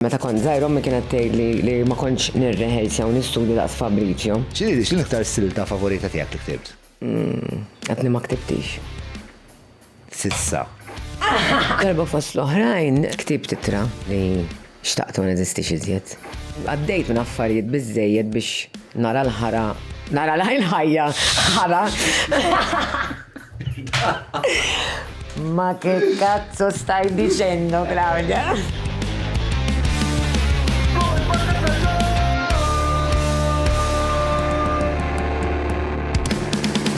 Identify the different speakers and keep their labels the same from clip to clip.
Speaker 1: Meta kont żgħir ommi kienet tgħidli li ma kontx nirrehersja u nistudja daqs Fabrizio.
Speaker 2: X'inhi x'inhi l-iktar silta favorita tiegħek li ktibt?
Speaker 1: Għadni ma ktibtix.
Speaker 2: S'issa.
Speaker 1: Darba fost l-oħrajn ktibt ittra li xtaqt ma neżistix iżjed. Għaddejt minn affarijiet biżżejjed biex nara l-ħara, nara l-ħajja ħara. Ma che cazzo stai dicendo, Claudia?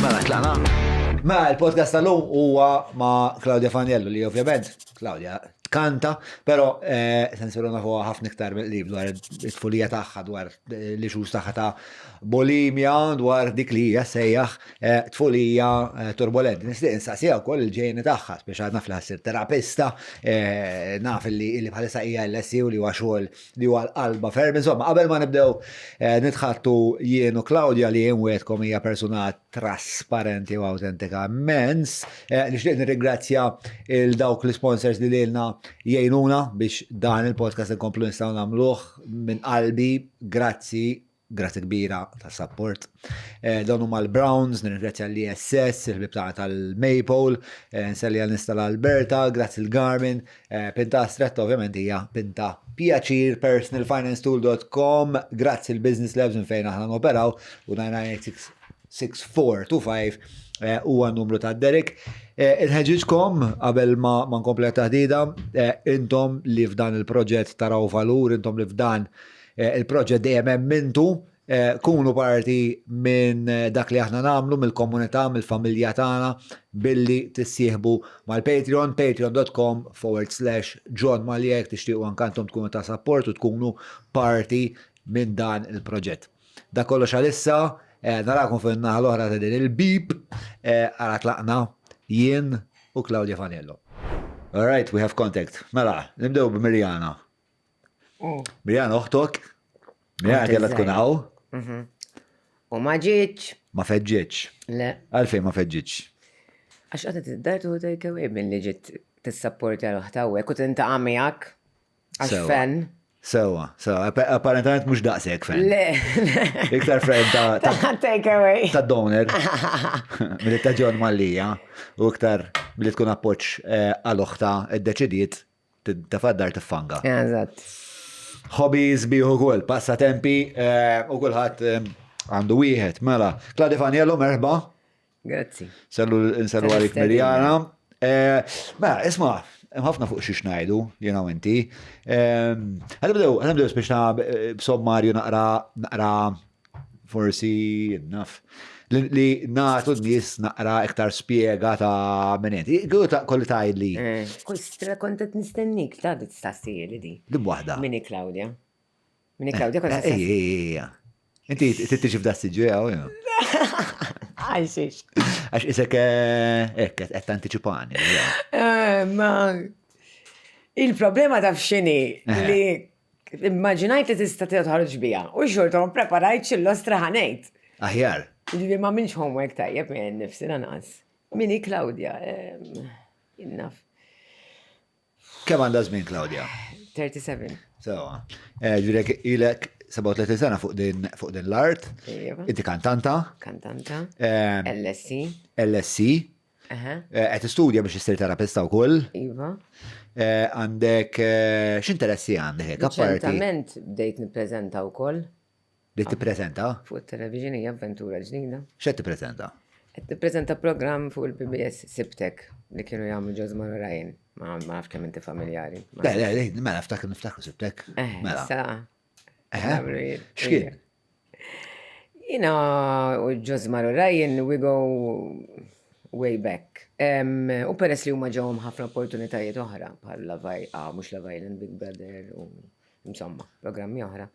Speaker 2: Mela, tlaqna. Mela, il-podcast tal-lum huwa ma' Claudia Faniello li ovvjament Claudia tkanta, però eh, se nsiru nafuha ħafna iktar mill-qrib dwar it-tfulija tagħha, dwar eh, l-issues tagħha ta' bulimja, dwar dik li hija sejjaħ eh, tfulija eh, turbolenti. Nistieq insaqsiha wkoll il-ġejni tagħha, speċa naf li ħassir terapista, eh, naf li li bħalissa hija LSI u li huwa xogħol li huwa l-qalba ferm. Insomma, qabel ma nibdew nitħattu jien u Claudia li jien wetkom hija persuna trasparenti u autentika immens. Nixtieq nirringrazzja il dawk l-sponsors li lilna jgħinuna biex dan il-podcast inkomplu nistgħu nagħmluh minn qalbi. Grazzi Grazzi kbira tas-sapport. Eh, dawn huma l-Browns, nirringrazzja l-ISS, il-ħbib tagħna tal-Maypole, eh, nselli għal nista l-Alberta, grazzi l-Garmin, eh, Pinta Stretta ovvjament hija Pinta Pjaċir, personalfinancetool.com, grazzi l-Business Labs minn fejn aħna noperaw u 9966425 huwa n-numru ta' Derek. Inħeġġiġkom qabel ma nkompli taħdida, intom li f'dan il-proġett taraw valur, intom li f'dan Eh, il-proġett dejjem hemm intu, eh, kunu parti minn eh, dak li aħna nagħmlu mill-komunità, mill-familja tagħna billi tissieħbu mal-Patreon, patreon.com forward slash John Maljek tixtiequ anke intom tkunu ta' support u tkunu parti minn dan il-proġett. Da kollox għalissa, narakom fin-naħa l-oħra ta' din il-bip, għara tlaqna jien u Claudia Fanello. All right, we have contact. Mela, nibdew b'Mirjana. Mm. Mirjana oħtok, Mirjana kella tkun hawn.
Speaker 1: Mhm. U ma ġietx.
Speaker 2: Ma feġġietx.
Speaker 1: Le.
Speaker 2: Għalfejn ma feġġietx.
Speaker 1: Għax għadet id-dar tuħu take away minn li ġiet tissapporti għal oħta u hekk u tintaqa' miegħek. Għax fen.
Speaker 2: Sewa, sewa, apparentament mhux daqshekk fen.
Speaker 1: Le.
Speaker 2: Iktar friend ta'
Speaker 1: take away.
Speaker 2: Ta' donor. Milli ta' John Mallia u iktar milli tkun appoġġ eh, għal oħta iddeċidiet Tefa' d-dar tiffanga.
Speaker 1: Eżatt.
Speaker 2: Hobbies biħu ukoll, passatempi eh, u kulħadd eh, għandu wieħed. Mela, Claudia Faniello, merħba.
Speaker 1: Grazzi.
Speaker 2: Sellu nsellu għalik Mirjana. Eh, mela, isma' hemm ħafna fuq xiex ngħidu, jiena u inti. Ħanibdew, ħanibdew biex b'sommarju naqra naqra forsi naf li nagħtu n-nies naqra iktar spjega ta' minn inti. Kieku kolli tgħidli.
Speaker 1: Eh, Kostra kont qed nistennik ta' dit staqsija li di.
Speaker 2: Dim waħda.
Speaker 1: Minni Claudia. Minni Claudia kont
Speaker 2: eh, Ej, ej, ej. Inti tittiġi f'da s-siġġu jew?
Speaker 1: Għalxiex.
Speaker 2: Għax isek eh, hekk qed tantiċipani.
Speaker 1: Ma il-problema taf x'inhi li Immaġinajt li tista' toħroġ biha u xorta ma ppreparajtx il-lostra ħa ngħid.
Speaker 2: Aħjar.
Speaker 1: Jiġifieri ma għamiltx homework tajjeb minn nifsi lanqas. Min hi Claudia? Jien naf.
Speaker 2: Kemm għandha żmien Claudia?
Speaker 1: 37.
Speaker 2: Sewa. Eh, ġifieri ilek 37 sena fuq din fuq din l-art.
Speaker 1: Iva.
Speaker 2: Inti kantanta.
Speaker 1: Kantanta. LSC.
Speaker 2: LSC. Eh, qed tistudja biex issir terapista wkoll.
Speaker 1: Iva.
Speaker 2: Eh, għandek eh, x'interessi għandek hekk apparti?
Speaker 1: Reċentament bdejt nippreżenta wkoll.
Speaker 2: Bdejt tippreżenta?
Speaker 1: Fuq it-television hija avventura ġdida.
Speaker 2: X'qed tippreżenta?
Speaker 1: Qed nippreżenta programm fuq il-PBS Sibtek li kienu jagħmlu Ġosmar u Ryan. Ma nafx kemm inti familjari.
Speaker 2: Le, le, le, mela niftakru niftakru Sibtek.
Speaker 1: Mela.
Speaker 2: X'kien?
Speaker 1: Jina u Ġosmar u Ryan, we go way back. U peress li huma ġewhom ħafna opportunitajiet oħra, bħal Love Island, ah, mhux Love Island, Big Brother, u insomma, programmi oħra.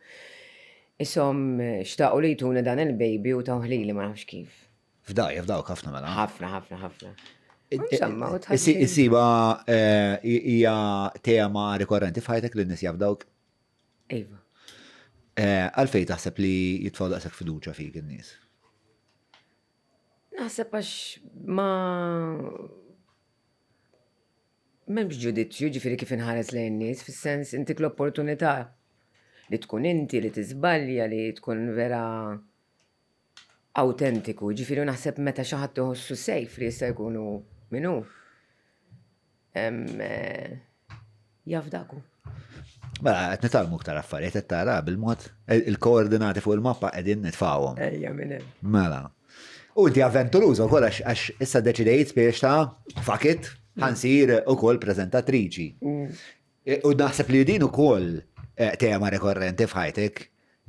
Speaker 1: Isom xtaqu li jtuni dan il-baby u tawh lili ma nafx kif.
Speaker 2: F'daj, f'dawk ħafna mela.
Speaker 1: Ħafna, ħafna, ħafna.
Speaker 2: Insomma, u tħassib. Isiba eh, hija tema rikorrenti f'ħajtek li n-nies jafdawk?
Speaker 1: Iva.
Speaker 2: Eh, għalfej taħseb li jitfaw daqshekk fiduċa fik in-nies?
Speaker 1: Naħseb għax ma. M'hemmx ġudizzju, ġifieri kif inħares lejn nies, fis-sens intik l-opportunità li tkun inti, li tiżbalja, li tkun vera awtentiku. Ġifieri naħseb meta xi ħadd iħossu safe li jista' jkunu min hu. Eh, jaf daku.
Speaker 2: Mela, qed nitgħallmu iktar affarijiet qed tara bil-mod il-koordinati fuq il-mappa qegħdin nitfgħuhom.
Speaker 1: Ejja minn hemm.
Speaker 2: Mela. U inti avventuruża wkoll għax issa deċidejt biex ta' fuck it, ħansir ukoll preżentatriċi. E, u naħseb li din ukoll eh, tema rekorrenti f'ħajtek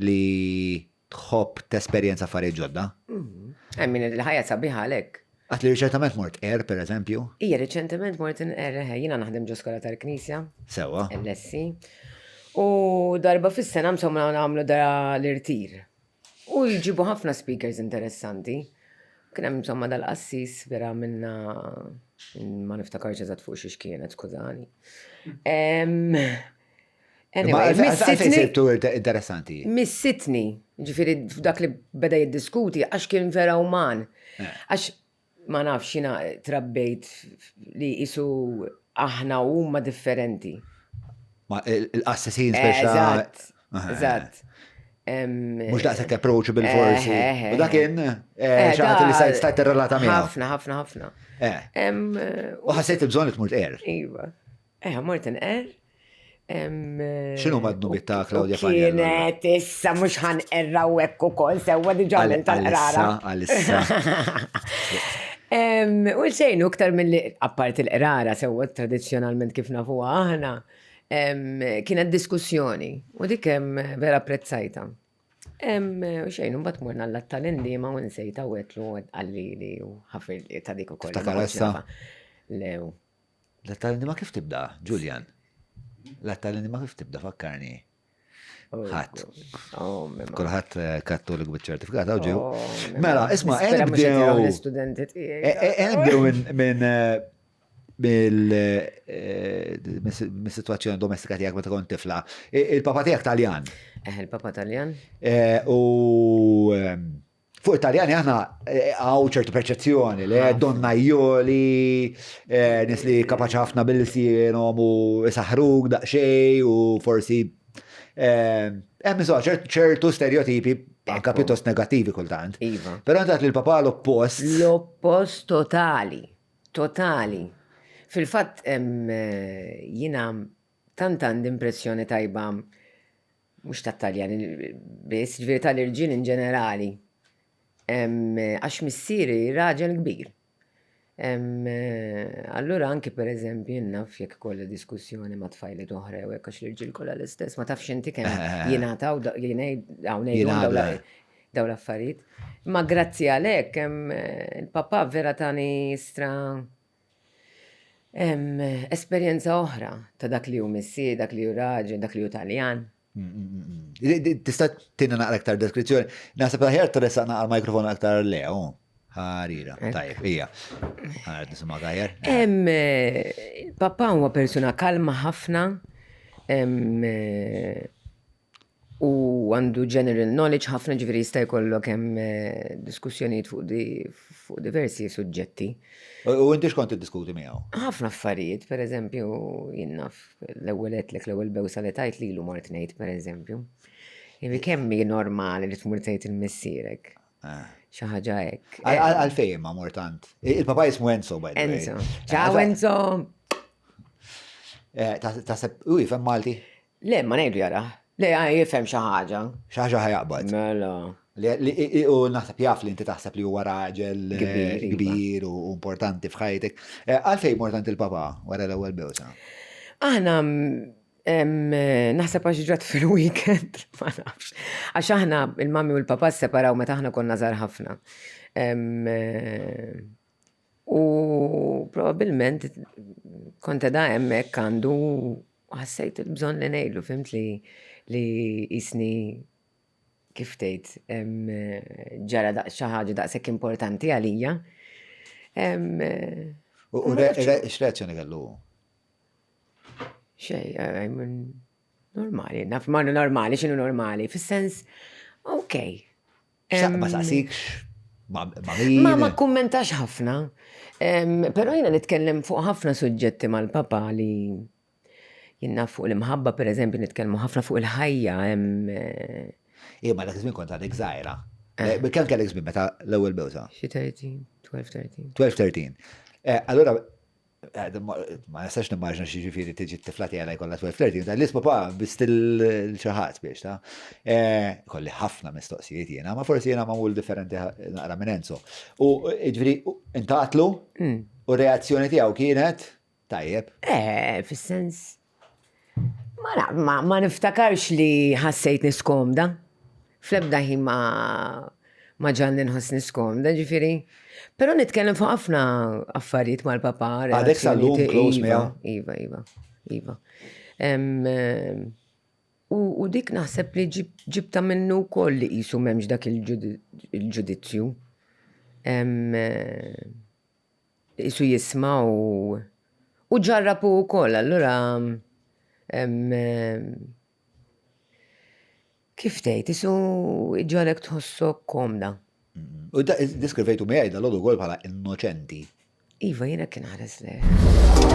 Speaker 2: li tħobb tesperjenza affarijiet ġodda.
Speaker 1: Mm. I mean, il-ħajja sabiħa għalhekk.
Speaker 2: Għat li riċentament mort er, per eżempju?
Speaker 1: Ija, riċentement mort er, eh, jina naħdem ġo skola tal-Knisja.
Speaker 2: Sewa.
Speaker 1: LSC. U darba fis-sena msomma nagħmlu da l-irtir. U jġibu ħafna speakers interessanti. Kien hemm insomma dal-qassis vera minna ma niftakarx eżatt fuq xiex kienet, skużani.
Speaker 2: Anyway, missitni. interessanti.
Speaker 1: Missitni, ġifiri f'dak li beda jiddiskuti, għax kien vera uman. Eh. Għax ma nafx jina trabbejt li jisu aħna u huma differenti.
Speaker 2: Ma il-qassisin speċa.
Speaker 1: Eżatt, eżatt.
Speaker 2: Mux daqshekk approachable forsi. Eh, eh, u dak kien xi li stajt stajt tirrelata miegħu.
Speaker 1: Ħafna, ħafna, ħafna.
Speaker 2: U ħassejt il-bżonn li tmur tqer.
Speaker 1: Iva. Eh, mort inqer.
Speaker 2: X'inhu ma dnubiet ta' Claudia
Speaker 1: Faniello? Kienet issa mhux ħanqerra u hekk ukoll sewwa diġà minn tal-qrara.
Speaker 2: Għalissa.
Speaker 1: U xejn iktar milli apparti l-qrara sewwa tradizzjonalment kif nafuha aħna, kienet diskussjoni u dik hemm vera apprezzajta. U xejn, mbagħad morna l-att tal-indiema u nsejta u għetlu għallili u ħafirli ta' dik ukoll.
Speaker 2: Tiftakar issa?
Speaker 1: Lew.
Speaker 2: L-att tal-indiema kif tibda, Julian? L-att tal-indiema kif tibda, fakkarni.
Speaker 1: Oh,
Speaker 2: Ħadd.
Speaker 1: Oh,
Speaker 2: Kulħadd eh, kattoliku biċ-ċertifikat hawn ġew. Oh, mela, isma' qed nibdew.
Speaker 1: L-istudenti tiegħi.
Speaker 2: Eh, eh, nibdew minn mill-situazzjoni domestika tiegħek meta kont tifla. Il-papa tiegħek Taljan.
Speaker 1: Eh, il-papa Taljan.
Speaker 2: U ehm, Fuq it-Taljani aħna eh, għaw ċertu perċezzjoni li donnajjoli, eh, nis li kapaċi ħafna bil-sienhom u isaħruk daqsxejn u forsi eh, hemm insomma ċertu stereotipi anka pjuttost negattivi kultant.
Speaker 1: Iva.
Speaker 2: Però inti li l-papà l-oppost.
Speaker 1: L-oppost totali, totali. Fil-fatt jiena tant għandi impressjoni tajba mhux tat-Taljani biss, ġifieri tal-irġiel in ġenerali. Għax missieri raġel kbir. Allura anki per eżempju jien naf jekk ikolli diskussjoni ma' tfajliet oħra jew hekk għax l-irġiel kollha l-istess, ma tafx inti kemm jingħataw dawn l-affarijiet. Imma grazzi għalhekk il-papà vera tani stra Esperjenza oħra ta' dak li hu missier, dak li hu raġel, dak li hu Taljan.
Speaker 2: Mm, mm, mm, Tista' tina naqra aktar deskrizzjoni. Naħseb aħjar tressaq naqra mikrofon aktar le, oh. Ħarira, tajjeb, hija. Ħaret nisimgħu aħjar.
Speaker 1: Eh, papà huwa persuna kalma ħafna, eh, U għandu general knowledge ħafna ġifieri jista' jkollok hemm eh, diskussjonijiet fuq di, fuq diversi suġġetti.
Speaker 2: U inti x'kont tiddiskuti miegħu?
Speaker 1: Ħafna affarijiet, per eżempju, jien naf l-ewwel għedtlek l-ewwel bewsa li tajt lilu mort ngħid, per eżempju. Jiġifieri kemm hi normali li tmur tgħid il-missierek.
Speaker 2: Ah.
Speaker 1: Xi ħaġa hekk.
Speaker 2: Għalfejn ma mort għand. Il-papa jismu Enzo, by the way.
Speaker 1: Enzo. Ciao Enzo!
Speaker 2: Eh, taħseb, u jifhem Malti?
Speaker 1: Le, ma ngħidu jarah. Le, jifhem xi ħaġa.
Speaker 2: Xi ħaġa ħa jaqbad.
Speaker 1: Mela.
Speaker 2: U naħseb jaf li inti taħseb li huwa raġel eh, iva. kbir u importanti f'ħajtek. Eh, għalfejn importanti l-papa wara l-ewwel bewsa?
Speaker 1: Aħna naħseb għax ġrat fil-weekend, ma nafx. Għax aħna il-mami u l-papa separaw meta aħna konna żgħar ħafna. Eh, U probabbilment kont edha hemmhekk għandu ħassejt il-bżonn li ngħidlu, fimt li li jisni kif tgħid ġara xi ħaġa daqshekk importanti għalija.
Speaker 2: U x'reazzjoni kellu?
Speaker 1: Xej, normali, naf ma normali, x'inhu normali, fis-sens, ok.
Speaker 2: Ma saqsikx? Ma' min?
Speaker 1: Ma ma kkummentax ħafna. Però jiena nitkellem fuq ħafna suġġetti mal-papa li jien naf fuq l-imħabba pereżempju nitkellmu ħafna fuq il-ħajja hemm.
Speaker 2: Ija ma dak iż-żmien kont għadek żgħira. Kemm kellek żmien meta l-ewwel bewsa?
Speaker 1: Xi 13, 12, 13.
Speaker 2: 12, 13. Allura ma nistax nimmaġna xi ġifieri tiġi t-tifla tiegħi jkollha 12 13, ta' lis papà bist il xi ħadd biex ta' kolli ħafna mistoqsijiet jiena, ma forsi jiena magħmul differenti naqra minn Enzo. U ġifieri intatlu u reazzjoni tiegħu kienet tajjeb.
Speaker 1: Eh, fis-sens ma, ma, ma niftakarx li ħassejtni skomda. Fl-ebda ħin ma ma ġalni nħossni skomda, ġifieri. Però nitkellem fuq ħafna affarijiet mal-papà.
Speaker 2: Għadek sal-lum close
Speaker 1: iva, miegħu? Iva, iva, iva. U dik naħseb li ġibta minnu wkoll li qisu m'hemmx dak il-ġudizzju. Qisu jisma' u u ġarrab hu wkoll, allura kif tgħid, qisu jġagħlek tħossok komda.
Speaker 2: U diskrivejtu miegħi dal-għodu wkoll bħala innoċenti.
Speaker 1: Iva, jiena kien ħares le.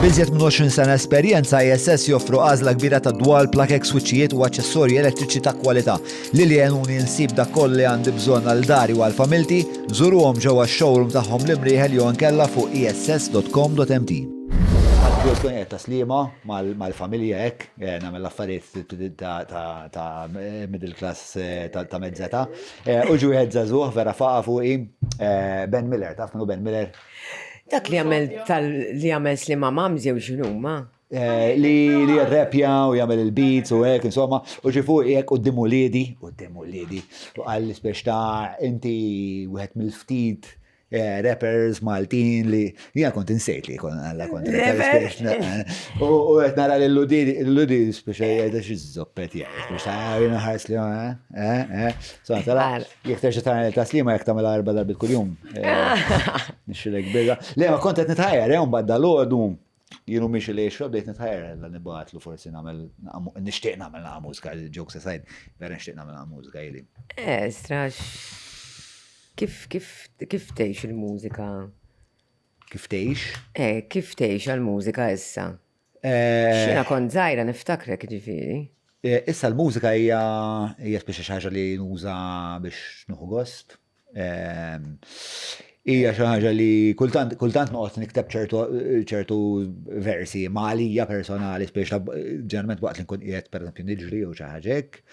Speaker 2: B'iżjed minn 20 sena esperjenza, ISS joffru għażla kbira ta' dwal, plakek, swiċċijiet u aċċessorji elettriċi ta' kwalità. Lili għenuni nsib dak kollu li għandi bżonn għal dari u għal familti, żuruhom ġewwa x-showroom tagħhom l-Imrieħel jew inkella fuq ess.com.mt. Għad tkun qiegħed ta' Sliema mal-familja hekk, nagħmel l-affarijiet ta' middle class ta' mezza età. U ġie wieħed żagħżugħ vera faqa' fuqi, Ben Miller, taf min hu Ben Miller?
Speaker 1: Dak li għamel tal li għamel Sliema Mams jew x'inhuma?
Speaker 2: Li li jirrepja u jagħmel il-beats u hekk, insomma, u ġie fuqi hekk quddiem uliedi, quddiem uliedi, u qal li spex ta' inti wieħed mill-ftit rappers Maltin li jiena kont insejt li kont għalla kont rapper. U qed nara lil Ludi spex jgħidha xi żoppet jgħid, spex ta' jiena ħares li eh, eh. So, tara, jekk terġa' tagħmel taslima jekk tagħmel erba' darbiet kuljum. Nixxilek birra. Le, ma kont qed nitħajjar, eh, mbagħad dalgħodu jienu miex li xrob bdejt nitħajjar la nibgħatlu forsi nagħmel nixtieq nagħmel naqa' mużika, jokes aside, vera nixtieq nagħmel naqa' mużika ili.
Speaker 1: Eh, strax. Kif kif kif tgħix il-mużika?
Speaker 2: Kif tgħix?
Speaker 1: Eh, kif tgħix għall-mużika issa? X'jiena kont żgħira niftakrek ġifieri.
Speaker 2: Issa l-mużika hija hija speċi xi ħaġa li nuża biex nieħu gost. Hija xi ħaġa li kultant kultant noqgħod nikteb ċertu ċertu versi ma għalija personali speċi ġeneralment waqt li nkun qiegħed pereżempju niġri jew xi ħaġa hekk.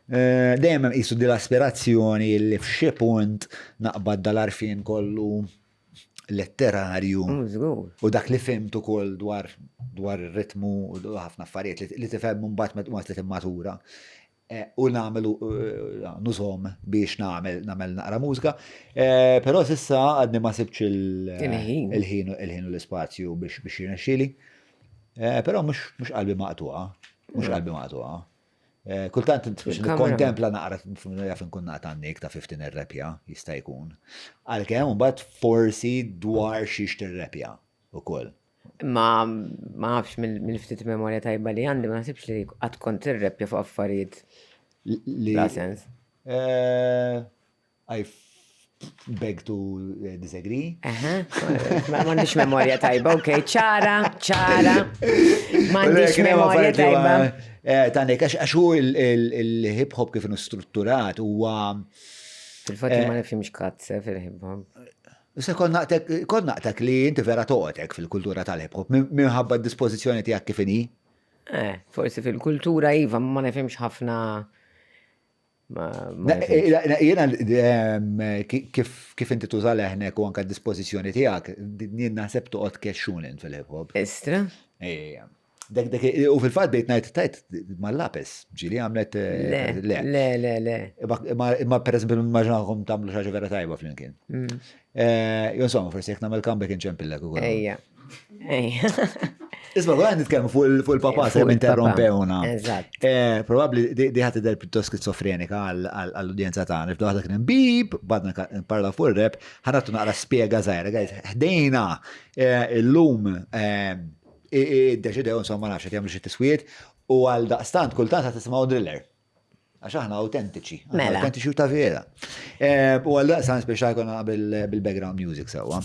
Speaker 2: Dejjem hemm qisu din l-aspirazzjoni li f'xi punt naqbad dal-għarfien kollu letterarju. U dak li fhimt ukoll dwar dwar ir-ritmu u ħafna affarijiet li tifhem mbagħad waqt li timmatura. Eh, u nagħmel eh, nużhom biex nagħmel nagħmel naqra mużika. Eh, però s'issa għadni ma sibx il-ħin il-ħin u l-ispazju biex biex jirnexxieli. Però mhux qalbi maqtuha, mhux qalbi maqtuha. Eh, kultant biex nikkontempla naqra jaf nkun naqta' għannik ta' 15 irrepja, jista' jkun. Għalkemm mbagħad forsi dwar xiex tirrepja ukoll.
Speaker 1: Ma ma nafx mill-ftit memorja tajba li għandi ma naħsibx li qatt kont tirrepja fuq affarijiet li bla sens.
Speaker 2: Eh, I beg to eh, disagree.
Speaker 1: M'għandix memorja tajba, ok, ċara, ċara. M'għandix memorja tajba.
Speaker 2: Eh, Tanek, għax hu il-hip hop kif strutturat huwa.
Speaker 1: Fil-fatt ma eh, nifhimx kazze fil-hip hop.
Speaker 2: Issa kont naqtek li inti vera toqgħodek fil-kultura tal-hip hop minħabba d-dispożizzjoni tiegħek kif inhi.
Speaker 1: Eh, forsi fil-kultura iva ma nifhimx ħafna
Speaker 2: Jiena kif inti tuża leħnek u anka d-dispożizzjoni tiegħek, jien naħseb toqgħod kexxun fil-hip hop.
Speaker 1: Istra?
Speaker 2: Ejja. U fil-fatt bdejt ngħid tajt mal-lapis, ġieli għamlet.
Speaker 1: Eh, le, le, le, le.
Speaker 2: Imma pereżempju nimmaġinakom tagħmlu xi ħaġa vera tajba flimkien. Mm. Eh, insomma, forsi jekk nagħmel comeback inċempillek ukoll.
Speaker 1: Ejja. Ejja.
Speaker 2: Isma, għan nitkellmu fuq il-papa, se interrompewna.
Speaker 1: Eżatt.
Speaker 2: Eh, Probabli di ħat tidher pjuttost skizofrenika għall-udjenza tagħna. Nifdu ħadd kien bib, badna parla fuq ir-rap, ħanatu naqra spjega żgħira, guys. Ħdejna eh, illum eh, iddeċidew insomma nafx qed jagħmlu xi tiswiet u għal daqstant kultant ħad tisimgħu driller. Għax aħna autentiċi.
Speaker 1: Mela.
Speaker 2: Autentiċi u ta' vera. Eh, u għalla san speċa jkun bil-background music sewwa.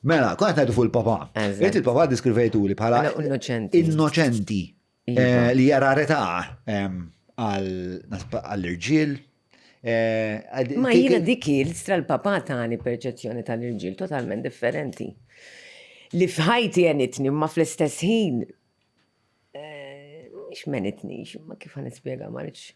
Speaker 2: Mela, kont ngħidu fuq il-papa. Inti il-papa diskrivejtu li bħala
Speaker 1: innoċenti.
Speaker 2: Innoċenti. Iva. Eh, li hija rarità ehm, għall-irġiel.
Speaker 1: Eh, Ma jiena dik il-stra l-papa tani perċezzjoni tal-irġiel totalment differenti. Li f'ħajti għenitni ma fl-istess ħin Mhix menitnix, imma kif ħa nispjega ma rridx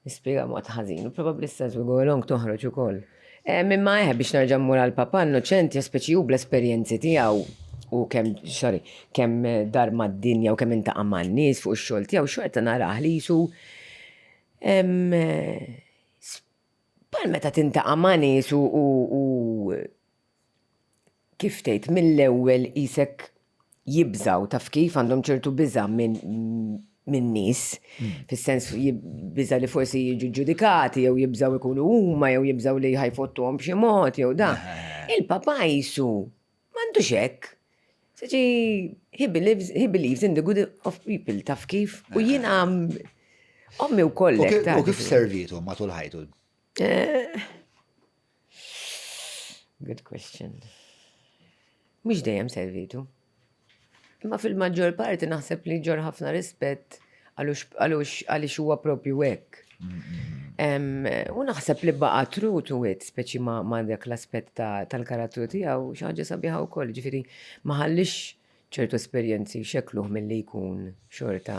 Speaker 1: nispjega mod ħażin. U probabbli as we go along toħroġ ukoll. Imma eħe biex nerġa' mmur għal papa innoċenti speċi hu bl-esperjenzi tiegħu u kemm sorry, kemm dar mad-dinja u kemm intaqa' man-nies fuq ix-xogħol tiegħu xorta narah li jisu bħal meta tintaqa' ma' nies u kif tgħid, mill-ewwel qisek jibżgħu, taf kif, għandhom ċertu biża' minn min nies, hmm. fis-sens biża' li forsi jiġu ġudikati, jew jibżgħu ikunu huma, jew jibżgħu li ħajfottuhom b'xi mod, jew da. Eh. Il-papa jisu m'għandux hekk. Saġi, he believes, he believes in the good of people, taf kif? U eh. jiena ommi u kollek.
Speaker 2: U kif servitu matul ħajtu?
Speaker 1: Eh. Good question. Mhux dejjem servitu. Imma fil-maġġor parti naħseb li ġor ħafna rispett għalux għaliex huwa propju hekk. U naħseb li baqa true to it, speċi ma, ma dak l-aspett tal-karattru tiegħu xi ħaġa sabiħa wkoll, ġifieri ma ħallix ċertu esperjenzi xekluh milli jkun xorta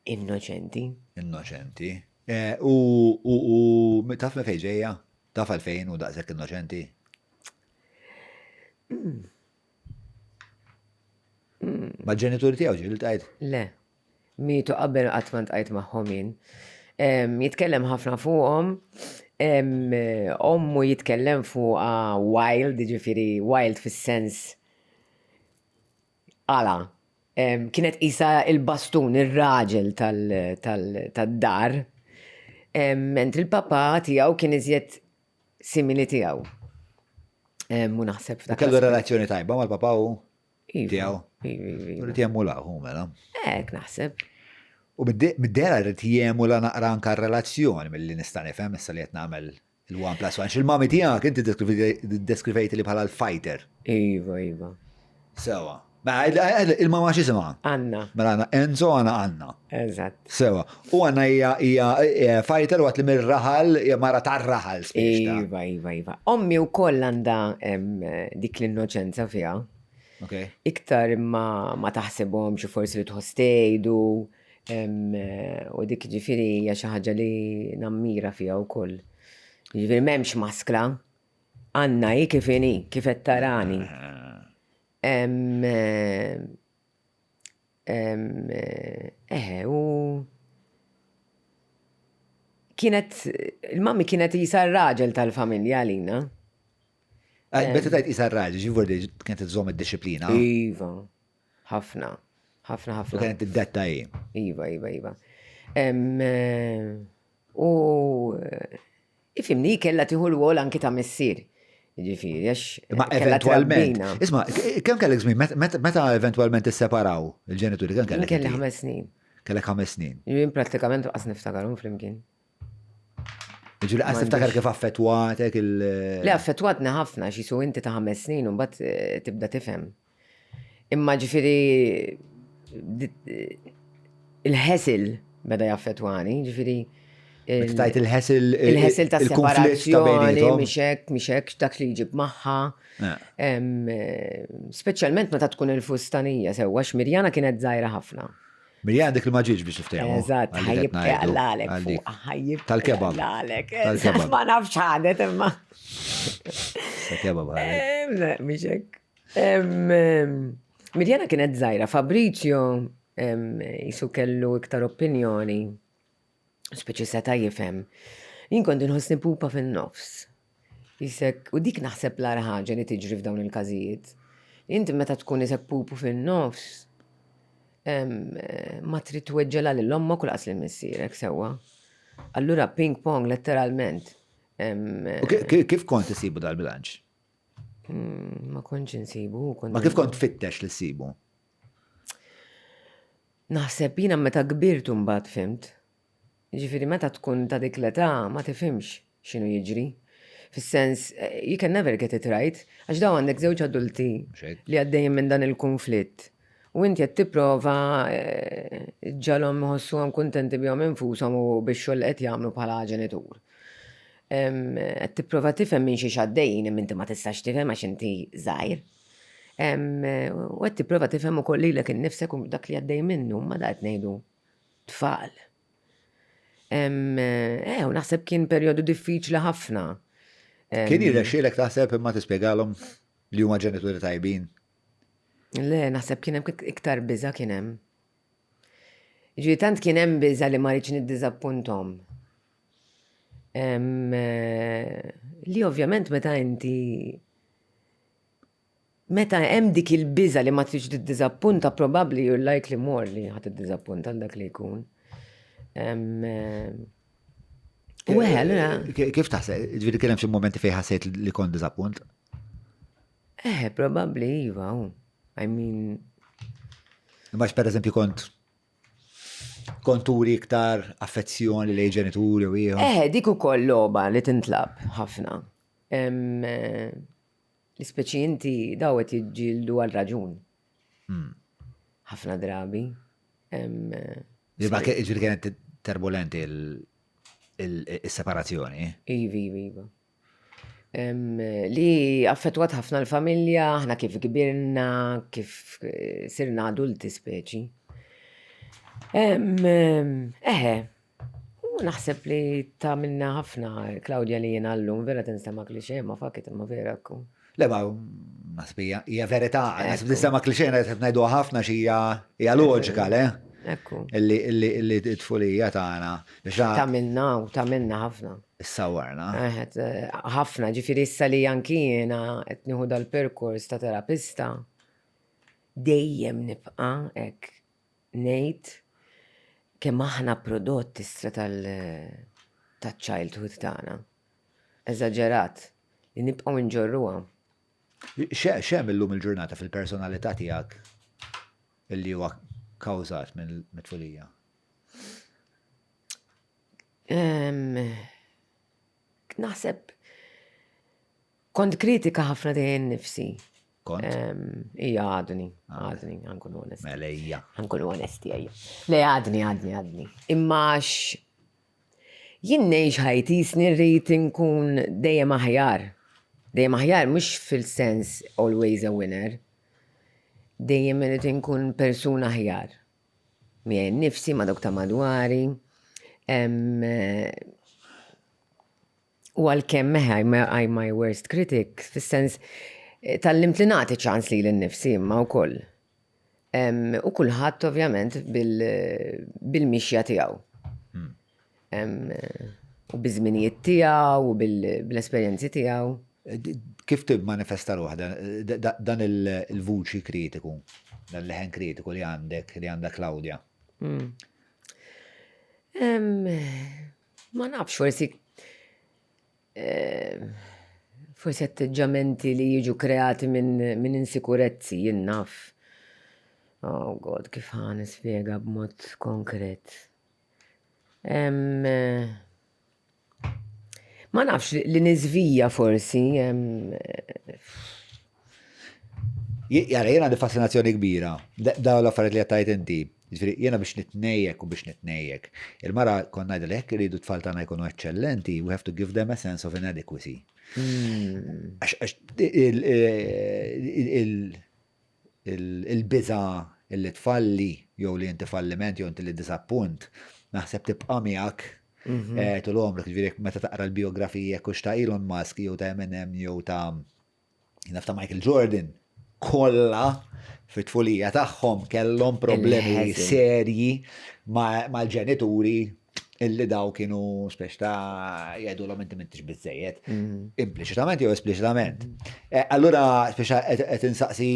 Speaker 1: Innoċenti.
Speaker 2: Innoċenti. Eh, u, u, u taf me fejn ġejja? Taf għalfejn u daqshekk innoċenti? Mm. Mm. Ma ġenituri tiegħu ġieli tajt?
Speaker 1: Le. Mietu qabel qatt ma ntqajt magħhom jien. Jitkellem ħafna fuqhom. Ommu jitkellem fuqha wild, ġifieri wild fis-sens Għala? Kienet qisha il-bastun, ir-raġel tad-dar. Mentri l-papà tiegħu kien iżjed simili tiegħu. U naħseb
Speaker 2: f'dak. Kellu relazzjoni tajba mal-papà u
Speaker 1: iva,
Speaker 2: tiegħu.
Speaker 1: Iva, iva, iva.
Speaker 2: Rrid jemula hu mela.
Speaker 1: Hekk naħseb.
Speaker 2: U mid-dehra rrid jemula naqra anka r-relazzjoni milli nista' nifhem issa li qed nagħmel Il-one plus one. Il-mami tiegħek inti deskrivejt li bħala l-fighter.
Speaker 1: Iva, iva.
Speaker 2: Sewa. Ma il-mama x'isimha?
Speaker 1: Anna.
Speaker 2: Mela għandna Enzo għandna Anna.
Speaker 1: Eżatt.
Speaker 2: Sewa. U Anna hija hija eh, fighter waqt li mir-raħal hija mara tar-raħal
Speaker 1: speċi. Iva, iva, iva. Ommi wkoll għandha dik l-innoċenza fiha.
Speaker 2: Okay.
Speaker 1: Iktar imma ma taħsibhom xi forsi li tħoss tgħidu U dik ġifieri hija xi ħaġa li nammira fiha wkoll. Ġifieri m'hemmx maskla. Anna hi kif inhi, kif qed tarani. Eħe, u kienet, il-mami kienet jisa r-raġel tal-familja għalina.
Speaker 2: Eh, meta tajt jisa r-raġel, ġivordi kienet iżżomm id-disciplina.
Speaker 1: Iva. Ħafna, ħafna, ħafna.
Speaker 2: U kienet tiddetta hi.
Speaker 1: Iva, iva, iva. Eh, u eh, ifimni kella tieħu l-wol anki ta' missier. Ġifieri, għax.
Speaker 2: Ma eventualment. Isma, kemm kellek żmien, meta eventualment isseparaw il-ġenituri, kemm
Speaker 1: kellek? Kelli ħames snin.
Speaker 2: Kellek ħames snin.
Speaker 1: Jien prattikament qas niftakarhom flimkien.
Speaker 2: Ġili qas tiftakar kif affettwatek il-
Speaker 1: Le affettwatni ħafna xisu inti ta' ħames snin u mbagħad eh, tibda tifhem. Imma ġifieri il-ħesil beda jaffettwani, ġifieri.
Speaker 2: Tajt il-ħesil.
Speaker 1: Il-ħesil ta' separazzjoni, mhix hekk, mhix hekk, dak li jġib magħha. Eh. Speċjalment meta tkun il-fustanija sewwa, x'Mirjana kienet żgħira ħafna.
Speaker 2: Mirja għandek li ma ġietx biex niftehmu.
Speaker 1: Eżatt, ħajjib għalek fuq, ħajjib.
Speaker 2: Tal-kebab.
Speaker 1: Għalek. Tal-kebab. Ma nafx ħadet imma.
Speaker 2: Tal-kebab
Speaker 1: għalek. Mhix hekk. Mirjana kienet żgħira, Fabrizio jisu kellu iktar opinjoni speċi seta' jifhem. Jien kont inħossni pupa fin-nofs. Isek, u dik naħseb l ħaġa li tiġri f'dawn il-każijiet. Inti meta tkun isek pupu fin-nofs, ma trid tweġġela lil ommok u laqas lil missierek sewwa. Allura ping pong letteralment.
Speaker 2: Kif kont isibu dal-bilanċ?
Speaker 1: Hmm, ma kontx insibu.
Speaker 2: Ma kif kont tfittex li ssibu?
Speaker 1: Naħseb jiena meta kbirt mbagħad fimt. Jiġifieri meta tkun ta' dik l-età ma tifhimx x'inhu jiġri. Fis-sens, you can never get it right, għax dawn għandek żewġ adulti li għaddejjin minn dan il-kunflitt. U inti qed tipprova ġġagħalhom iħossuhom kuntenti bihom infushom u bix-xogħol li qed jagħmlu bħala ġenitur. Qed tipprova tifhem minn xiex għaddejjin imma inti ma tistax tifhem għax inti żgħir. U qed tipprova tifhem ukoll lilek innifsek u dak li għaddej minnu, ma da qed ngħidu tfal. Eh, u naħseb kien perjodu diffiċli ħafna.
Speaker 2: Kien jirnexxielek taħseb imma tispjegalhom li huma ġenituri tajbin?
Speaker 1: Le, naħseb kien hemm iktar biża' kien hemm. Ġifieri tant kien hemm biża' li ma rridx niddiżappunthom. Li ovvjament meta inti meta hemm dik il-biża' li ma tridx tiddiżappunta, probabbli you're likely more li ħa tiddiżappunta għal dak li jkun. U eħe, allura.
Speaker 2: Kif taħseb? Ġifieri kien hemm xi momenti fejn ħassejt li kont diżappunt?
Speaker 1: Eħe, probabbli iva, I mean.
Speaker 2: Imma per eżempju kont konturi iktar affezzjoni lejn ġenituri u ieħor.
Speaker 1: Eħe, dik ukoll logħba li tintlab ħafna. L-ispeċi inti daw qed jiġġieldu għal raġun. Ħafna drabi.
Speaker 2: Ġifieri kienet turbulenti il-separazzjoni.
Speaker 1: Ivi, ivi, iva. Li affettwat ħafna l-familja, aħna kif kbirna, kif sirna adulti speċi. Eħe, u naħseb li tagħmilna ħafna, Claudia li jiena llum, vera tinstema' cliché, ma fuck it, imma vera ekku.
Speaker 2: Le ma naħseb hija verità, naħseb tinstema' cliché, naħseb ngħiduha ħafna xi hija loġika, le?
Speaker 1: Ekku.
Speaker 2: Illi t-tfulija tagħna biex
Speaker 1: Tagħmilna u tagħmilna ħafna.
Speaker 2: Issawwarna.
Speaker 1: Ħafna, ġifieri issa li anki jiena qed nieħu dal-perkors ta' terapista, dejjem nibqa' hekk ngħid kemm aħna prodott istra tal-childhood tagħna. Eżaġerat li nibqgħu nġorruha.
Speaker 2: X'hemm illum il-ġurnata fil-personalità tiegħek illi huwa kawżat mill-tfulija?
Speaker 1: Naħseb kont kritika ħafna dejjem nifsi.
Speaker 2: Kont?
Speaker 1: Ija, għadni, għadni, ħa nkunu onesti.
Speaker 2: Mela ija.
Speaker 1: Ħa nkunu onesti, ejja. Le, għadni, għadni, għadni. Imma għax jien ngħix ħajti jisni rrid inkun dejjem aħjar. Dejjem aħjar mhux fil-sens always a winner. Dejjem irrid inkun persuna aħjar. Miegħi nnifsi, ma' dawk ta' madwari. U għalkemm eħe, I'm my worst critic, fis-sens tgħallimt li nagħti ċans lili nnifsi imma wkoll. U kulħadd ovvjament bil-mixja tiegħu. U biż-żminijiet tiegħu u bl-esperjenzi tiegħu.
Speaker 2: Kif timmanifesta ruħha dan il-vuċi kritiku, dan il-leħen kritiku li għandek, li għandha Claudia?
Speaker 1: Ma nafx, forsi forsi atteġġamenti li jiġu kreati minn insikurezzi, jien naf. Oh God, kif ħa nispjega b'mod konkret. Ma nafx li niżvija forsi.
Speaker 2: Jara, jena għandi fascinazzjoni kbira. Dawn l-affarijiet li għattajt inti. Ġifieri, jena biex nitnejjek u biex nitnejjek. Il-mara konna ngħidu jekk iridu tfal tagħna jkunu eċċellenti, we have to give them a sense of inadequacy. Għax il-biża li tfalli jew li inti falliment jew inti li disappunt, naħseb tibqa' miegħek tul għomrok, ġifieri meta taqra l-biografija kux ta' Elon Musk jew ta' Eminem jew ta' naf ta' Michael Jordan, kollha fit-tfulija tagħhom kellhom problemi serji mal-ġenituri illi daw kienu speċ ta' jgħidulhom inti m'intix biżejjed. Impliċitament jew espliċitament. Allura speċa qed insaqsi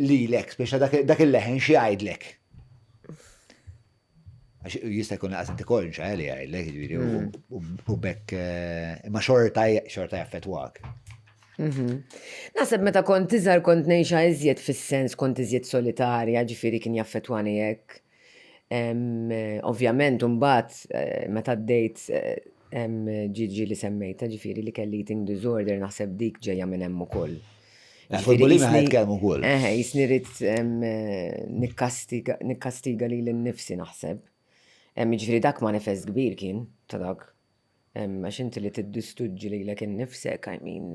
Speaker 2: lilek, speċa dak il-leħen xi jgħidlek. Għax jista' jkun laqas inti konxa li jgħidlek, jiġifieri, u bekk imma xorta xorta jaffettwak.
Speaker 1: Naħseb meta kont iżgħar kont ngħixha iżjed fis-sens kont iżjed solitarja, ġifieri kien jaffettwani hekk. Ovvjament, mbagħad meta għaddejt ġiġi li semmejta ġifieri li kelli eating disorder naħseb dik ġejja minn hemm ukoll.
Speaker 2: Eh, fuq il-bulimia ħa nitkellmu wkoll.
Speaker 1: Eh, jisni rrid nikkastiga lili nnifsi naħseb. Ġifieri dak manifest kbir kien ta' dak. Għax inti li tiddistuġġi lilek innifsek, I mean,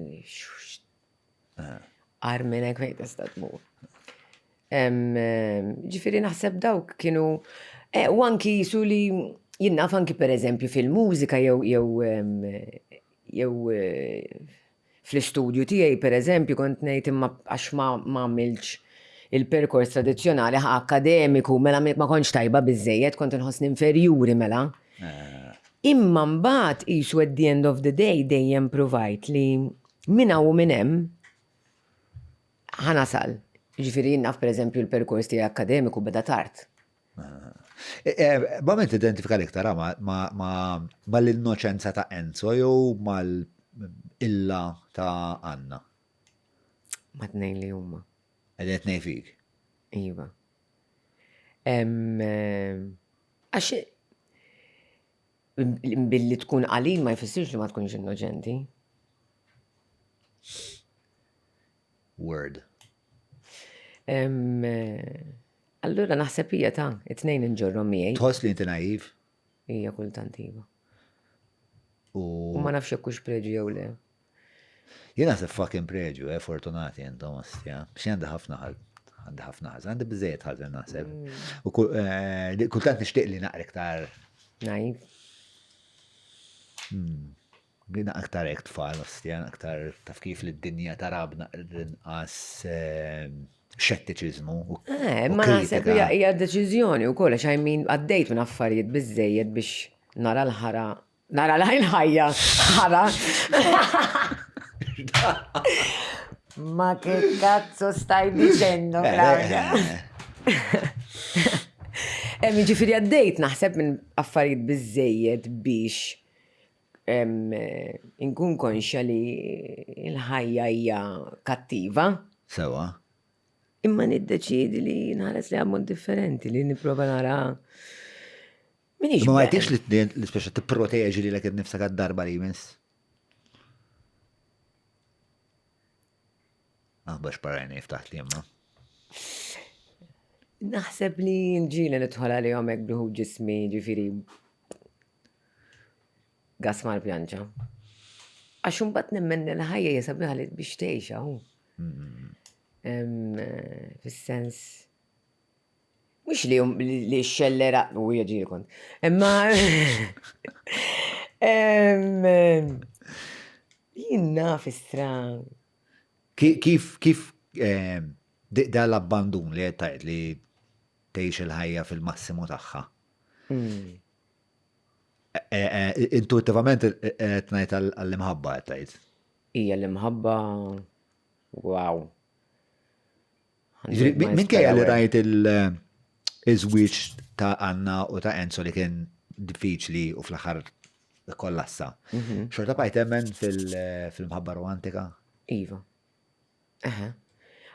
Speaker 1: Agħar minn hekk fejn tista' tmur. Ġifieri naħseb dawk kienu eh, u anki jisu li jien naf anki pereżempju fil-mużika jew jew jew eh, fl-istudju tiegħi pereżempju kont ngħid imma għax ma għamiltx il-perkors tradizzjonali akademiku mela ma kontx tajba biżejjed kont inħossni inferjuri mela. Eh. Imma mbagħad qisu at the end of the day dejjem provajt li Minn hawn u minn hemm ħa nasal. Jiġifieri jien naf pereżempju l-perkors tiegħi akkademiku beda tard.
Speaker 2: Ma' min tidentifika l-iktar, mal-innoċenza ta' Enzo jew mal-qilla ta' Anna?
Speaker 1: Mat-tnejn li huma.
Speaker 2: Qegħdin it-tnejn fik?
Speaker 1: Iva. Għax Billi tkun qalil ma jfissirx li ma tkunx innoċenti.
Speaker 2: Word.
Speaker 1: Allura naħseb hija ta' it-tnejn inġorrhom miegħi.
Speaker 2: Tħoss li inti naiv?
Speaker 1: Hija kultant iva. U ma nafx jekk hux preġu jew le.
Speaker 2: Jien naħseb fucking preġu, eh, fortunati intom ostja. Xi għandi ħafna għandi ħafna ħażen, għandi biżejjed ħażen naħseb. Mm. U eh, kultant nixtieq li naqra iktar.
Speaker 1: Naiv.
Speaker 2: Hmm. Li naqra iktar hekk tfal, ostja, aktar taf kif li d-dinja tarabna inqas eh, xettiċiżmu.
Speaker 1: Eh, ma naħseb hija deċiżjoni wkoll għax I mean għaddejt minn affarijiet biżejjed biex nara l-ħara Nara l-ħajja ħara. Ma che cazzo stai dicendo, eh, Claudia? Eh, eh. Ġifiri għaddejt naħseb minn affarijiet biżejjed biex inkun konxja li l-ħajja hija kattiva.
Speaker 2: Sewa.
Speaker 1: Imma niddeċidi li nħares li għammod differenti, li nipprova nara
Speaker 2: Minix. Ma għajtix li li speċa tipproteġi li l nifsek għad-darba li jmiss. Aħbax ah, parajni ftaħt li jemma.
Speaker 1: Naħseb li nġili nidħol għalihom hekk bluħu ġismi ġifieri gas mal-pjanċa. Għax imbagħad nemmen li l-ħajja hija sabiħa li biex tgħixha hu. Mm. Fis-sens Mhux li li xellera u ġieli kont. Imma jien naf istra.
Speaker 2: Kif kif da l-abbandun li qed tgħid li tgħix il-ħajja fil-massimu tagħha. Mm. E, e, intuitivament qed ngħid għall-imħabba qed tgħid.
Speaker 1: Hija l-imħabba wow.
Speaker 2: Minkejja li rajt il-żwieġ ta' Anna u ta' Enzo li kien diffiċli u fl-aħħar kollassa. Mhm. Xorta bqajt temmen fil-mħabba romantika?
Speaker 1: Iva. Eħe.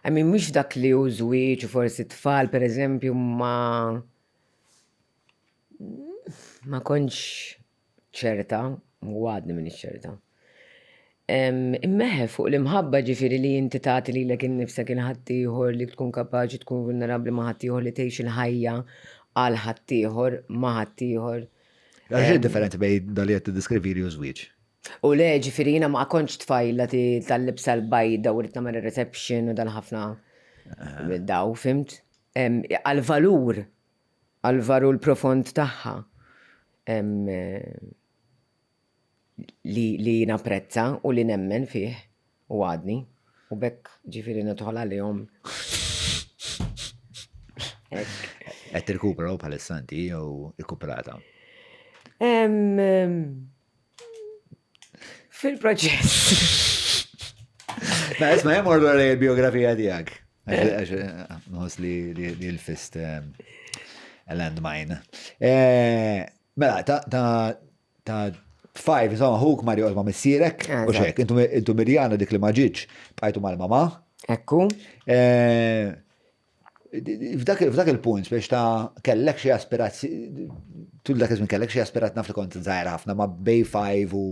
Speaker 1: I mean, mhux dak li hu żwieġ u forsi tfal, per eżempju, ma ma kontx ċerta, u għadni m'iniex ċerta. Imma eħe fuq l-imħabba ġifieri li inti tagħti lilek innifsek il ħaddieħor li tkun kapaċi tkun vulnerabbli ma' ħaddieħor li tgħix il-ħajja għal ħaddieħor ma' ħaddieħor.
Speaker 2: Għax differenza bejn dan li qed tiddeskrivili u żwieġ?
Speaker 1: U le ġifieri jiena ma kontx tfajla tal-libsa l-bajda u rrid nagħmel ir-reception u dal-ħafna daw, fimt? Għal-valur għall-valur profond tagħha li li napprezza u li nemmen fih u għadni u b'hekk ġifieri nidħol għalihom.
Speaker 2: Qed tirkupra bħalissa inti jew irkuprata?
Speaker 1: Fil-proċess.
Speaker 2: Ma isma' hemm ordu il-biografija tiegħek. Għax nħoss li l-fist eh, landmine. Eh, mela, ta' five, insomma, ħuk mar joqgħod ma' missierek, u xek, intu Mirjana dik li ma ġietx, bqajtu mal-mama.
Speaker 1: Ekku.
Speaker 2: Eh, F'dak il-punt biex ta' kellek xi aspirazzi, tul dak iż-żmien kellek xi aspirat naf li kont żgħir ħafna ma' bej 5 u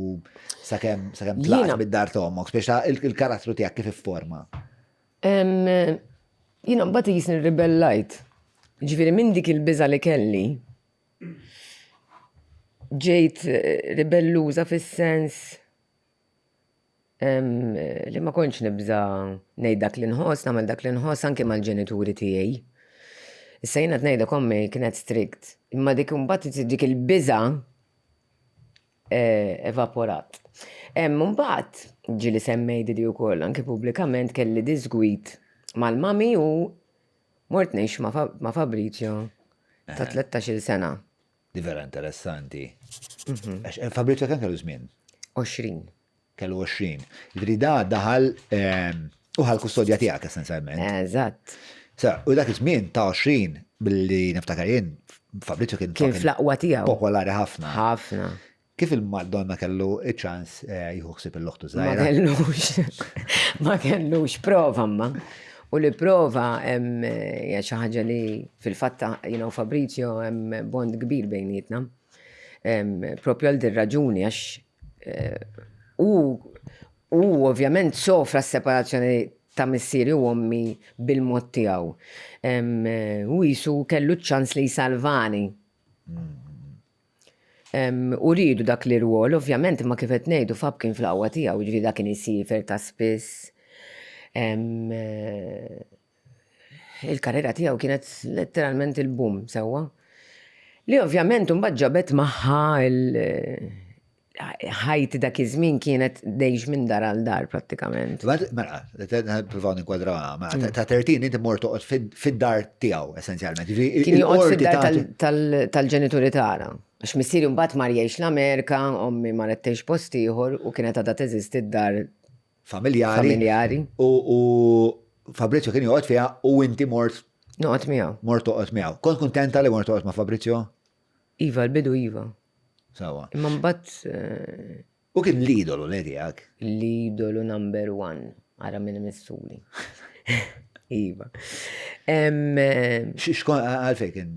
Speaker 2: sakemm sakemm tlaqt mid-dar ta' ommok, biex ta' il-karattru tiegħek kif ifforma.
Speaker 1: Jiena mbagħad jisni ribellajt. Ġifieri minn dik il-biża' li kelli ġejt ribelluża fis-sens li ma kontx nibża' ngħid dak li nħoss, nagħmel dak li nħoss anke mal-ġenituri tiegħi. Issa jiena qed ngħidlek ommi kienet strict, imma dik imbagħad dik il-biża' eh, evaporat. Imbagħad ġieli semmejt di wkoll anke pubblikament kelli disgwid mal-mami u mort ngħix ma' Fabrizio ta' 13-il sena.
Speaker 2: Di vera interessanti. Mhm. Eh, Fabrizio kemm kellu żmien?
Speaker 1: 20.
Speaker 2: Kellu 20. Ġifieri da daħal ehm, u ħal kustodja tiegħek essenzjalment.
Speaker 1: Eżatt.
Speaker 2: Sa, u dak iż-żmien ta' 20 billi niftakar jien Fabrizio kien
Speaker 1: kien fl-aqwa tiegħu.
Speaker 2: Popolari ħafna.
Speaker 1: Ħafna.
Speaker 2: Kif il-Madonna kellu iċ-ċans eh, jieħu ħsieb il-loħtu
Speaker 1: żgħira? Ma kellux. Ma kellux prova ma. U li prova hemm eh, hija xi ħaġa li fil-fatt you know, Fabrizio hemm bond kbir bejnietna. Propju għal din raġuni għax eh, u u ovvjament sofra s-separazzjoni ta' missieri u ommi bil-mod tiegħu. U jisu kellu ċ-ċans li jsalvani. U riedu dak l-irwol, ovvjament, imma kif qed ngħidu Fab kien fl-aqwa tiegħu, jiġifieri dak kien isiefer ta' spiss. Il-karriera tiegħu kienet letteralment il-boom, sewwa. Li ovvjament imbagħad ġabet magħha ħajti dak iż-żmien kienet dejx minn dar għal dar prattikament.
Speaker 2: Mela, nippruvaw ninkwadrawha, mela, mm. ta' 13 inti mort toqgħod fid-dar tiegħu essenzjalment.
Speaker 1: Kien joqgħod fid-dar tal-ġenituri tagħna. Għax missieri mbagħad mar jgħix l-Amerika, ommi marret tgħix post ieħor u kienet għadha teżisti d-dar
Speaker 2: familjari.
Speaker 1: Familjari.
Speaker 2: U Fabrizio kien joqgħod fiha u inti mort
Speaker 1: Noqgħod miegħu.
Speaker 2: Mort toqgħod miegħu. Kont kuntenta li mort toqgħod ma' Fabrizio?
Speaker 1: Iva, l-bidu iva.
Speaker 2: Sawa.
Speaker 1: Imma mbagħad. Eh,
Speaker 2: U kien l-idolu le tiegħek?
Speaker 1: L-idolu number one. Ara minn missuli. Iva.
Speaker 2: Eh, Xkon għalfej kien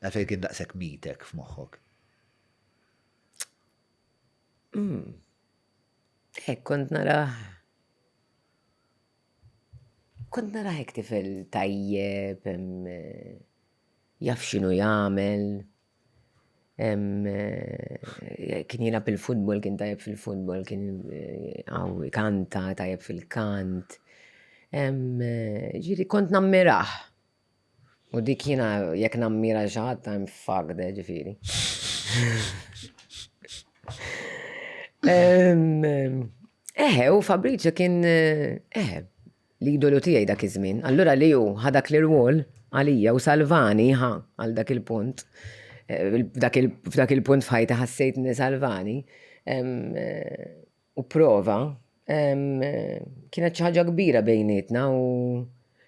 Speaker 2: għalfej kien daqshekk mitek f'moħħok?
Speaker 1: Hmm. Hekk kont nara Kont nara hekk tifel tajjeb, jaf x'inhu jagħmel. Kien jilgħab il-futbol, kien tajjeb fil-futbol, kien għaw kanta, tajjeb fil-kant. Ġifieri kont nammirah. U dik jiena jekk nammira xi ħadd I'm fucked, eh, ġifieri. Eħe, u Fabrizio kien eħe, l-idolu tiegħi dak iż-żmien. Allura li hu ħa dak l-irwol għalija u salvani ħa għal dak il-punt. Eh, f'dak il-punt f'ħajti ħassejt salvani. Eh, U prova, kienet xi ħaġa kbira bejnietna u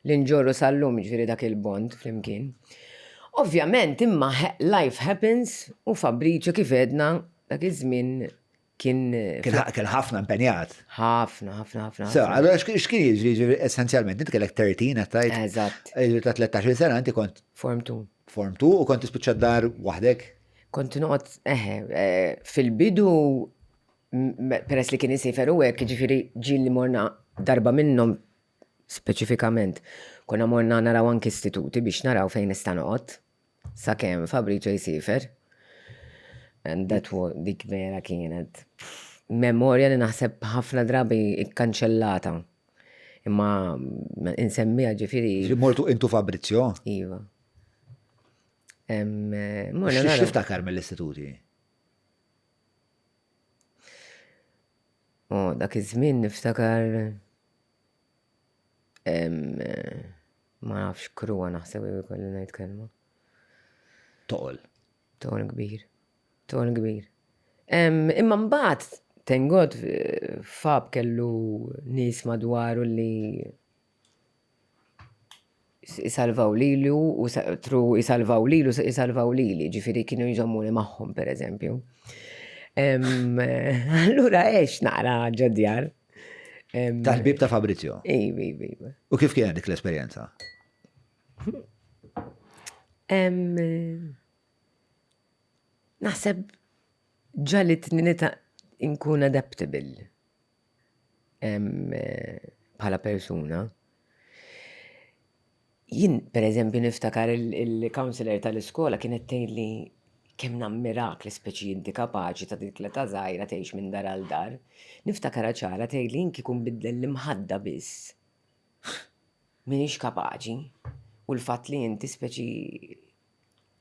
Speaker 1: li nġorru sal-lum ġifieri dak il-bond flimkien. Ovvjament imma life happens u Fabrizio kif għedna dak iż-żmien kien.
Speaker 2: Kien ħafna impenjat.
Speaker 1: Ħafna, ħafna, ħafna.
Speaker 2: So, allora x'kien jiġri essenzjalment inti kellek 13 qed tgħid.
Speaker 1: Eżatt.
Speaker 2: Ta' 13-il sena inti kont.
Speaker 1: Form 2.
Speaker 2: Form 2 u kont tispiċċa d-dar waħdek?
Speaker 1: Kont noqgħod eħe, eh, fil-bidu peress li kien isifer u hekk, jiġifieri ġieli morna darba minnhom speċifikament, konna morna naraw anki istituti biex naraw fejn nista' noqgħod sakemm Fabrizio jsifer. And that was, dik vera kienet memorja li naħseb ħafna drabi ikkanċellata. Imma insemmiha ġifieri.
Speaker 2: Mortu intu Fabrizio?
Speaker 1: Iva.
Speaker 2: X'tiftakar mill-istituti?
Speaker 1: U dak iż-żmien niftakar ma nafx kruha naħseb li jkolli ngħid kelma.
Speaker 2: Toqol.
Speaker 1: Toqol kbir. Toqol kbir. Imma mbagħad thank God Fab kellu nies madwaru li isalvaw lilu u tru isalvaw lilu isalvaw lili, ġifiri kienu jżommuni magħhom per eżempju. Allura għex naqra ġodjar.
Speaker 2: Tal-ħbib ta' Fabrizio?
Speaker 1: Iva, iva, iva.
Speaker 2: U kif kienet dik l-esperjenza?
Speaker 1: Naħseb ġalitni nita nkun adaptable bħala persuna. Jien, per eżempju, niftakar il-counselor tal-iskola kienet tgħidli kemm nammirak li speċi inti kapaċi ta' dik l-età żgħira tgħix minn dar għal dar. Niftakarha ċara tgħidli jien kieku nbiddel l-imħadda biss. M'iniex kapaċi. U l-fatt li inti speċi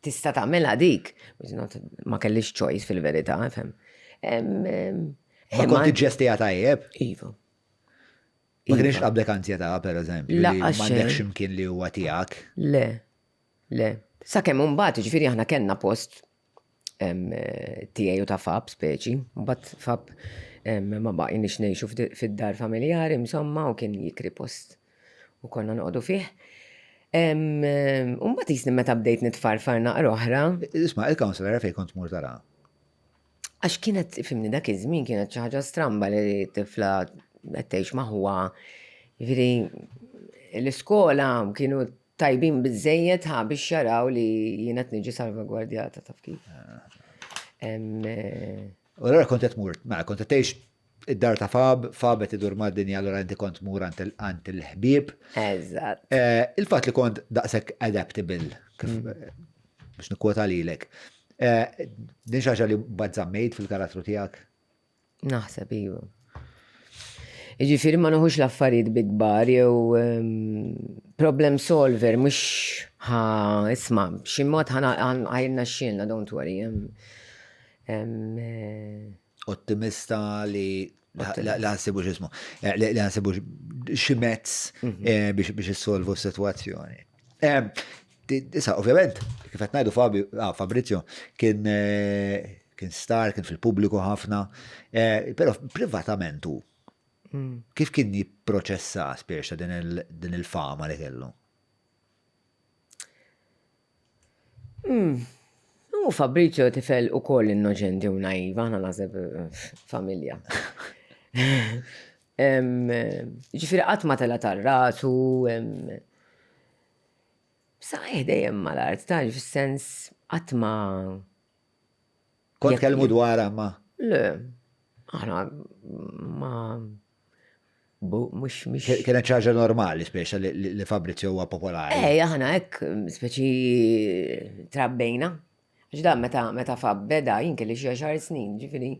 Speaker 1: tista' tagħmilha dik. Ma kellix choice fil-verità, fhem.
Speaker 2: Ma kont tiġġestiha tajjeb?
Speaker 1: Iva.
Speaker 2: Ma kienx iva. qabdek anzjetà, per eżempju, li m'għandekx x'imkien li huwa tiegħek.
Speaker 1: Le, le. Sakemm imbagħad, ġifieri aħna kellna post tiegħi u ta' Fab speċi, mbagħad Fab ma baqgħinix ngħixu fid-dar familjari insomma u kien jikri post u konna noqogħdu fih. U mbagħad jisni meta bdejt nitfarfar naqra oħra.
Speaker 2: Isma' il-counselor fejn kont tmur tara?
Speaker 1: Għax kienet, fimni dak iż-żmien kienet xi ħaġa stramba li tifla qed tgħix ma' ħuha. Jiġifieri l-iskola kienu tajbin biżejjed ħa biex jaraw li jiena qed niġi salvagwardjata taf kif.
Speaker 2: U allura kont qed tmur, mela kont qed tgħix id-dar ta' Fab, Fab qed idur mad-dinja allura inti kont tmur għand il-ħbieb.
Speaker 1: Eżatt.
Speaker 2: Eh, il-fatt li kont daqshekk adaptable, kif mm. biex nikkwota lilek. Eh, din xi ħaġa li mbagħad żammejt fil-karattru tiegħek?
Speaker 1: Naħseb iva. Jiġifieri ma noħux l-affarijiet bi kbar jew ehm, problem solver mhux ħa isma' b'xi mod ħajna xilna don't worry. Ehm, ehm, eh,
Speaker 2: Ottimista li li ħassibu x'ismu, eh, li ħassibu xi mezz mhm. eh, biex issolvu s-sitwazzjoni. Issa, ovvjament, kif qed ngħidu ah, Fabrizio kien eh, kien star, kien fil-pubbliku ħafna, eh, però privatament hu. Hmm. Kif kien jipproċessa spiex din il-fama li kellu?
Speaker 1: Hmm. U Fabrizio tifel u koll innoċenti u naiva, aħna naħseb eh, familja. Ġifiri qatt ma tela tar-rasu, Saqajh dejjem mal-art, ta' fis-sens qatt ma.
Speaker 2: Kont kellmu dwarha ma.
Speaker 1: Le, aħna ma. Mux, mux.
Speaker 2: Kienet ċaġa normali, speċa li Fabrizio huwa popolari.
Speaker 1: Ej, aħna hekk, speċi trabbejna. Għax dan meta meta Fab beda jien kelli xi għaxar snin, ġifieri.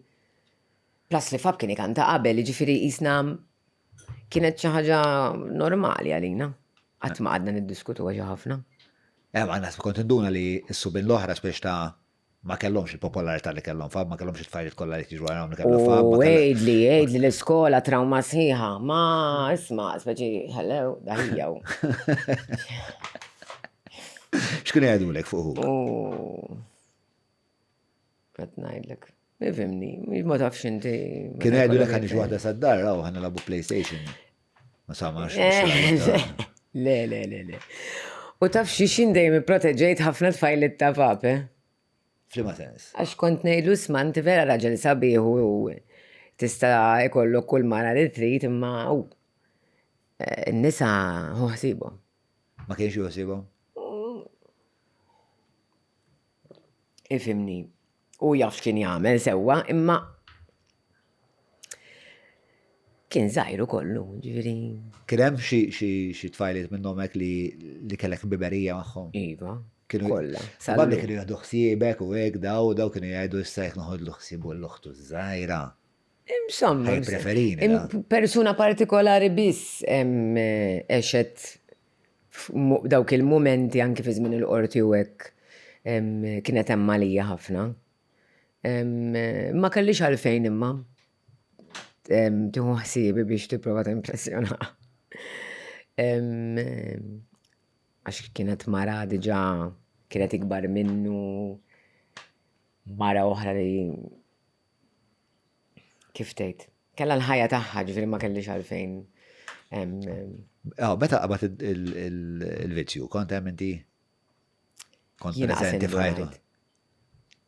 Speaker 1: Plus li Fab kien ikanta qabel, ġifieri jisna Kienet xi ħaġa normali għalina. Qatt ma qgħadna niddiskutuha xi ħafna.
Speaker 2: Eh, ma naħseb kont induna li s-subien l-oħra spiex ta' ma kellhomx il-popolarità li kellhom fab, ma kellhomx it-tfajliet kollha li tiġu għarahom li kellhom fab.
Speaker 1: U għidli, għidli l-iskola trauma sħiħa. Ma isma', speċi, hello, daħija.
Speaker 2: X'kienu jgħidulek fuq hu?
Speaker 1: Qed ngħidlek. Ifimni, ma tafx inti.
Speaker 2: Kienu jgħidulek ħa niġu waħda sad-dar, raw ħa nilagħbu PlayStation. Ma samax.
Speaker 1: Le, le, le, le. U taf xi xin dejjem ipproteġejt ħafna tfajliet ta' pape.
Speaker 2: F'liema sens?
Speaker 1: Għax kont ngħidlu isma' inti vera raġel sabiħ u tista' jkollok kull mara li trid imma u eh, n-nisa ħu ħsibhom.
Speaker 2: Ma kienx juħsibhom?
Speaker 1: Ifimni, u jaf x'kien jagħmel sewwa, imma kien żgħir ukollu, ġifieri.
Speaker 2: Kien hemm xi tfajliet minnhom hekk li li kellek ħbiberija magħhom?
Speaker 1: Iva. Kienu kollha.
Speaker 2: Probabbli kienu jieħdu ħsiebek u hekk daw daw kienu jgħidu issa jekk noħodlu ħsiebu l-oħtu żgħira.
Speaker 1: Insomma.
Speaker 2: Preferini.
Speaker 1: Persuna partikolari biss għexet dawk il-mumenti anki fi żmien il-qorti u hekk kienet hemm għalija ħafna. Ma kellix għalfejn imma tieħu ħsiebi biex tipprova timpressjona. Għax kienet mara diġà kienet ikbar minnu, mara oħra li kif tgħid, kellha l-ħajja tagħha, ġifieri ma kellix għalfejn.
Speaker 2: Ah, meta qabad il-vizzju, kont hemm inti? Kont preżenti f'ħajtu?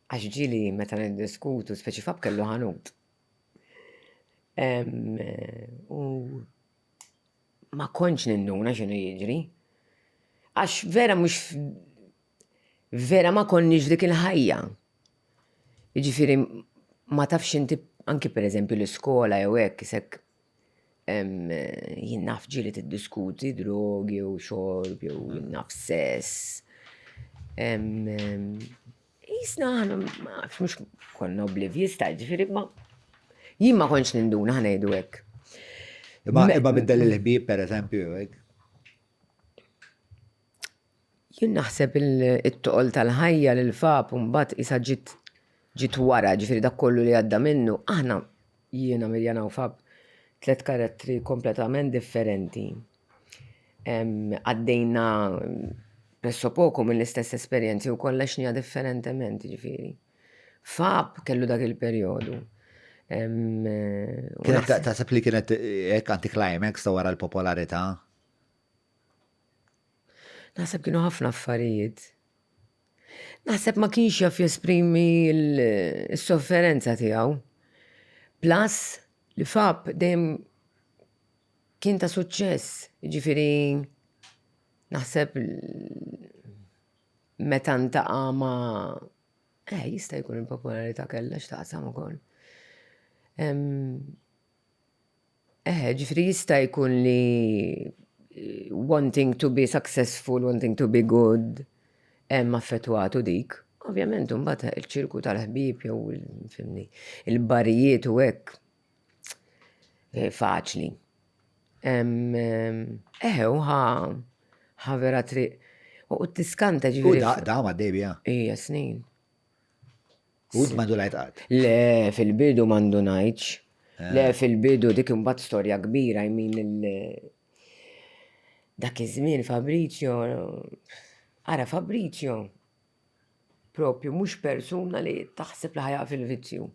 Speaker 1: Għax ġieli meta niddiskutu, speċi Fab kellu ħanut. U ma kontx ninduna x'inhu jiġri. Għax vera mhux vera ma konniex f'dik il-ħajja. Jiġifieri ma tafx inti anki pereżempju l-iskola jew hekk isek jien naf ġieli tiddiskuti drogi jew xorb jew jien naf sess. Jisna aħna ma nafx mhux konna oblivious ta' ġifieri ma jien ma kontx ninduna ħa ngħidu hekk.
Speaker 2: Imma imma biddel il-ħbieb pereżempju hekk.
Speaker 1: Jien naħseb it-toqol tal-ħajja lil Fab mbagħad isa ġiet ġiet wara, ġifieri dak kollu li għadda minnu, aħna jiena Mirjana u Fab tliet karattri kompletament differenti. Għaddejna pressappoco mill-istess esperjenzi u kollha xnija differentement, ġifieri. Fab kellu dak il-perjodu.
Speaker 2: Kienet taħseb li kienet hekk anticlimax ta' wara l-popolarità?
Speaker 1: Naħseb kienu ħafna affarijiet. Naħseb ma kienx jaf jesprimi s-sofferenza tiegħu. Plus li Fab dejjem kien ta' suċċess, jiġifieri naħseb meta ntaqa' ma' eh jista' jkun il-popolarità kellha x'taqsam ukoll. Eh, ġifieri jista' jkun li wanting to be successful, wanting to be good, hemm affettwatu dik. Ovvjament, imbagħad il-ċirku tal-ħbieb jew fimni, il-barijiet u hekk eh, faċli. Eħe, u ħa vera triq. U tiskanta
Speaker 2: ġifieri. U da ma dejbija.
Speaker 1: Ija, snin.
Speaker 2: U mandu lajt qatt.
Speaker 1: Le, fil-bidu mandu ngħidx. Eh. Le, fil-bidu dik imbagħad storja kbira, I mean il dak iż-żmien Fabrizio, ara Fabrizio, propju mhux persuna li taħseb li ħajaq fil-vizzju.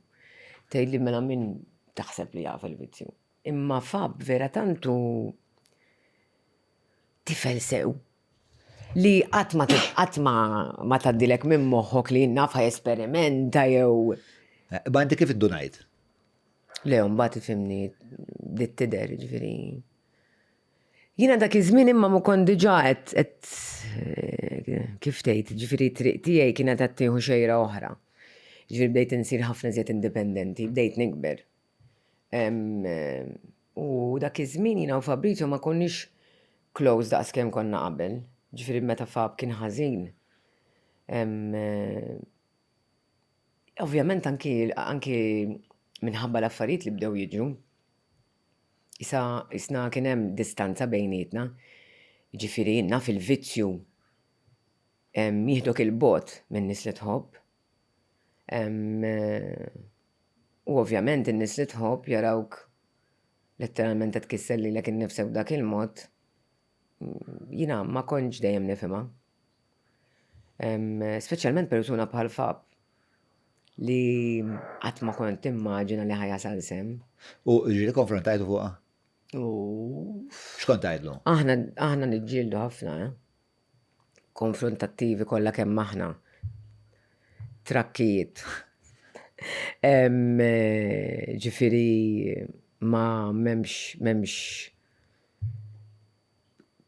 Speaker 1: Tgħidli mela min taħseb li jaf il-vizzju. Imma Fab vera tantu tifel sew li qatt ma qatt ma ma tgħaddilek minn moħħok li naf esperimenta jew.
Speaker 2: Eh, ma inti kif iddunajt?
Speaker 1: Le, mbagħad ifhimni bdiet tidher, ġifieri. Jiena dak iż-żmien imma ma kont diġà qed qed eh, kif tgħid, ġifieri triq tiegħi kienet qed tieħu xejra oħra. Ġifieri bdejt insir ħafna iżjed indipendenti, bdejt nikber. Eh, u dak iż-żmien jiena u Fabrizio ma konniex close daqskemm konna qabel. Ġifieri meta Fab kien ħażin. Eh, ovvjament anki anki minħabba l-affarijiet li bdew jiġru. Isa isna kien hemm distanza bejnietna. Ġifieri naf il-vizzju jieħdok il-bogħod minn nies li tħobb. U ovvjament in-nies li tħobb jarawk letteralment qed tkisser lilek innifsek b'dak il-mod. Jiena ma kontx dejjem nifhimha. Speċjalment persuna bħal Fab li qatt ma kont timmaġina li ħa jasal s'hemm.
Speaker 2: U ġieli konfrontajtu fuqha? X'kont tgħidlu?
Speaker 1: Aħna aħna niġġieldu ħafna, eh? Konfrontattivi kollha kemm aħna. Trakkijiet. Ġifieri ma m'hemmx m'hemmx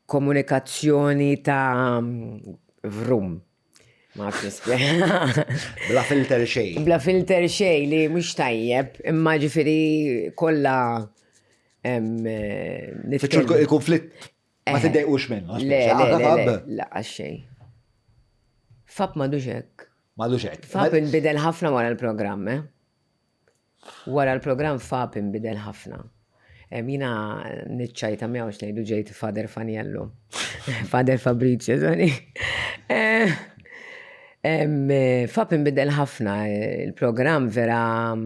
Speaker 1: komunikazzjoni ta' vrum. Ma nafx nispjega.
Speaker 2: Bla filter xejn.
Speaker 1: Bla filter xejn li mhux tajjeb, imma ġifieri kollha
Speaker 2: Il-konflitt ma eh. tiddejqux minnu.
Speaker 1: Le, le, le, le, xejn. Fab m'għadux hekk.
Speaker 2: M'għadux hekk.
Speaker 1: Fab inbidel ħafna wara l-programm, eh? Wara l-programm Fab inbidel ħafna. Jiena niċċajta miegħu x'ngħidu ġejt Father Faniello. Father Fabrizio, sorry. Eh, Fab inbidel ħafna, il-programm vera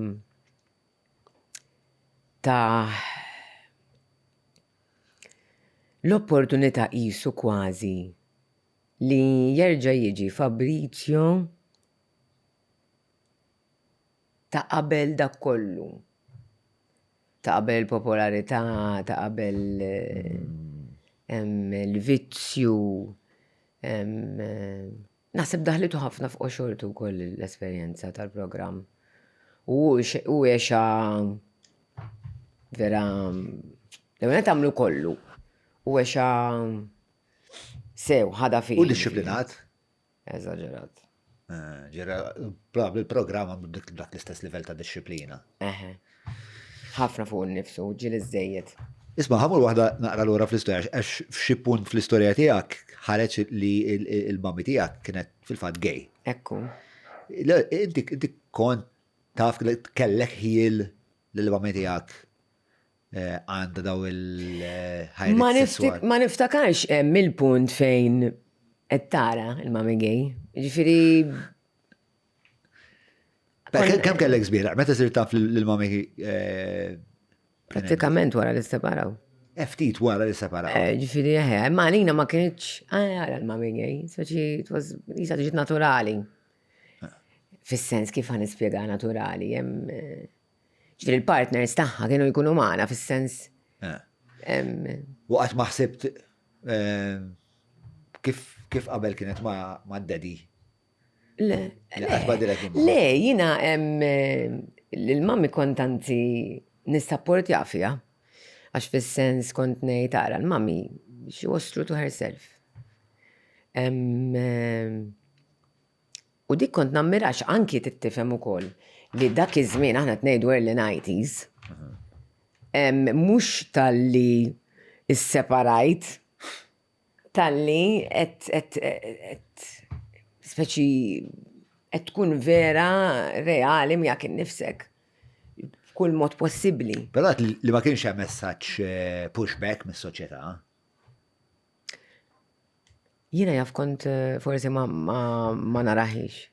Speaker 1: ta' l-opportunità qisu kważi li jerġa' jiġi Fabrizio ta' qabel dak kollu. Ta' qabel il-popolarità, ta' qabel il-vizzju. Naħseb daħlitu ħafna f'qoxortu wkoll l-esperjenza tal-programm. U hu għexa vera l-ewwel nett għamlu kollu. U għexa. Sew, ħadha fih.
Speaker 2: U dixxiplinat.
Speaker 1: Eżaġerat.
Speaker 2: Eh, ġera, probabli l-programm għandu dik dak l-istess livell ta' dixxiplina.
Speaker 1: Eħe. Ħafna fuq innifsu, ġieli żejjed.
Speaker 2: Isma' ħamur waħda naqra lura fl-istorja, għax f'xi punt fl-istorja tiegħek ħareġ li il-mami tiegħek kienet fil-fatt gay.
Speaker 1: Ekku.
Speaker 2: Inti inti kont taf kellek ħiel lill-mami tiegħek eh, għandha daw il-ħajja.
Speaker 1: Ma niftakarx eh, mill-punt fejn qed tara il-mami gay. Ġifieri
Speaker 2: Kemm kellek żbieraq? Meta sirt taf lil-mami? Eh,
Speaker 1: Prattikament wara li separaw.
Speaker 2: Ftit wara li separaw.
Speaker 1: Ġifieri eħe, ma għalina ma kienx għara l-mami gay, speċi it was jisa ġiet naturali. Fis-sens kif ħa nispjega naturali, hemm Ġifieri l-partners tagħha kienu jkunu magħna fis-sens.
Speaker 2: Eh. U qatt ma ħsibt eh, kif kif qabel kienet ma' daddy?
Speaker 1: Le. Le, jina l-mami kont anzi nissapportja fiha. Għax fis-sens kont ngħid tara l-mami she was true to herself. U dik kont nammira għax anki trid tifhem ukoll li dak iż-żmien aħna qed ngħidu early 90s, mhux talli isseparajt, talli qed speċi qed tkun vera reali miegħek innifsek b'kull mod possibbli.
Speaker 2: Però li ma kienx hemm messaġġ eh, pushback mis-soċjetà.
Speaker 1: Jiena jaf kont eh, forsi ma, ma, ma narahix.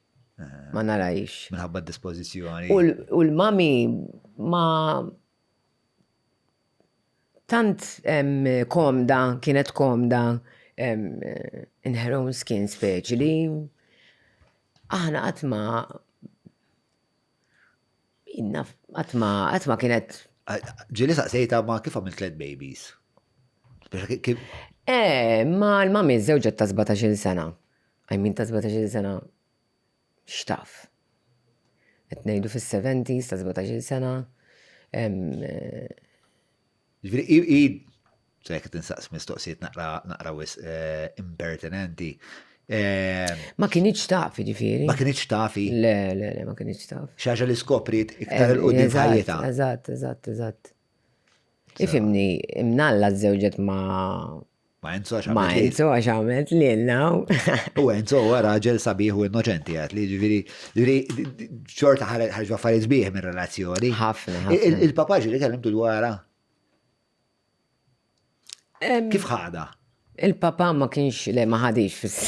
Speaker 1: Eh, ma narahix.
Speaker 2: Minħabba d-dispożizzjoni.
Speaker 1: U l-mami ma tant komda, kienet komda in her own skin speċi li aħna qatt ma Qatt ma qatt ma kienet.
Speaker 2: Ġieli saqsejta ma kif għamilt tliet babies?
Speaker 1: Eh, ma l-mami żewġet ta' 17-il sena. I mean ta' 17-il sena x'taf. Qed ngħidu fis-70s ta' 17-il sena.
Speaker 2: Ġifieri i se jekk tinsaqs mistoqsijiet naqra naqra wis eh, impertinenti.
Speaker 1: Eh, ma kinitx taf, ġifieri.
Speaker 2: Ma kinitx tafi.
Speaker 1: Le, le, le, ma kinitx taf.
Speaker 2: Xi ħaġa li skopriet iktar il qudiem f'ħajjitha.
Speaker 1: Eżatt, eżatt, eżatt. Ifimni, imnalla żewġet ma'
Speaker 2: Ma Enzo għax
Speaker 1: Ma Enzo għax għamelt li l-naw.
Speaker 2: U Enzo huwa raġel sabiħ u innoċenti għat li ġifieri ġifieri xorta ħarġu affarijiet sbieħ minn relazzjoni.
Speaker 1: Ħafna.
Speaker 2: Il-papa ġieli kellimtu dwarha. Kif ħada?
Speaker 1: Il-papa ma kienx, le ma ħadix fis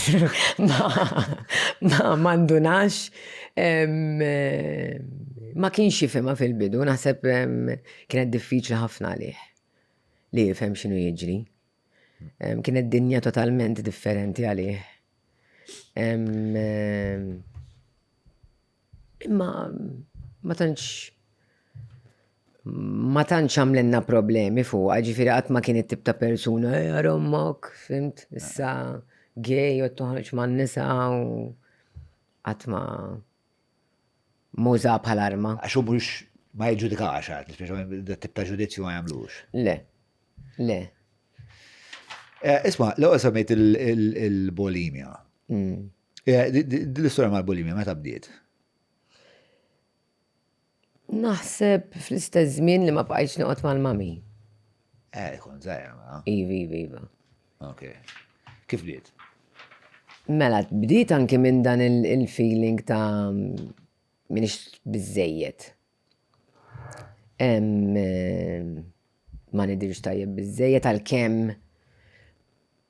Speaker 1: ma mandunax, ma kienx jifhimha fil-bidu, naħseb kienet diffiċli ħafna għalih. li jifhem x'inhu jiġri. Kienet dinja totalment differenti għalih. Imma ma tantx ma tantx għamlenna problemi fuq, ġifieri qatt ma kien it-tip ta' persuna, eh, ommok, fimt, issa gay u toħroġ man-nisa u qatt ma Muża bħal arma.
Speaker 2: Għax hu mhux ma jiġġudikax għad, speċjalment dat tip ta' ġudizzju ma jagħmlux.
Speaker 1: Le. Le.
Speaker 2: Eh, isma', l-ewwel semmejt il-bulimja. Mm. Eh, l-istorja mal-bulimja meta bdiet?
Speaker 1: Naħseb fl-istess żmien li ma bqajtx noqgħod mal-mami.
Speaker 2: Eh, kont żgħira, ma.
Speaker 1: Iva, iva, iva.
Speaker 2: Ok. Kif bdiet?
Speaker 1: Mela, bdiet anki minn dan il-feeling ta' minix biżejjed. Ma nidirx tajjeb biżejjed għalkemm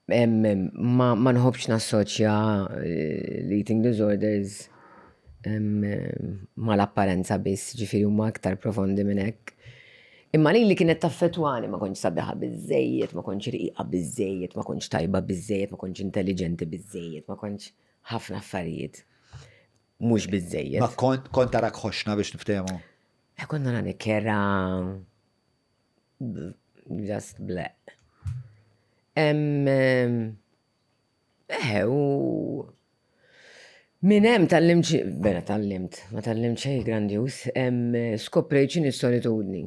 Speaker 1: Ma, ma nħobbx nassoċja eh, l-eating disorders mal-apparenza biss, ġifieri huma aktar profondi minn hekk. Imma li li kienet taffetwani ma kontx sabiħa biżejjed, ma kontx riqiqa biżejjed, ma kontx tajba biżejjed, ma kontx intelligenti biżejjed, ma kontx ħafna affarijiet. Mhux biżejjed.
Speaker 2: Ma kont kont tarak ħoxna biex niftehmu.
Speaker 1: Eh, kont nara nikkera Just black. Eħe, u minn hemm tallimt, bena tallimt, ma tallimt xejn grandjuż, skoprejt x'inhi s-solitudni.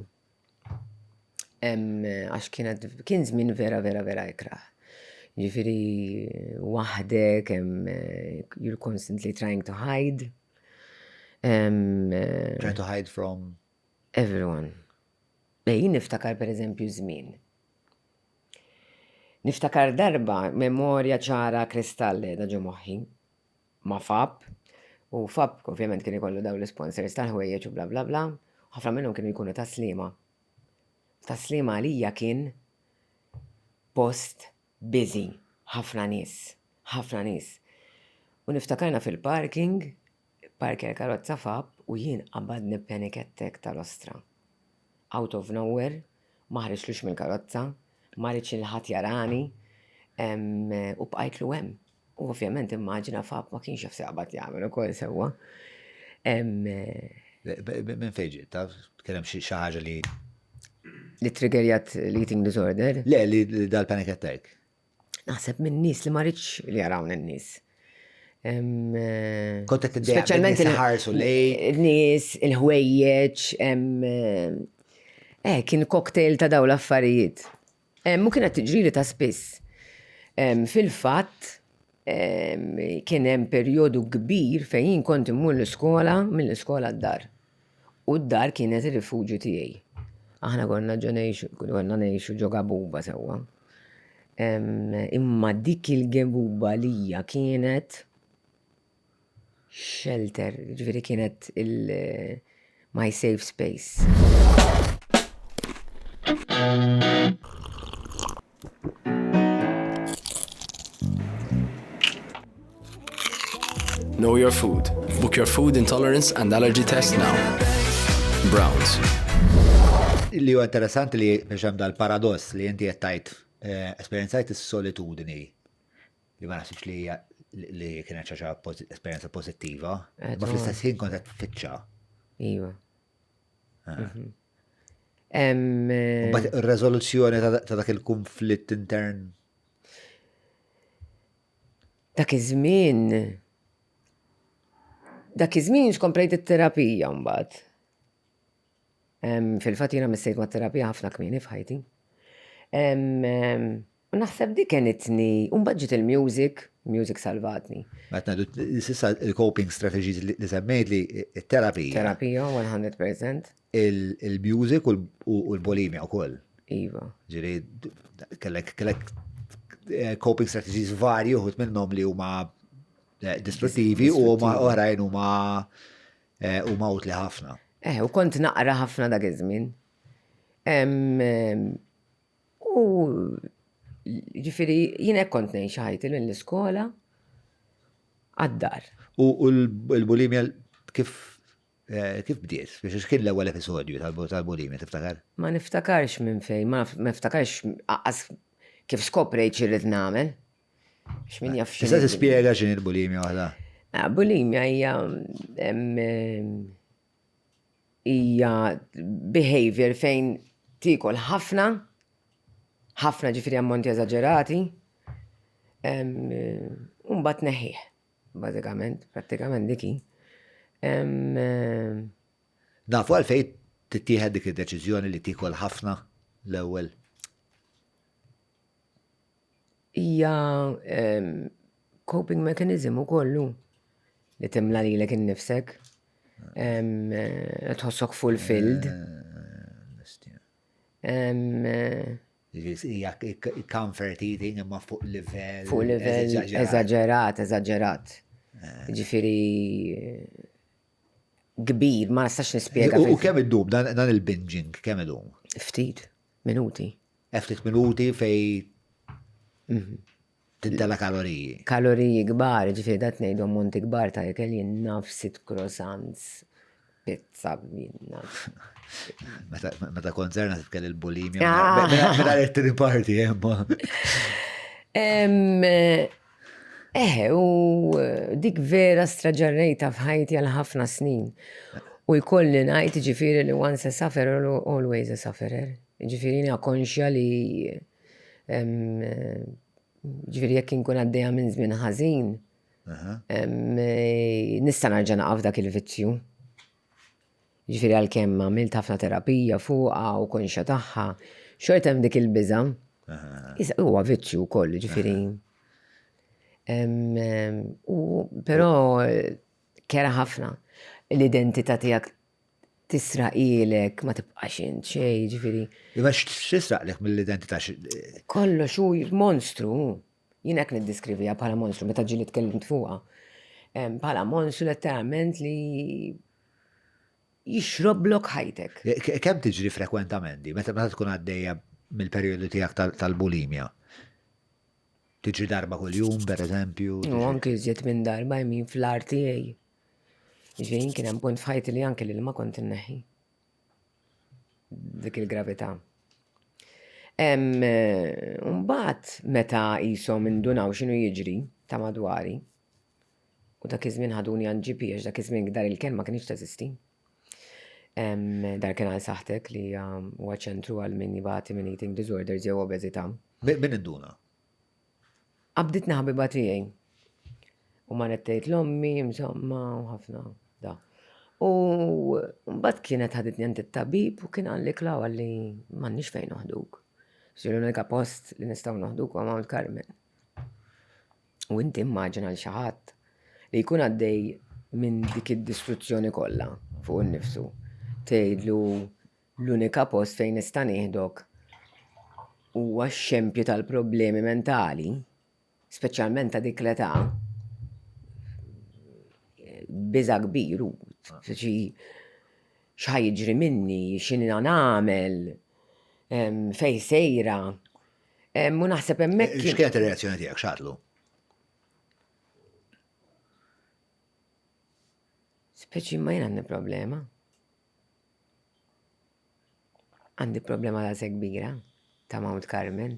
Speaker 1: Għax kienet kien żmien vera vera vera ikrah. Ġifieri waħdek, hemm you're constantly trying to hide.
Speaker 2: Trying to hide from?
Speaker 1: Everyone. Jien niftakar per eżempju żmien. Niftakar darba memorja ċara kristall qiegħda ġo moħħi ma' Fab u Fab ovvjament kien ikollu dawn l-isponsors tal-ħwejjeġ u bla bla bla, ħafna minnhom kienu jkunu ta' Sliema. Ta' Sliema għalija kien post busy, ħafna nies, ħafna nies. U niftakarna fil-parking, parkja l-karozza Fab u jien qabadni panic attack tal-ostra. Out of nowhere, ma ħriġtlux mill-karozza, ma ridx lil ħadd jarani, u bqajtlu hemm. U ovvjament immaġina Fab ma kienx jaf se jaqbad jagħmel ukoll sewwa.
Speaker 2: Minn fejn ġiet, taf? Kien hemm xi ħaġa li.
Speaker 1: Li triggerjat l-eating disorder?
Speaker 2: Le, li dal-panic attack.
Speaker 1: Naħseb minn nies li ma rridx li jarawni n-nies.
Speaker 2: Kont qed tiddejjaq Speċjalment il-ħarsu lej.
Speaker 1: Il-nies, il-ħwejjeġ, eh, kien cocktail ta' dawn l-affarijiet. U kienet tiġrili ta' spiss. Fil-fatt, kien hemm perjodu kbir fejn jien kont immur l-iskola, mill-iskola d-dar. U d-dar kienet ir-rifuġju tiegħi. Aħna konna ġo ngħixu, konna ngħixu ġo gabuba sewwa. Imma dik il-gebuba lija kienet shelter, ġifieri kienet il- my safe space.
Speaker 3: Know your food. Book your food intolerance and allergy test now. Browns.
Speaker 2: Li huwa interessanti li biex hemm dal-paradoss li inti qed tgħid eh, esperjenzajt is-solitudni li ma naħsibx li hija li kienet xi ħaġa esperjenza pożittiva, eh, ma fl-istess ħin kont qed tfittxa.
Speaker 1: Iva. Ah. Mhm.
Speaker 2: Eh, Mbagħad ir-reżoluzzjoni ta' dak il-konflitt intern
Speaker 1: Dak iż-żmien dak iż-żmien xkomplejt it-terapija mbagħad. Fil-fatt jiena missejt mat-terapija ħafna kmieni f'ħajti. U naħseb dik għenitni, u mbagħad ġiet il-music, music salvatni.
Speaker 2: Meta ngħidu s'issa il-coping strategies li semmejt li t-terapija.
Speaker 1: Terapija 100%.
Speaker 2: Il-music u l-bulimia wkoll.
Speaker 1: Iva.
Speaker 2: Ġieli kellek kellek eh, coping strategies varji uħud minnhom li huma eh, distruttivi u huma oħrajn huma eh, huma utli ħafna.
Speaker 1: Eh, u kont naqra ħafna dak iż-żmien. U ġifieri jien hekk kont ngħix ħajti mill-iskola għad-dar.
Speaker 2: U l-bulimja kif eh, kif bdiet? Biex kien l-ewwel episodju tal-bulimja tiftakar?
Speaker 1: Ma niftakarx minn fejn, ma niftakarx aqas kif skoprejt xi nagħmel. X'min jaf
Speaker 2: x'inhi. Tista' tispjega x'inhi l-bulimja waħda?
Speaker 1: Ah, bulimja hija hija behavior fejn tiekol ħafna, ħafna ġifieri ammonti eżaġerati, u mbagħad neħħih, bażikament, prattikament dik hi.
Speaker 2: Nafu għalfejn tittieħed dik id-deċiżjoni li tiekol ħafna l-ewwel?
Speaker 1: Hija coping mechanism ukoll hu li timla lilek innifsek. Tħossok fulfilled.
Speaker 2: Hija comfort eating imma fuq livell.
Speaker 1: Fuq livell eżaġerat, eżaġerat. Ġifieri kbir, ma nistax nispjega.
Speaker 2: U kemm iddum dan il-binging, kemm idum?
Speaker 1: Ftit, minuti.
Speaker 2: Ftit minuti fej mhm. tintela kaloriji.
Speaker 1: Kaloriji kbar, ġifieri dat ngħidu ammonti kbar ta' ikel jien naf sit croissants, pizza, jien naf.
Speaker 2: Meta kont żerna titkell il-bulimia. Ah. Meta it-tieni parti hemm.
Speaker 1: Eh, u eh, dik vera straġarrejta f'ħajti għal ħafna snin. U jkolli ngħid ġifieri li once a sufferer, always a sufferer. Ġifieri jiena konxja li ġifieri jekk inkun għaddejja minn żmien ħażin, nista' nerġa' naqa' f'dak il-vizzju. Ġifieri għalkemm għamilt ħafna terapija fuqha u konxja tagħha, xorta hemm dik il-biża'. Huwa vizzju wkoll, ġifieri. U però kera ħafna l-identità tiegħek tisraqilek, ma tibqax int xejn, ġifieri.
Speaker 2: Imma x'tisraqlek mill-identità?
Speaker 1: Kollox hu monstru. Jien hekk niddeskriviha bħala monstru meta ġieli tkellimt fuqha. Bħala monstru letteralment li jixroblok ħajtek.
Speaker 2: Kemm tiġri frekwentament di, meta tkun għaddejja mill-perjodu tiegħek tal-bulimja? Tiġri darba kuljum, per eżempju?
Speaker 1: U anki iżjed minn darba jmin fl-art tiegħi. Ġifieri kien hemm punt f'ħajti li anke l-ilma kont inneħħi. Dik il-gravità. Mbagħad meta qishom indunaw x'inhu jiġri ta' madwari, u dak iż-żmien ħaduni għand GP għax dak iż-żmien dar il-kenn ma kinitx teżisti. Dar kien għal saħħtek li huwa ċentru għal min jbati minn eating disorders jew obeżità.
Speaker 2: Min induna?
Speaker 1: Qabditni ħabiba tiegħi. U marret tgħid l-ommi, insomma, u ħafna da. U mbagħad kienet ħaditni għand it-tabib u kien qalli Klaw qalli m'għandniex fejn noħduk. Ġifieri l-unika post li nistgħu noħduk huwa Mount Carmel. U inti immaġina l xi ħadd li jkun għaddej minn dik id-distruzzjoni kollha fuq innifsu. Tgħidlu L-unika post fejn nista' nieħdok huwa x-xempju tal-problemi mentali, speċjalment ta' dik l-età. Biża' kbir u xi x'ħa jiġri minni, x'inhi nagħmel, fejn sejra. U naħseb hemmhekk.
Speaker 2: X'kienet ir-reazzjoni tiegħek x'għadlu?
Speaker 1: Speċi ma jien għandi problema. Għandi problema ta' kbira ta' Mount Carmen.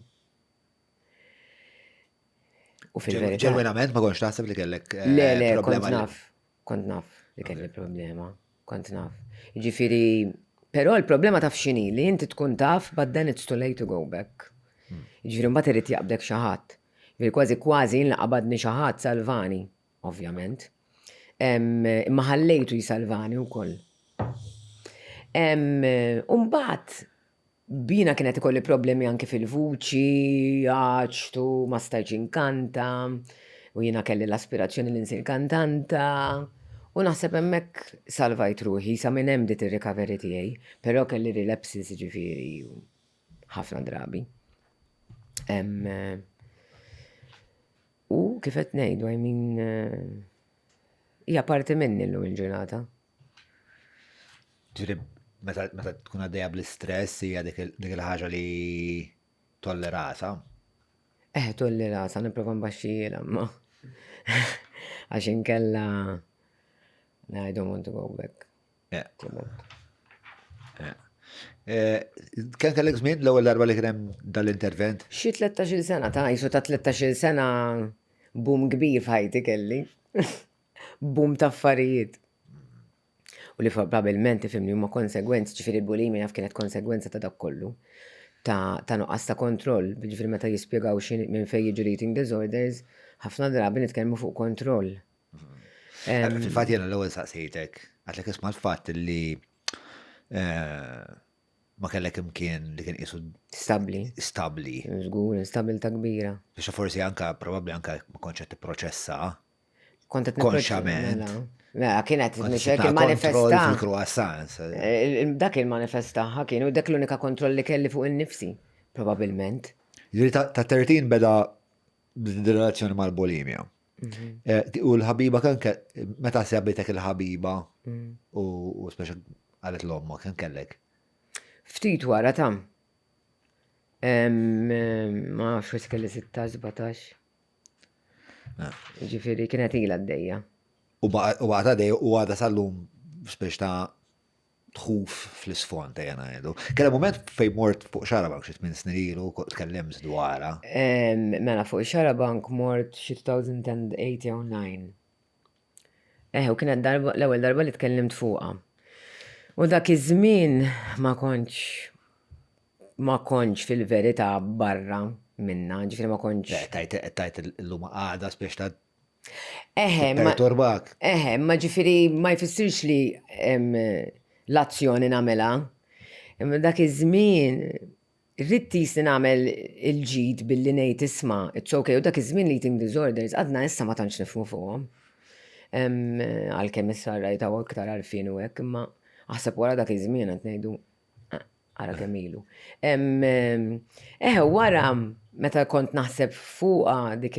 Speaker 2: U fil-verità. Ġenwinament ma kontx taħseb li kellek.
Speaker 1: Eh, le, le, kont naf. Kont naf li kelli problema. Kont naf. Ġifieri, però l-problema taf x'inhi li inti tkun taf, but then it's too late to go back. Hmm. Ġifieri mbagħad irid jaqbdek xi ħadd. Ġifieri kważi kważi jien qabadni xi ħadd salvani. ovvjament. Imma ħallejtu jsalvani wkoll. Umbagħad bina kienet ikolli problemi anke fil-vuċi, għaċtu, ma stajtx inkanta, u jiena kelli l-aspirazzjoni li nsir kantanta. U naħseb hemmhekk salvajt ruħi sa minn hemm bdiet ir-recovery tiegħi, però kelli relapses ġifieri ħafna drabi. U kif qed ngħidu, I mean, hija parti minni llum il-ġurnata.
Speaker 2: Ġifieri meta tkun għaddejja bl-istress hija dik il-ħaġa li tollerata.
Speaker 1: Eh, tollerata, nipprova nbaxxijielha imma. Għax inkella I don't want to go back.
Speaker 2: Eh, Kemm kellek żmien l-ewwel darba li kien hemm dal-intervent?
Speaker 1: Xi 13-il sena ta' jisu ta' 13-il sena boom kbir f'ħajti kelli. Boom ta' affarijiet. U li probabbilment ifimni huma konsegwenzi, ġifieri l-bulimia naf kienet konsegwenza ta' dak kollu. Ta' ta' nuqqas ta' kontroll, ġifieri meta jispjegaw xi minn fejn jiġu l-eating disorders, ħafna drabi nitkellmu fuq kontroll.
Speaker 2: Fil-fatt jiena l-ewwel saqsejtek, għatlek isma' l-fatt li eh, ma kellek imkien li kien qisu
Speaker 1: Stabbli.
Speaker 2: Stabbli.
Speaker 1: Żgur, instabilità kbira.
Speaker 2: Biex forsi anka probabbli anka ma kontx qed tipproċessa.
Speaker 1: Kont qed
Speaker 2: konxjament.
Speaker 1: Mela, mela kienet mhux hekk il-manifesta.
Speaker 2: Fil-croissants.
Speaker 1: Eh, dak il-manifesta kienu dak l-unika kontroll li kelli fuq in-nifsi, probabbilment.
Speaker 2: Ġifieri ta' 13 beda relazzjoni mal-bulimia. Mhm. Eh, u l-ħabiba kan meta sebitek il-ħabiba mm. u speċa għalet l-omma kan kellek?
Speaker 1: Ftit wara ta' ma nafx kelli 16, 17. Ah. Ġifieri kienet ilha għaddejja.
Speaker 2: U baqgħet għaddejja u għadha sal-lum speċ ta' tħuf fl-isfond ejja ngħidu. Kien hemm mument fejn mort fuq Xarabank xi tmien snin ilu tkellimt dwarha.
Speaker 1: Mela fuq Xarabank mort xi 2008 jew 9. Eh, u kienet darba l-ewwel darba li tkellimt fuqha. U dak iż-żmien ma kontx ma kontx fil-verità barra minna, ġifieri ma kontx.
Speaker 2: Tajt tajt illum għada spiex ta'
Speaker 1: Eħe, ma.
Speaker 2: Perturbak.
Speaker 1: Eħe, ma ġifieri ma jfissirx li l-azzjoni nagħmilha. Imma dak iż-żmien Ridt qisni nagħmel il-ġid billi ngħid isma' it's okay u dak iż-żmien l-eating disorders għadna issa ma tantx nifhmu fuqhom. Għalkemm issa rajt hawn iktar għarfien u hekk, imma aħseb wara dak iż-żmien qed ngħidu eh, ara kemm ilu. Eh, wara meta kont naħseb fuqha dik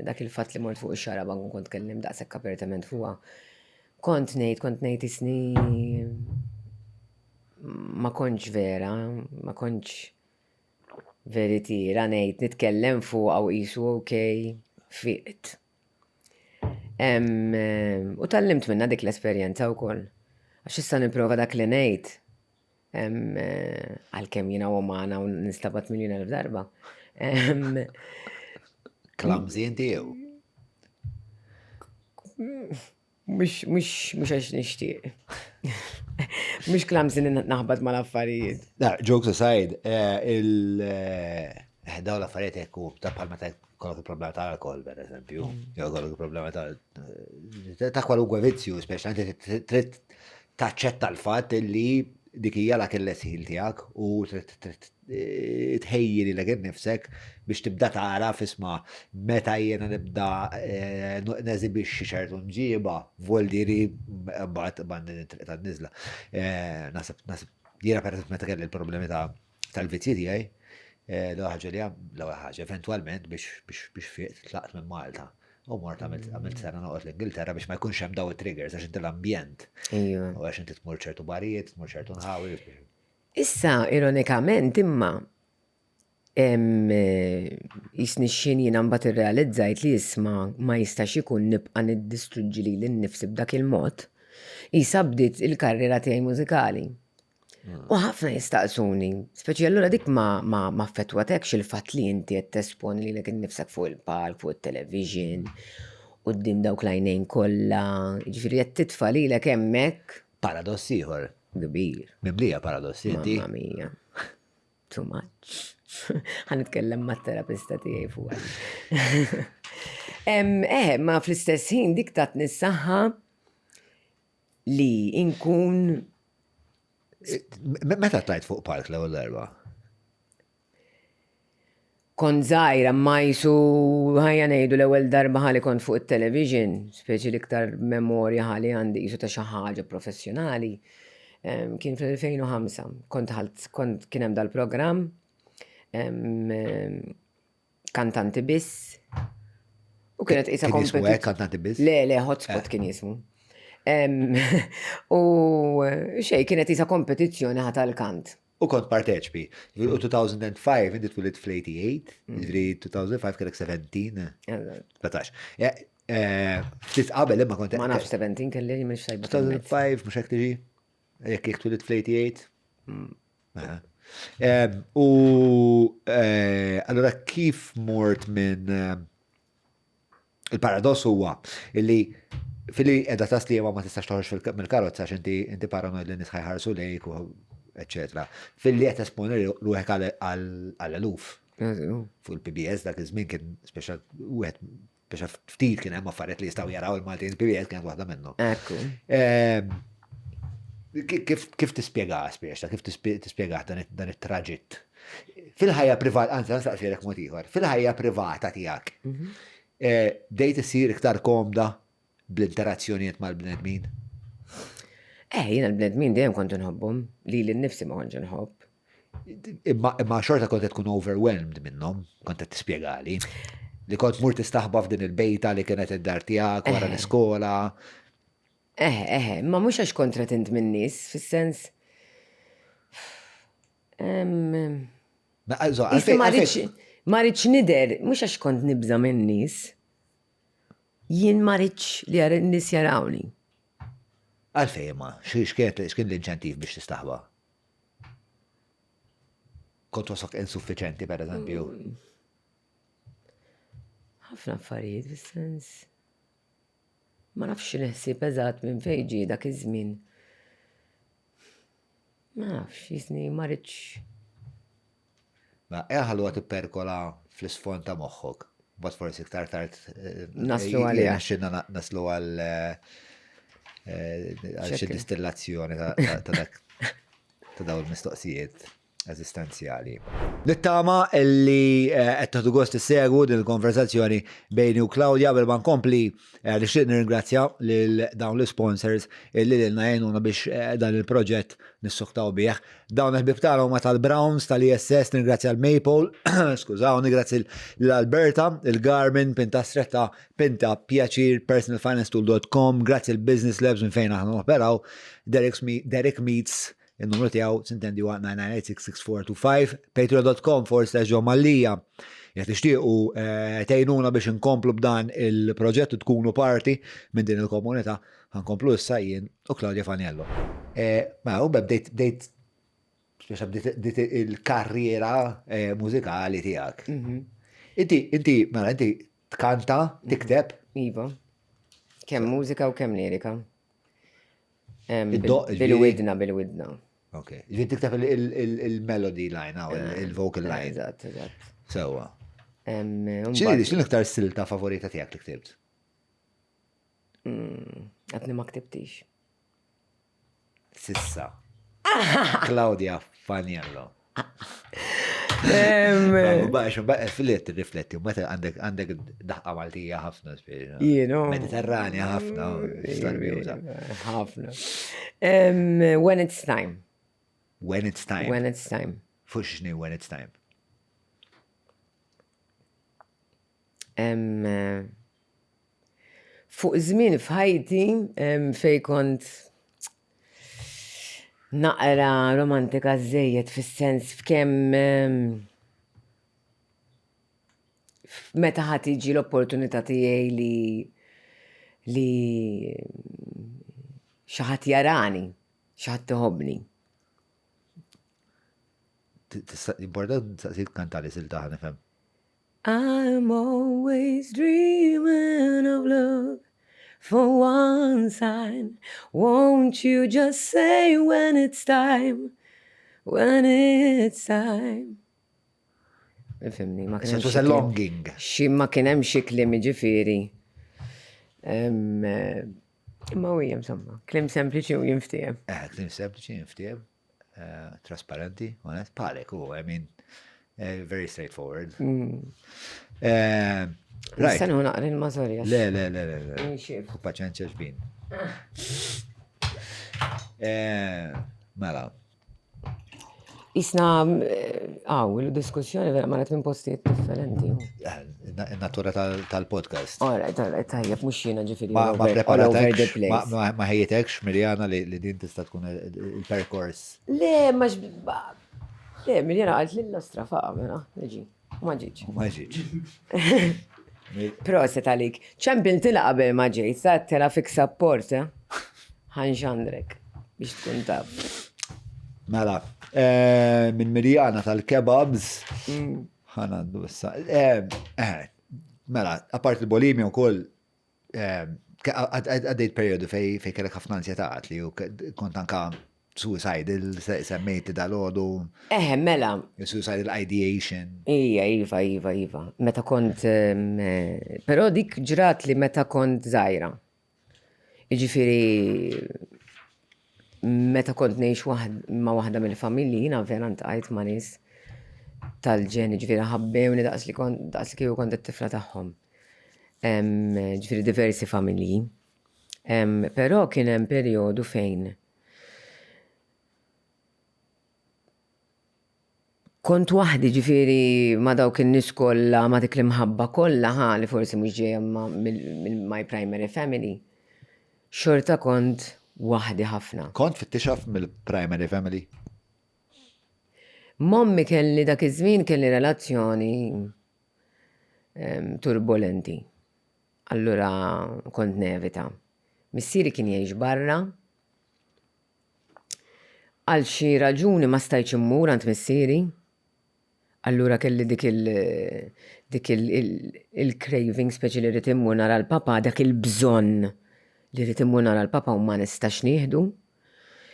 Speaker 1: dak il-fatt li mort fuq ix-xarabank u kont kellim daqshekk apertament fuqha, kont ngħid, kont ngħid isni ma kontx vera, ma kontx veritiera ngħid nitkellem fuqha u qisu ok, fiqt. U tgħallimt minnha dik l-esperjenza wkoll. Għax issa nipprova dak li ngħid għalkemm jiena umana u nistabat miljun elf darba.
Speaker 2: Clumsy inti jew?
Speaker 1: Mux, mux, mux għax nishtiq. Mux clumsy naħbat mal-affarijiet.
Speaker 2: Na, jokes aside, eh, il eh, daw l-affarijiet ekku ta' bħal meta kollok il-problema ta' alkohol, per eżempju, mm. jew kollok il-problema ta' ta' kwalunkwe vizzju, speċa inti trid taċċetta l-fatt li dik hija l-Achilles heel tiegħek u trid tħejji lilek innifsek biex tibda tagħraf isma' meta jiena nibda eh, neżibixxi ċertu mġiba, voldiri mbagħad bandi triq tan-niżla. Eh, naħseb naħseb jiena per meta kelli l-problemi tal-vizzji tiegħi, eh, l-ewwel ħaġa li l-ewwel ħaġa eventwalment biex biex fiqt tlaqt minn Malta. U mort għamilt sena noqgħod l-Ingilterra biex ma jkunx hemm daw it-triggers għax inti l-ambjent. U għax inti tmur ċertu barijiet, tmur ċertu nħawi.
Speaker 1: Issa, ironikament, imma, jisni x'ħin jiena mbagħad irrealizzajt li isma' ma jistax ikun nibqa' niddistruġġi lili nnifsi b'dak il-mod, qisha bdiet il-karriera tiegħi mużikali. U ħafna jistaqsuni, speċi allura dik ma ma ma affettwatekx il-fatt li inti qed tesponi lilek innifsek fuq il-palk, fuq it-television, quddiem dawk l-għajnejn kollha, jiġifieri qed titfa' lilek hemmhekk.
Speaker 2: Paradoss ieħor.
Speaker 1: Kbir.
Speaker 2: Mimlija paradossi inti.
Speaker 1: Mamma mia. Too much. Ħa nitkellem mat-terapista tiegħi fuq. Eh, ma fl-istess ħin dik tatni s-saħħa li inkun.
Speaker 2: Meta tlajt fuq park l-ewwel darba?
Speaker 1: Kont żgħira imma qisu ħajja ngħidu l-ewwel darba ħali kont fuq it-television, speċi l-iktar memorja ħali għandi qisu ta' xi ħaġa professjonali, kien fl-2005. Kont ħalt kont kien hemm dal-programm kantanti biss. U kienet qisha
Speaker 2: Kien jismu hekk kantanti biss?
Speaker 1: Le, le, hotspot eh. kien jismu. U xej, kienet qisha kompetizzjoni ħa tal-kant.
Speaker 2: U kont parteċpi. U 2005, inti twilidt fl-88, mm. ġifieri 2005 kellek 17. 17. Eh, ftit qabel imma kont.
Speaker 1: Ma nafx 17 kelli mhux
Speaker 2: sajba. 2005 mhux hekk tiġi? Jekk jekk twilidt fl-88. Mm. U eh, allura kif mort minn eh, Il-paradoss huwa illi fili edha ta' sliema ma tistax toħroġ mill-karozza għax inti inti paranoid li nies ħajħarsu lejk u eċetera. Filli qed esponi ruħek għal eluf. Fuq il-PBS dak iż-żmien kien speċa wieħed speċa ftit kien hemm affarijiet li jistgħu jaraw il-Maltin il-PBS kienet waħda minnhom.
Speaker 1: Ekku.
Speaker 2: Ehm, kif tispjega spiex, kif tispjega dan it-traġitt? Fil-ħajja privata, anzi, nistaqsilek mod ieħor, fil-ħajja privata tiegħek, mhm. eh, bdejt issir iktar komda bl-interazzjonijiet mal-bnedmin?
Speaker 1: Eh, jiena l-bnedmin dejjem kont inħobbhom, li l-nifsi ma kontx inħobb.
Speaker 2: Imma xorta kont tkun overwhelmed minnhom, kont qed tispjegali. Li kont mur tistaħba f'din il-bejta li kienet id-dar tiegħek wara eh. l-iskola.
Speaker 1: Eħe, eħe, ma mhux għax kont retint min-nies, fis-sens. Ma rridx nidher, mhux għax kont nibża' min-nies. Jien ma rridx li n-nies jarawni.
Speaker 2: Għalfejn ma, x'kien l-inċentiv biex tistaħba? Kont tħossok insuffiċenti, per eżempju? Mm.
Speaker 1: Ħafna affarijiet, fis-sens. Ma nafx x'inhi ħsieb eżatt minn fejn ġie dak iż-żmien. Ma nafx, jisni ma rridx.
Speaker 2: Ma eħallu tipperkola fl-isfond ta' moħħok. Bad forsi iktar tard
Speaker 1: eh, naslu għal
Speaker 2: xinna naslu għal eh, eh, għal xi distillazzjoni ta' dak ta' dawn il-mistoqsijiet. eżistenzjali. Nittama li eh, qed tieħdu gost issegwu din il-konversazzjoni bejni u Claudia qabel ma nkompli eh, nixtieq nirringrazzja lil dawn l-sponsors illi lilna jgħinuna biex eh, dan il-proġett nissuktaw bih. Dawn il-ħbieb tagħna huma tal-Browns, tal-ISS, nirringrazzja l-Maple, skużawni, grazzi l-Alberta, il-Garmin, Pinta Stretta, Pinta Pjaċir, personalfinancetool.com, grazzi l-Business Labs minn fejn aħna noperaw, Derek Meets, Il-numru tiegħu sintendi huwa 998-66425, patreon.com forward slash John Mallia. Jekk tixtiequ eh, tgħinuna biex inkomplu b'dan il-proġett u tkunu parti minn din il-komunità, ħankomplu issa jien u Claudia Faniello. Eh, ma u bdejt bdejt speċa bdejt il-karriera eh, mużikali tiegħek. Mhm. Inti, inti, mela, inti tkanta, tikteb?
Speaker 1: Iva. Kemm mużika u kemm lirika. Bil-widna, bil-widna.
Speaker 2: Ok. Ġifieri tikteb il-melody line, eh, il-vocal line.
Speaker 1: Eżatt, eżatt.
Speaker 2: Sewa. X'inhi x'inhi l-iktar silta favorita tiegħek li ktibt?
Speaker 1: Mm, għadni ma ktibtix.
Speaker 2: Sissa. Claudia Faniello. Bax, fil-li rifletti, meta għandek għandek daħqa Maltija ħafna,
Speaker 1: Jienu.
Speaker 2: Mediterranja ħafna, starbjuża.
Speaker 1: Ħafna. When it's time.
Speaker 2: When it's time.
Speaker 1: When it's time.
Speaker 2: Fuq x'ni when it's time?
Speaker 1: Fuq żmien f'ħajti fej kont naqra romantika żejjed fis-sens f'kemm meta ħa tiġi l-opportunità tiegħi li li xi ħadd jarani, xi ħadd iħobbni.
Speaker 2: Tista' importanti tistaqsik tkantali silta ħa nifhem.
Speaker 1: I'm always dreaming of love for one sign Won't you just say when it's time When it's time Ifhimni, ma
Speaker 2: kien hemm. longing.
Speaker 1: Xi ma kien hemm xi kliem jiġifieri. Imma u insomma, kliem sempliċi u jinftiehem.
Speaker 2: Eh, kliem sempliċi jinftiehem. Eh, trasparenti, onest, palek u, I mean, eh, very straightforward. Mm.
Speaker 1: Eh, right. Sanu naqra il-mażorja.
Speaker 2: Le, le, le, le, le. Paċenzja ġbin. Mela,
Speaker 1: Isna, għaw, il-diskussjoni vera marret minn postijiet differenti.
Speaker 2: Natura tal-podcast.
Speaker 1: Alright, alright, tajjeb, mux jiena ġifiri.
Speaker 2: Ma preparatekx, ma ħejjetekx, Mirjana, li din tista' tkun il-perkors.
Speaker 1: Le, ma Le, Mirjana għalt l-ostra faqa, mela, neġi. Ma ġiġ.
Speaker 2: Ma ġiġ.
Speaker 1: Proset għalik. Ċempil tila qabel ma ġejt, sa tela fik support, eh? Ħanxandrek biex tkun taf.
Speaker 2: Mela, eh, minn Mirjana tal-kebabs, mm. ħanaddu issa. Eh, eh, mela, apart il-bolimja u koll, Għaddejt periodu fej fej kellek ħafna ansjetà li u kont anka suicidal, semmejt li dal-ħodu.
Speaker 1: Eħe, mela.
Speaker 2: Suicidal ideation.
Speaker 1: Ija, iva, iva, iva. Meta kont, eh, però dik ġrat li meta kont zaħira. Iġifiri, meta kont ngħix ma' waħda mill-familji, jiena vera ntqajt ma' nies tal-ġen, ġifieri ħabbewni daqs li kont daqs li kieku kont it-tifla tagħhom. Ġifieri diversi familji. Però kien hemm perjodu fejn kont waħdi ġifieri ma' dawk in-nies kollha, ma' dik l-imħabba kollha ħa li forsi mhux ġejja minn my primary family, xorta kont waħdi ħafna.
Speaker 2: Kont tfittixha mill-primary family?
Speaker 1: M'ommi kelli dak iż-żmien kelli relazzjoni turbolenti. Allura kont nevita. Missieri kien jgħix barra. Għal xi raġuni ma stajtx immur għand missieri. Allura kelli dik il dik il-craving speċi li rrid immur nara l-papa, dak il-bżonn li rrid immur nara l-papa u ma nistax nieħdu.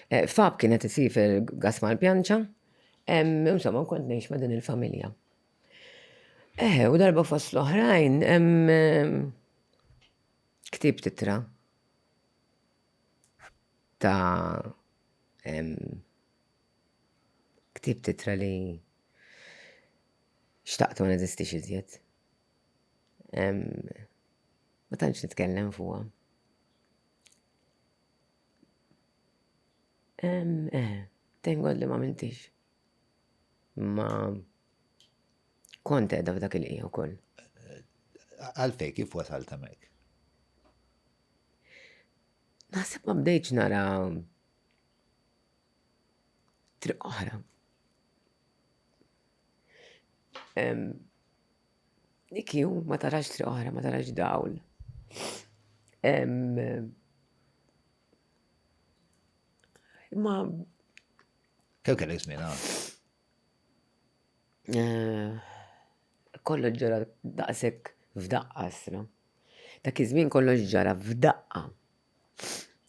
Speaker 1: Eh, Fab kienet isifer gas mal-pjanċa, insomma kont ngħix ma' din il-familja. Eh, u darba fost l-oħrajn, ktib titra ta' Ktibt ittra li xtaqt ma neżistix iżjed. Ma tantx nitkellem fuqha. Eh, thank God li ma mintix. Ma kont qiegħda f'dak il-qija wkoll.
Speaker 2: Għalfej kif wasalt hemmhekk?
Speaker 1: Naħseb ma bdejtx nara triq oħra. Dik ju ma tarax triq oħra, ma tarax dawl. Imma.
Speaker 2: Kemm kellek żmien ah?
Speaker 1: Eh, kollox ġara daqshekk f'daqqa sra. Dak iż-żmien kollox ġara f'daqqa.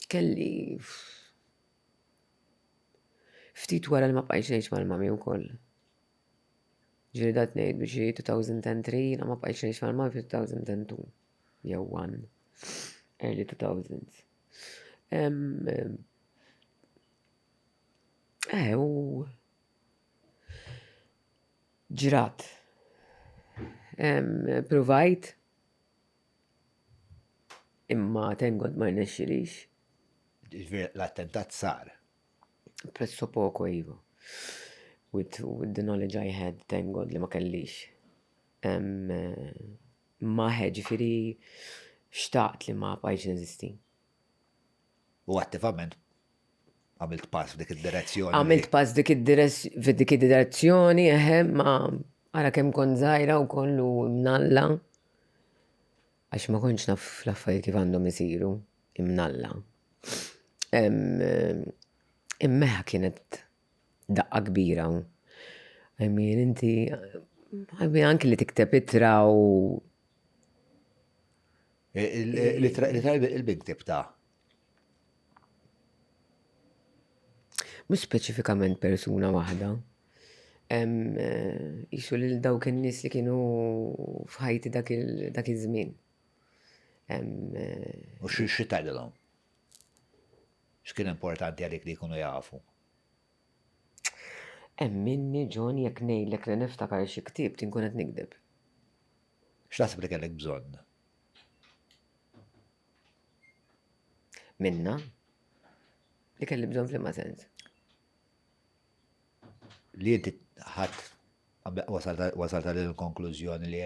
Speaker 1: Kelli ftit wara li ma bqajtx ngħix mal-mami wkoll. Ġieli dat ngħid biex 2003 jiena ma bqajtx ngħix mal-mami fi 2002 jew 1 early 2000s. Eh, u ġrat. Provajt imma thank God ma rnexxilix.
Speaker 2: L-attentat sar.
Speaker 1: Presso poco iva. With, with the knowledge I had, thank God li ma kellix. Ma ġifieri xtaqt li ma bqajtx neżisti.
Speaker 2: U attivament għamilt pass f'dik id-direzzjoni.
Speaker 1: Għamilt pass dik f'dik id-direzzjoni, eħe, ma ara kemm kont żgħira u kollu mnalla. Għax ma kontx naf l-affarijiet kif għandhom isiru, imnalla. Immeħa kienet daqqa kbira. I mean, inti, I mean, anki li tikteb ittra u
Speaker 2: L-ittra il-big tip ta'
Speaker 1: Mhux speċifikament persuna waħda. Eh, isu lil dawk in-nies li kienu f'ħajti dak iż-żmien.
Speaker 2: Eh, U xi tgħidilhom? X'kien importanti għalik li jkunu jafu?
Speaker 1: Emminni John jekk ngħidlek li niftakar xi ktieb tinkun qed nikdeb.
Speaker 2: X'taħseb li kellek bżonn?
Speaker 1: Minna? Li kelli bżonn f'liema sens?
Speaker 2: Li inti ħadd wasalt għal konklużjoni li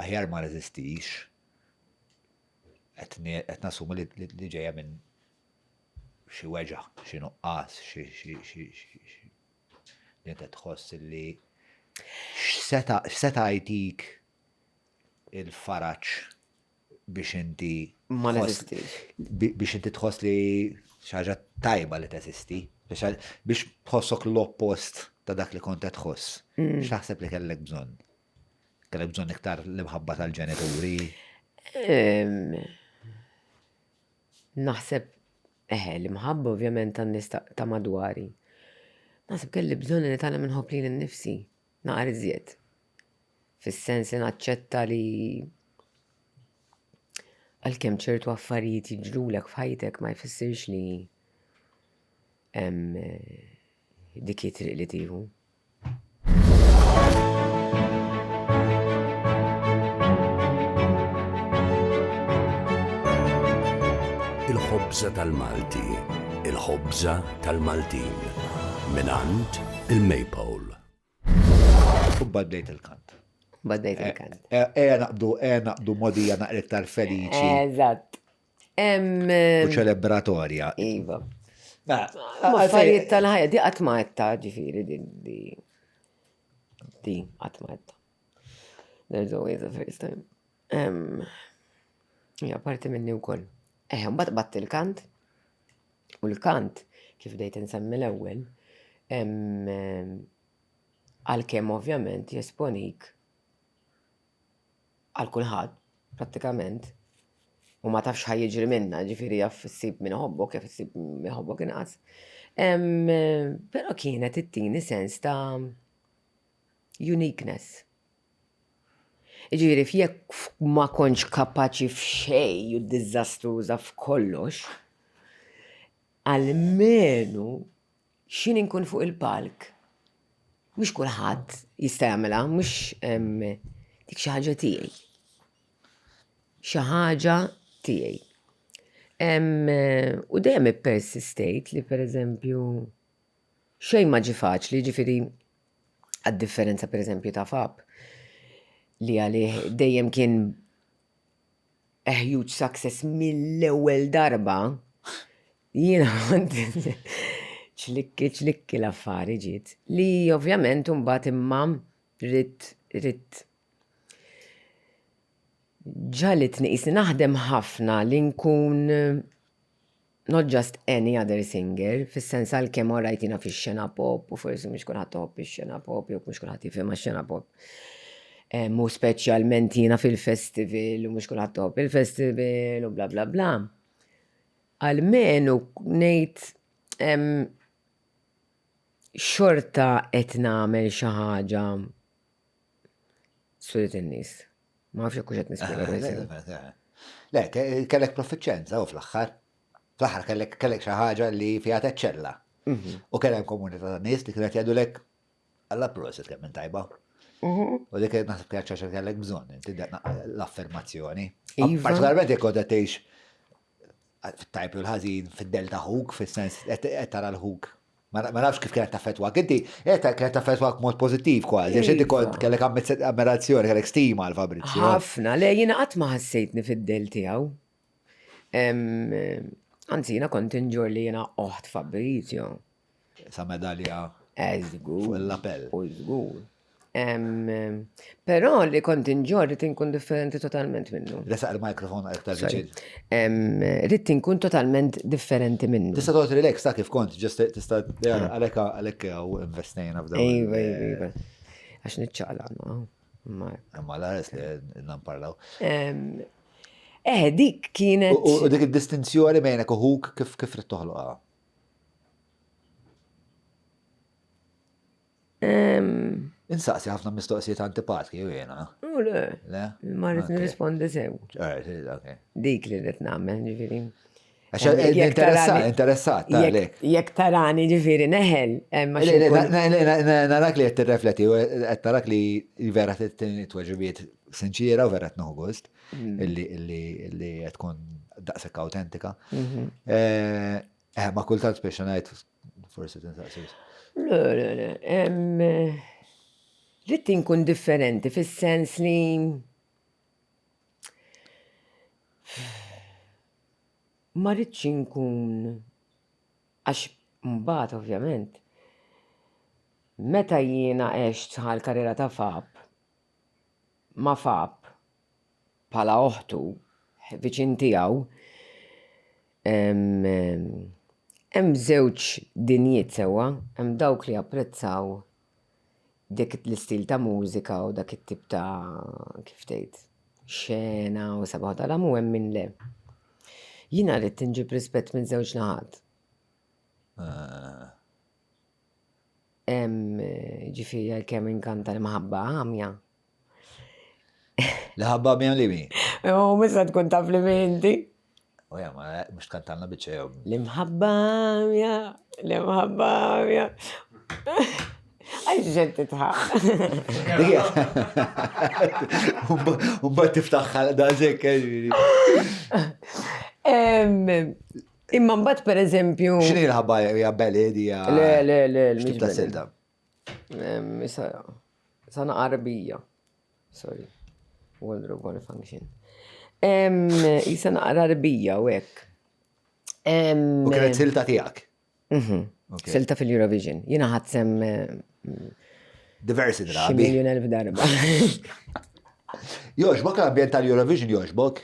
Speaker 2: aħjar ma reżistix qed nassumi li ġejja minn xi weġgħa, xi nuqqas, xi li inti tħoss li x'seta' jtik il-faraġ biex inti
Speaker 1: ma neżistix.
Speaker 2: Biex inti tħoss li xi ħaġa tajba li teżisti, biex tħossok l-oppost ta' dak li kont qed tħoss. Mm. X'taħseb li kellek bżonn? Kellek bżonn iktar l-imħabba tal-ġenituri?
Speaker 1: Naħseb, eħe, l-imħabba ovvjament tan-nies ta' madwari. Naħseb kelli bżonn li nitgħallem inħobb lili nnifsi naqra iżjed. Fis-sens li naċċetta li għalkemm ċertu affarijiet jiġrulek f'ħajtek ma jfissirx li dik hi triq li tieħu.
Speaker 4: Il-ħobża tal-Malti, il-ħobża tal-Maltin, mingħand il-Maypole.
Speaker 2: U baddejt il-kant.
Speaker 1: Baddejt eh, il-kant.
Speaker 2: Eh, eh, naqbdu, eh, naqbdu modija naqra iktar feliċi.
Speaker 1: Eżatt.
Speaker 2: U ċelebratorja.
Speaker 1: Iva. Affarijiet tal-ħajja, di qatt ma għedta, ġifieri di di di qatt ma għedta. There's always a first time. Ja, parti minni wkoll. Eh, mbagħad batt il-kant. U l-kant, kif bdejt insemmi l-ewwel, għalkemm ovvjament jesponik għal kulħadd, prattikament, u ma tafx ħaj jiġri minna, ġifieri jaf issib min iħobbok, jaf issib min iħobbok inqas. Però kienet ittini sens ta' uniqueness. Ġifieri jekk ma kontx kapaċi f'xejn u diżastruża f'kollox, almenu x'in inkun fuq il-palk. Mhux kulħadd jista' jagħmilha, mhux dik xi ħaġa tiegħi. Xi ħaġa tiegħi. U dejjem ippersistejt li pereżempju xejn ma ġie faċli, ġifieri għad-differenza pereżempju ta' Fab li għalih dejjem kien a huge success mill-ewwel darba, jiena kont ċlikki ċlikki l-affari ġiet. Li ovvjament imbagħad imma ridt ridt ġagħlitni qisni naħdem ħafna li nkun not just any other singer, fis-sens għalkemm alright jiena fix-xena pop u forsi mhux kulħadd iħobb ix-xena pop jew mhux kulħadd jifhimha x-xena pop. U speċjalment jiena fil-festival u mhux kulħadd iħobb il-festival u bla bla bla. Almenu ngħid xorta qed nagħmel xi ħaġa suret in-nies. Ma nafx jekk hux qed nispjega ruħi sew.
Speaker 2: Le, kellek profiċenza u fl-aħħar. Fl-aħħar kellek kellek xi ħaġa li fiha teċċella. Mhm. U kellek komunità ta' nies li kienet jgħidulek alla prosit kemm minn tajba. Mhm. U dik naħseb kienet xi kellek bżonn inti l-affermazzjoni. Iva. Partikolarment jekk kont qed tgħix fit-tajb u l-ħażin, fid-del ta' ħuk, fis-sens qed tara l-ħuk. Ma nafx kif kienet taffettwak. Inti kienet taffettwak mod pożittiv kważi, għax inti kont kellek ammirazzjoni, kellek stima għal Fabrizio.
Speaker 1: Ħafna, le jiena qatt ma ħassejtni fid-del tiegħu. Anzi, jiena kont inġor li jiena oħt Fabrizio.
Speaker 2: Sa medalja
Speaker 1: Żgur.
Speaker 2: Fuq l-appell.
Speaker 1: U żgur. Però li kont inġor rrid inkun differenti totalment minnu.
Speaker 2: Resaq il-mikrofon aktar viċin.
Speaker 1: Rrid inkun totalment differenti minnu.
Speaker 2: Tista' toqgħod relax ta' kif kont, ġust tista' għalhekk għalhekk hawn investejna f'dawn.
Speaker 1: Iva, iva, iva. Għax niċċaqlaq ma.
Speaker 2: Imma l-għares li namparlaw.
Speaker 1: Eh, dik kienet.
Speaker 2: U dik id-distinzjoni bejnek u ħuk kif kif trid toħloqha? Insaqsi ħafna mistoqsijiet antipatki u jena.
Speaker 1: U le.
Speaker 2: Le?
Speaker 1: Ma rrid nirrispondi sew. Dik li rrid nagħmel, ġifieri.
Speaker 2: Interessat, interessat, għalek.
Speaker 1: Jekk tarani ġifieri neħel.
Speaker 2: Narak li qed tirrefletti, qed narak li vera tweġibiet sinċira u vera qed nieħu gost mm. illi qed tkun daqshekk autentika. Mhm. Eh, eh, ma kultant biex ngħid Forsi tinsaqsi.
Speaker 1: Le, le, le. Ridt inkun differenti fis-sens li ma rridx inkun għax mbagħad ovvjament meta jiena għext għall-karriera ta' Fab ma' Fab bħala oħtu, viċin tiegħu, hemm żewġ dinjiet sewwa, hemm dawk li japprezzaw dik l-istil ta' mużika u dak it-tip ta' kif tgħid xena u sabaħ tal-għam u hemm min le. Jiena rrid inġib rispett minn żewġ naħat.
Speaker 2: Ah.
Speaker 1: Ġifieri għalkemm inkanta l-imħabba għamja.
Speaker 2: Li ħabba għamja li mi?
Speaker 1: U misa tkun taf li mi inti.
Speaker 2: U ja, ma mux tkantalna bieċe jew.
Speaker 1: L-imħabba għamja, l-imħabba għamja. Għaj ġen titħaq.
Speaker 2: Umba tiftaħ da zek.
Speaker 1: Imma mbagħad pereżempju.
Speaker 2: X'inhi l-ħabba hija ballad hija.
Speaker 1: Le, le, le,
Speaker 2: mhix ta' silta.
Speaker 1: Sana qarbija. Sorry. Wardrobe malfunction. Isa naqra rbija u hekk.
Speaker 2: U kienet silta tiegħek?
Speaker 1: Mhm. Silta fil-Eurovision. Jiena ħadd sem
Speaker 2: diversi drabi.
Speaker 1: Miljun elf darba.
Speaker 2: Joġbok l-ambjent tal-Eurovision joġbok?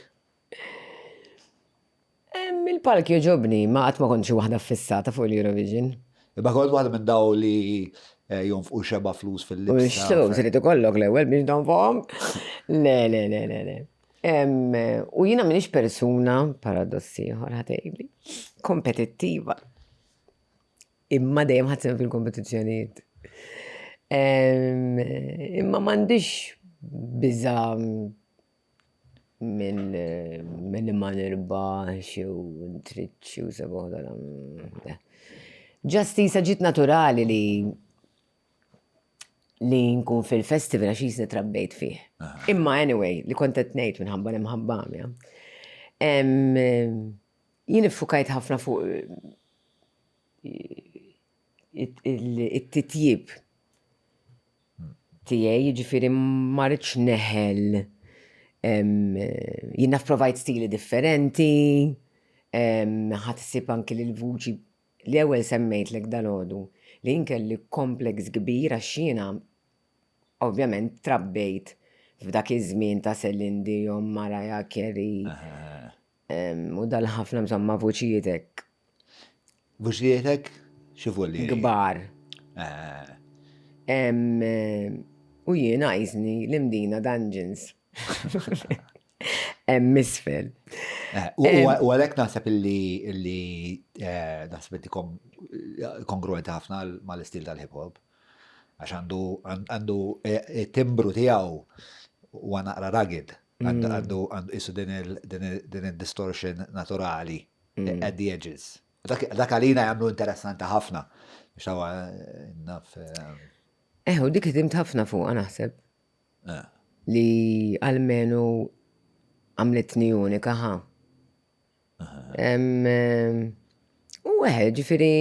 Speaker 1: Il-palk joġobni, ma qatt ma kont xi waħda ffissata fuq l-Eurovision.
Speaker 2: Imma kont waħda minn daw li eh, jonfqu xeba flus fil-libsa.
Speaker 1: U x-flus irid ikollok l-ewwel biex tonfoqhom. Le, le, le, le, le. U jiena m'iniex persuna, paradossi ieħor ħatejli, kompetittiva. Imma dejjem ħadd sehem fil-kompetizzjonijiet. Imma m'għandix biża' minn li ma nirbaħx jew ntriċċi u seba' Ġast isa ġiet naturali li Li nkun fil-festival għax jisni trabbejt fih. Imma anyway, li kont qed ngħid minħabba l-imħabba għamja. Jien iffukajt ħafna fuq it-titjib tiegħi, jiġifieri ma rridx neħel jien naf provajt stili differenti, ħadd issib anki li l-vuċi l-ewwel semmejtlek dalgħodu li jien kelli complex kbir għax jiena ovvjament trabbejt f'dak iż-żmien ta' Celine Dion, Mariah Carey u dal-ħafna insomma vuċijiet hekk.
Speaker 2: Vuċijiet hekk xi volli?
Speaker 1: Kbar. U jiena qisni l-Imdina Dungeons. Hemm isfel.
Speaker 2: Eh, u għalhekk naħseb illi eh, naħseb inti kongruenti ħafna mal-istil tal-hip hop. Għax għandu għandu eh, timbru tiegħu huwa naqra rugged. Għandu mm. għandu isu din il-distortion naturali mm. at the edges. Dak għalina jagħmlu interessanti ħafna. Biex naf.
Speaker 1: Eh, u dik ħdimt ħafna fuqha naħseb. Eh. Li almenu għamlitni unika ħa. U eħe, ġifiri,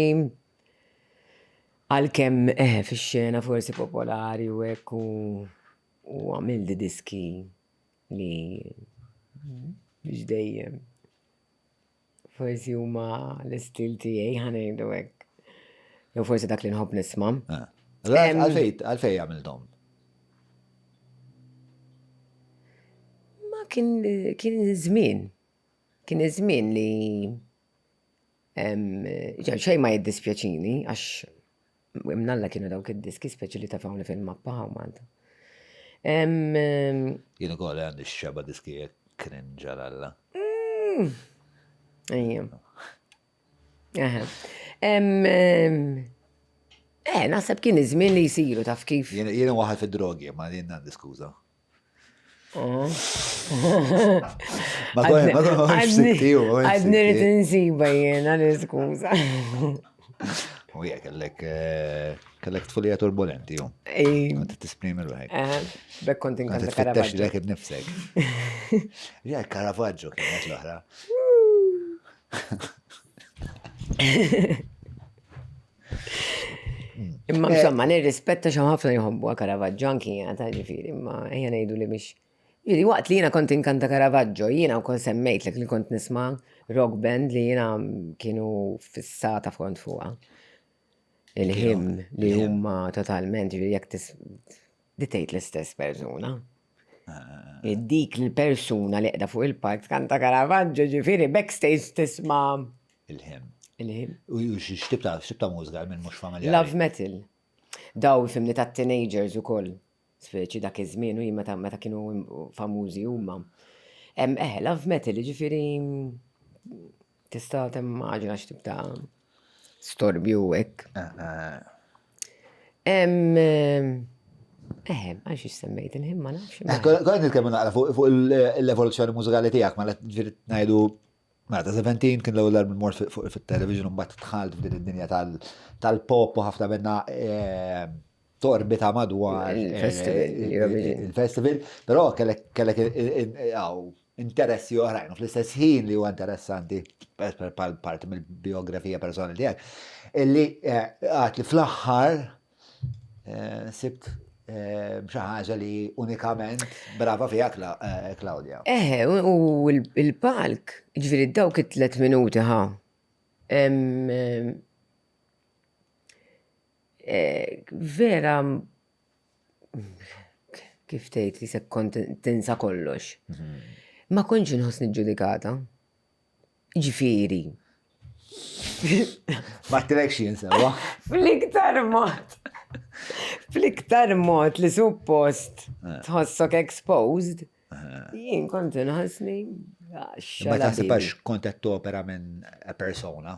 Speaker 1: għal-kem eħe fi-xena forsi popolari u hekk u għamil diski li biex dejjem. Forsi huma l-istil tiegħi ħa ngħidu hekk. Jew forsi dak li nħobb nisma'.
Speaker 2: Ah. Għalfej għalfej għamilthom?
Speaker 1: Ma kien kien żmien. Kien iż-żmien li xejn ma jiddispjaċini għax Imnalla kienu dawk id-diski speċi li tafawni fil-mappa hawn Malta.
Speaker 2: Jien ukoll għandi xeba diski cringe għal Alla.
Speaker 1: Mm. Ejja. Eh, naħseb kien iż-żmien li jsiru taf kif.
Speaker 2: Jien waħal fid-drogi, ma jien għandi skuża.
Speaker 1: Ma Għadni rrit nsiba jena l-skuza.
Speaker 2: U jek, kellek eh, kellek tfulija turbulenti, ju. Kont tisprimi ruħek.
Speaker 1: Eh, Bek kont
Speaker 2: inkanta Caravaggio. Lek nifsek. Ja, Caravaggio kienet l-oħra.
Speaker 1: Imma eh. insomma, nirrispetta xi ħafna jħobbu Caravaggio anki jiena ta' ġifieri, imma ejja ngħidu li mhix. Ġifieri waqt li jiena kont inkanta Caravaggio, jiena wkoll semmejtlek li kont nisma' rock band li jiena kienu fissata kont fuqha. Il-ħim li huma totalment, ġifieri jekk tis di tgħid l-istess persuna. Ah. Dik l-persuna li qiegħda fuq il-park tkanta Caravaggio, ġifieri backstage tisma'
Speaker 2: Il-ħim.
Speaker 1: Il-ħim.
Speaker 2: U x'tib ta' x'tib ta' mużika minn mhux familjari?
Speaker 1: Love metal. Daw fimni ta' teenagers ukoll. Speċi dak iż-żmien u meta meta kienu famużi huma. Hemm eh, love metal, jiġifieri tista' timmaġina x'tip ta' storbju hekk.
Speaker 2: Eh, eh.
Speaker 1: Hemm eh, għax semmejt il-ħin ma nafx.
Speaker 2: Eh, konna nitkellmu naqra fuq l-evoluzzjoni mużikali tiegħek, ma ġifieri ngħidu Mela ta' 17 kien l-ewwel darba mort fuq fit-television u mbagħad dħalt f'din id-dinja tal-pop u ħafna minna eh, torbita madwar eh,
Speaker 1: il-festival.
Speaker 2: Il-festival, però kellek interessi oħrajn u fl-istess ħin li huwa interessanti per parti mill-biografija personali tiegħek, illi eh, għat li fl-aħħar Eh, sibt eh, xi ħaġa li unikament brava fiha eh, Claudia.
Speaker 1: Eh, u il-palk, ġifieri dawk it-tlet minuti ħa. Vera kif tgħid li se kont tinsa kollox. Mhm. Ma kontx inħossni ġudikata. Ġifieri.
Speaker 2: Ma tilekx jien sewa.
Speaker 1: Fl-iktar mod. Fl-iktar mod li suppost eh. tħossok exposed, eh. jien kont inħossni.
Speaker 2: Ma taħseb għax kont qed topera minn persona.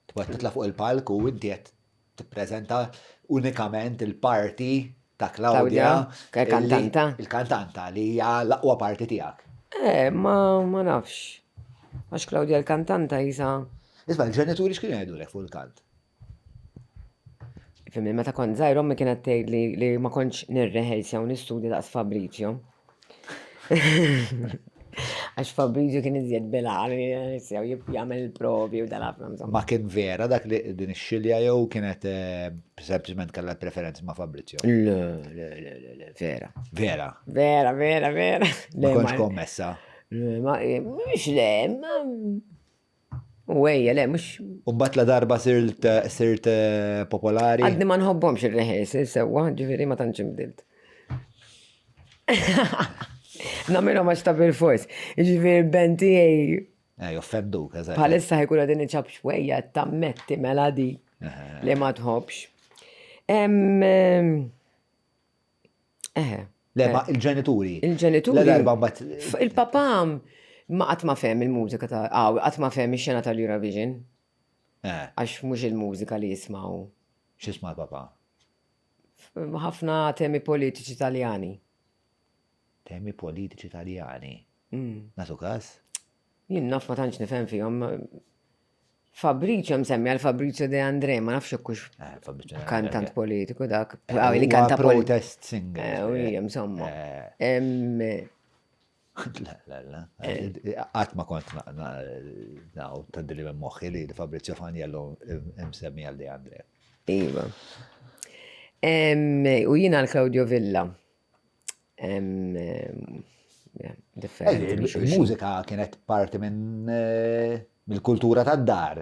Speaker 2: Tibqa' titla' fuq il-palk u inti qed tippreżenta unikament il-parti ta' Claudia.
Speaker 1: Il-kantanta.
Speaker 2: Il-kantanta li hija l-aqwa parti tiegħek.
Speaker 1: Eh, ma, ma nafx. Għax Claudia l-kantanta jisa.
Speaker 2: Isma' il-ġenituri x'kienu jgħidulek fuq il-kant?
Speaker 1: Fimni, meta kont żgħir ommi kienet tgħid li, li ma kontx nirreħelsja u nistudja daqs Fabrizio. Għax Fabrizio kien iżjed bil-għal, jagħmel il-provi u dal-ħafna insomma.
Speaker 2: Ma kien vera dak li din ix-xilja jew kienet eh, sempliċement kellha preferenzi ma' Fabrizio?
Speaker 1: Le, le, le, le, le, vera.
Speaker 2: Vera.
Speaker 1: Vera, vera, vera.
Speaker 2: Ma kontx kommessa.
Speaker 1: Le, ma, eh, mhux le, ma U ejja, le, mux.
Speaker 2: U mbagħad la darba sirt sirt eh, popolari.
Speaker 1: Għadni ma nħobbhomx ir-rehearsal sewwa, ġifieri ma tantx inbdilt. Nagħmilhom għax ta' bil-fors. Ġifieri band tiegħi.
Speaker 2: Eh, joffenduk, eżatt.
Speaker 1: Bħalissa ħajkun għadin iċab xwejja tammetti mela di li ma tħobbx. Eħe.
Speaker 2: Le, ma il-ġenituri.
Speaker 1: Il-ġenituri.
Speaker 2: La darba mbagħad.
Speaker 1: Il-papà ma qatt ma fehem il-mużika ta' aw, qatt ma fehem ix-xena tal-Eurovision.
Speaker 2: Eh.
Speaker 1: Għax mhux il-mużika li jismgħu.
Speaker 2: X'jisma' l-papà?
Speaker 1: Ħafna temi politiċi Taljani.
Speaker 2: Temi politiċi Taljani. Nagħtu każ?
Speaker 1: Jien naf ma tantx nifhem fihom. Fabrizio msemmi għal Fabrizio De André, ma nafx hekk hux
Speaker 2: eh,
Speaker 1: kantant politiku dak.
Speaker 2: Eh,
Speaker 1: ah, li kanta
Speaker 2: protest singer.
Speaker 1: Eh, u hija insomma.
Speaker 2: La, la, la. Qatt ma kont naw taddi minn moħħi li Fabrizio Faniello msemmi għal De André.
Speaker 1: Iva. U jiena l-Claudio Villa. Differenti.
Speaker 2: Il-mużika kienet parti minn eh, mill-kultura tad-dar.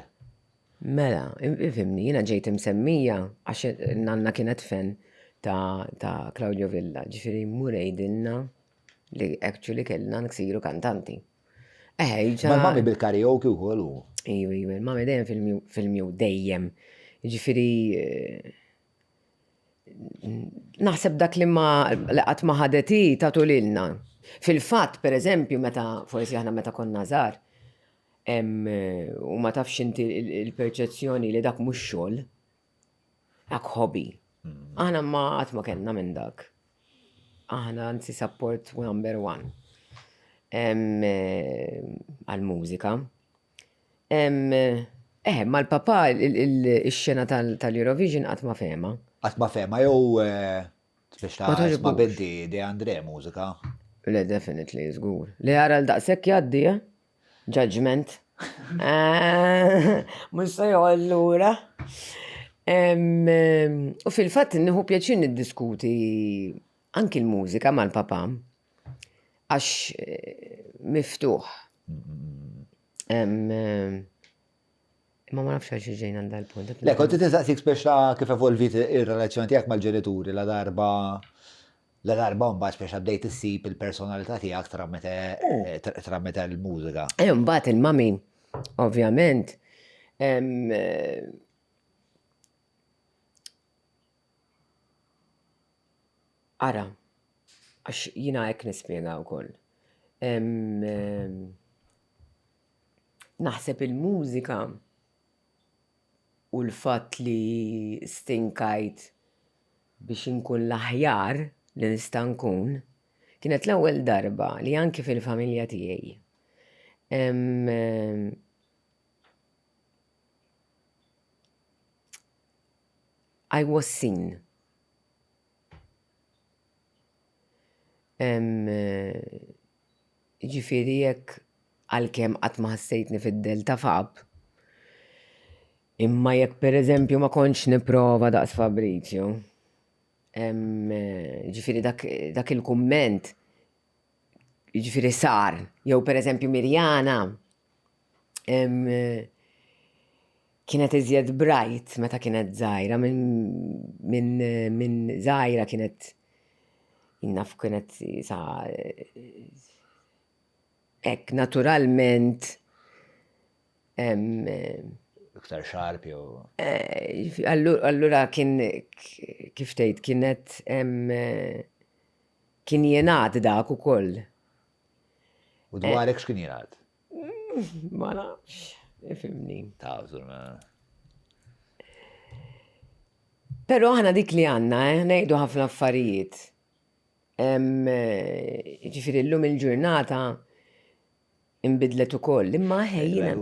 Speaker 1: Mela, ifimni, jiena ġejt imsemmija għax nanna kienet fen ta', ta Claudio Villa, ġifiri murejdilna li actually kellna nksiru kantanti.
Speaker 2: Eh, Ma mami bil-karaoke u kollu.
Speaker 1: Iva, iva, mami dejjem fil-mju dejjem. Ġifiri, eh, Naħseb dak li ma li qatt ma ħadet hi tagħtu lilna. Fil-fatt, pereżempju, meta forsi aħna meta konna żgħar, u ma tafx inti il-perċezzjoni li dak mhux xogħol, dak hobby. Mm. Aħna ma qatt ma kellna minn dak. Aħna anzi support number one għal-mużika. Eh, mal-papa il-xena tal-Eurovision qatt ma fehma.
Speaker 2: Qatt ma fehma jew eh, biex ta' ma binti De Andre mużika.
Speaker 1: Le, definitely, żgur. Li għara l-daqshekk jgħaddi, eh? Judgment. Eh, mhux se joqgħod lura. U fil-fatt nieħu pjaċir niddiskuti anki l-mużika mal-papa. Għax eh, miftuħ. Imma ma nafx għal ġejna dal-punt.
Speaker 2: Le, kont tistaqsik speċa kif evolvit ir-relazzjoni tiegħek mal-ġenituri la darba la darba mbagħad speċa bdejt issib il-personalità tiegħek tramite eh, tramite l-mużika.
Speaker 1: Eh, mbagħad il-mami, ovvjament, Ara, għax jiena hekk nispjega wkoll. Naħseb il-mużika u l-fatt li stinkajt biex inkun l-aħjar li nista' nkun, kienet l-ewwel darba li anki fil-familja tiegħi I was seen. Jiġifieri jekk għalkemm qatt ma ħassejtni fid-dell ta' Fab, imma jekk pereżempju ma kontx nipprova daqs Fabrizio, jiġifieri dak il-kumment jiġifieri sar, jew pereżempju Mirjana, kienet iżjed bright meta kienet żgħira minn minn żgħira kienet naf kienet sa hekk naturalment
Speaker 2: Iktar xarp jew.
Speaker 1: Eh, allura kien kif tgħid kienet kien jingħad dak ukoll.
Speaker 2: U dwarek x'kien jingħad?
Speaker 1: Ma nafx, ifimni.
Speaker 2: Ta' ma.
Speaker 1: Pero aħna dik li għanna, eh, ngħidu ħafna affarijiet. Eh, ġifieri llum il-ġurnata imbidlet ukoll, imma ħejjina.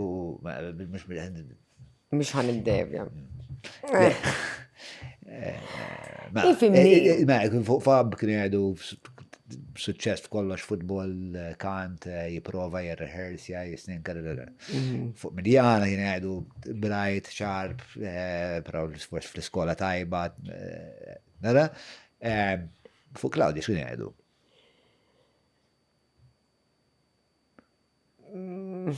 Speaker 1: Mhux ħan il-devja.
Speaker 2: Eh,
Speaker 1: Ifimni.
Speaker 2: Eh, eh, ma, fuq Fab kienu jgħidu suċċess f'kollox futbol, kant, jiprova, jirrehersja, jisninka. Mhm. Fuq Miljana kienu jgħidu bright, sharp, però forsi fl-iskola tajba. Nara, fuq Claudia x'kienu jgħidu?
Speaker 1: Mm.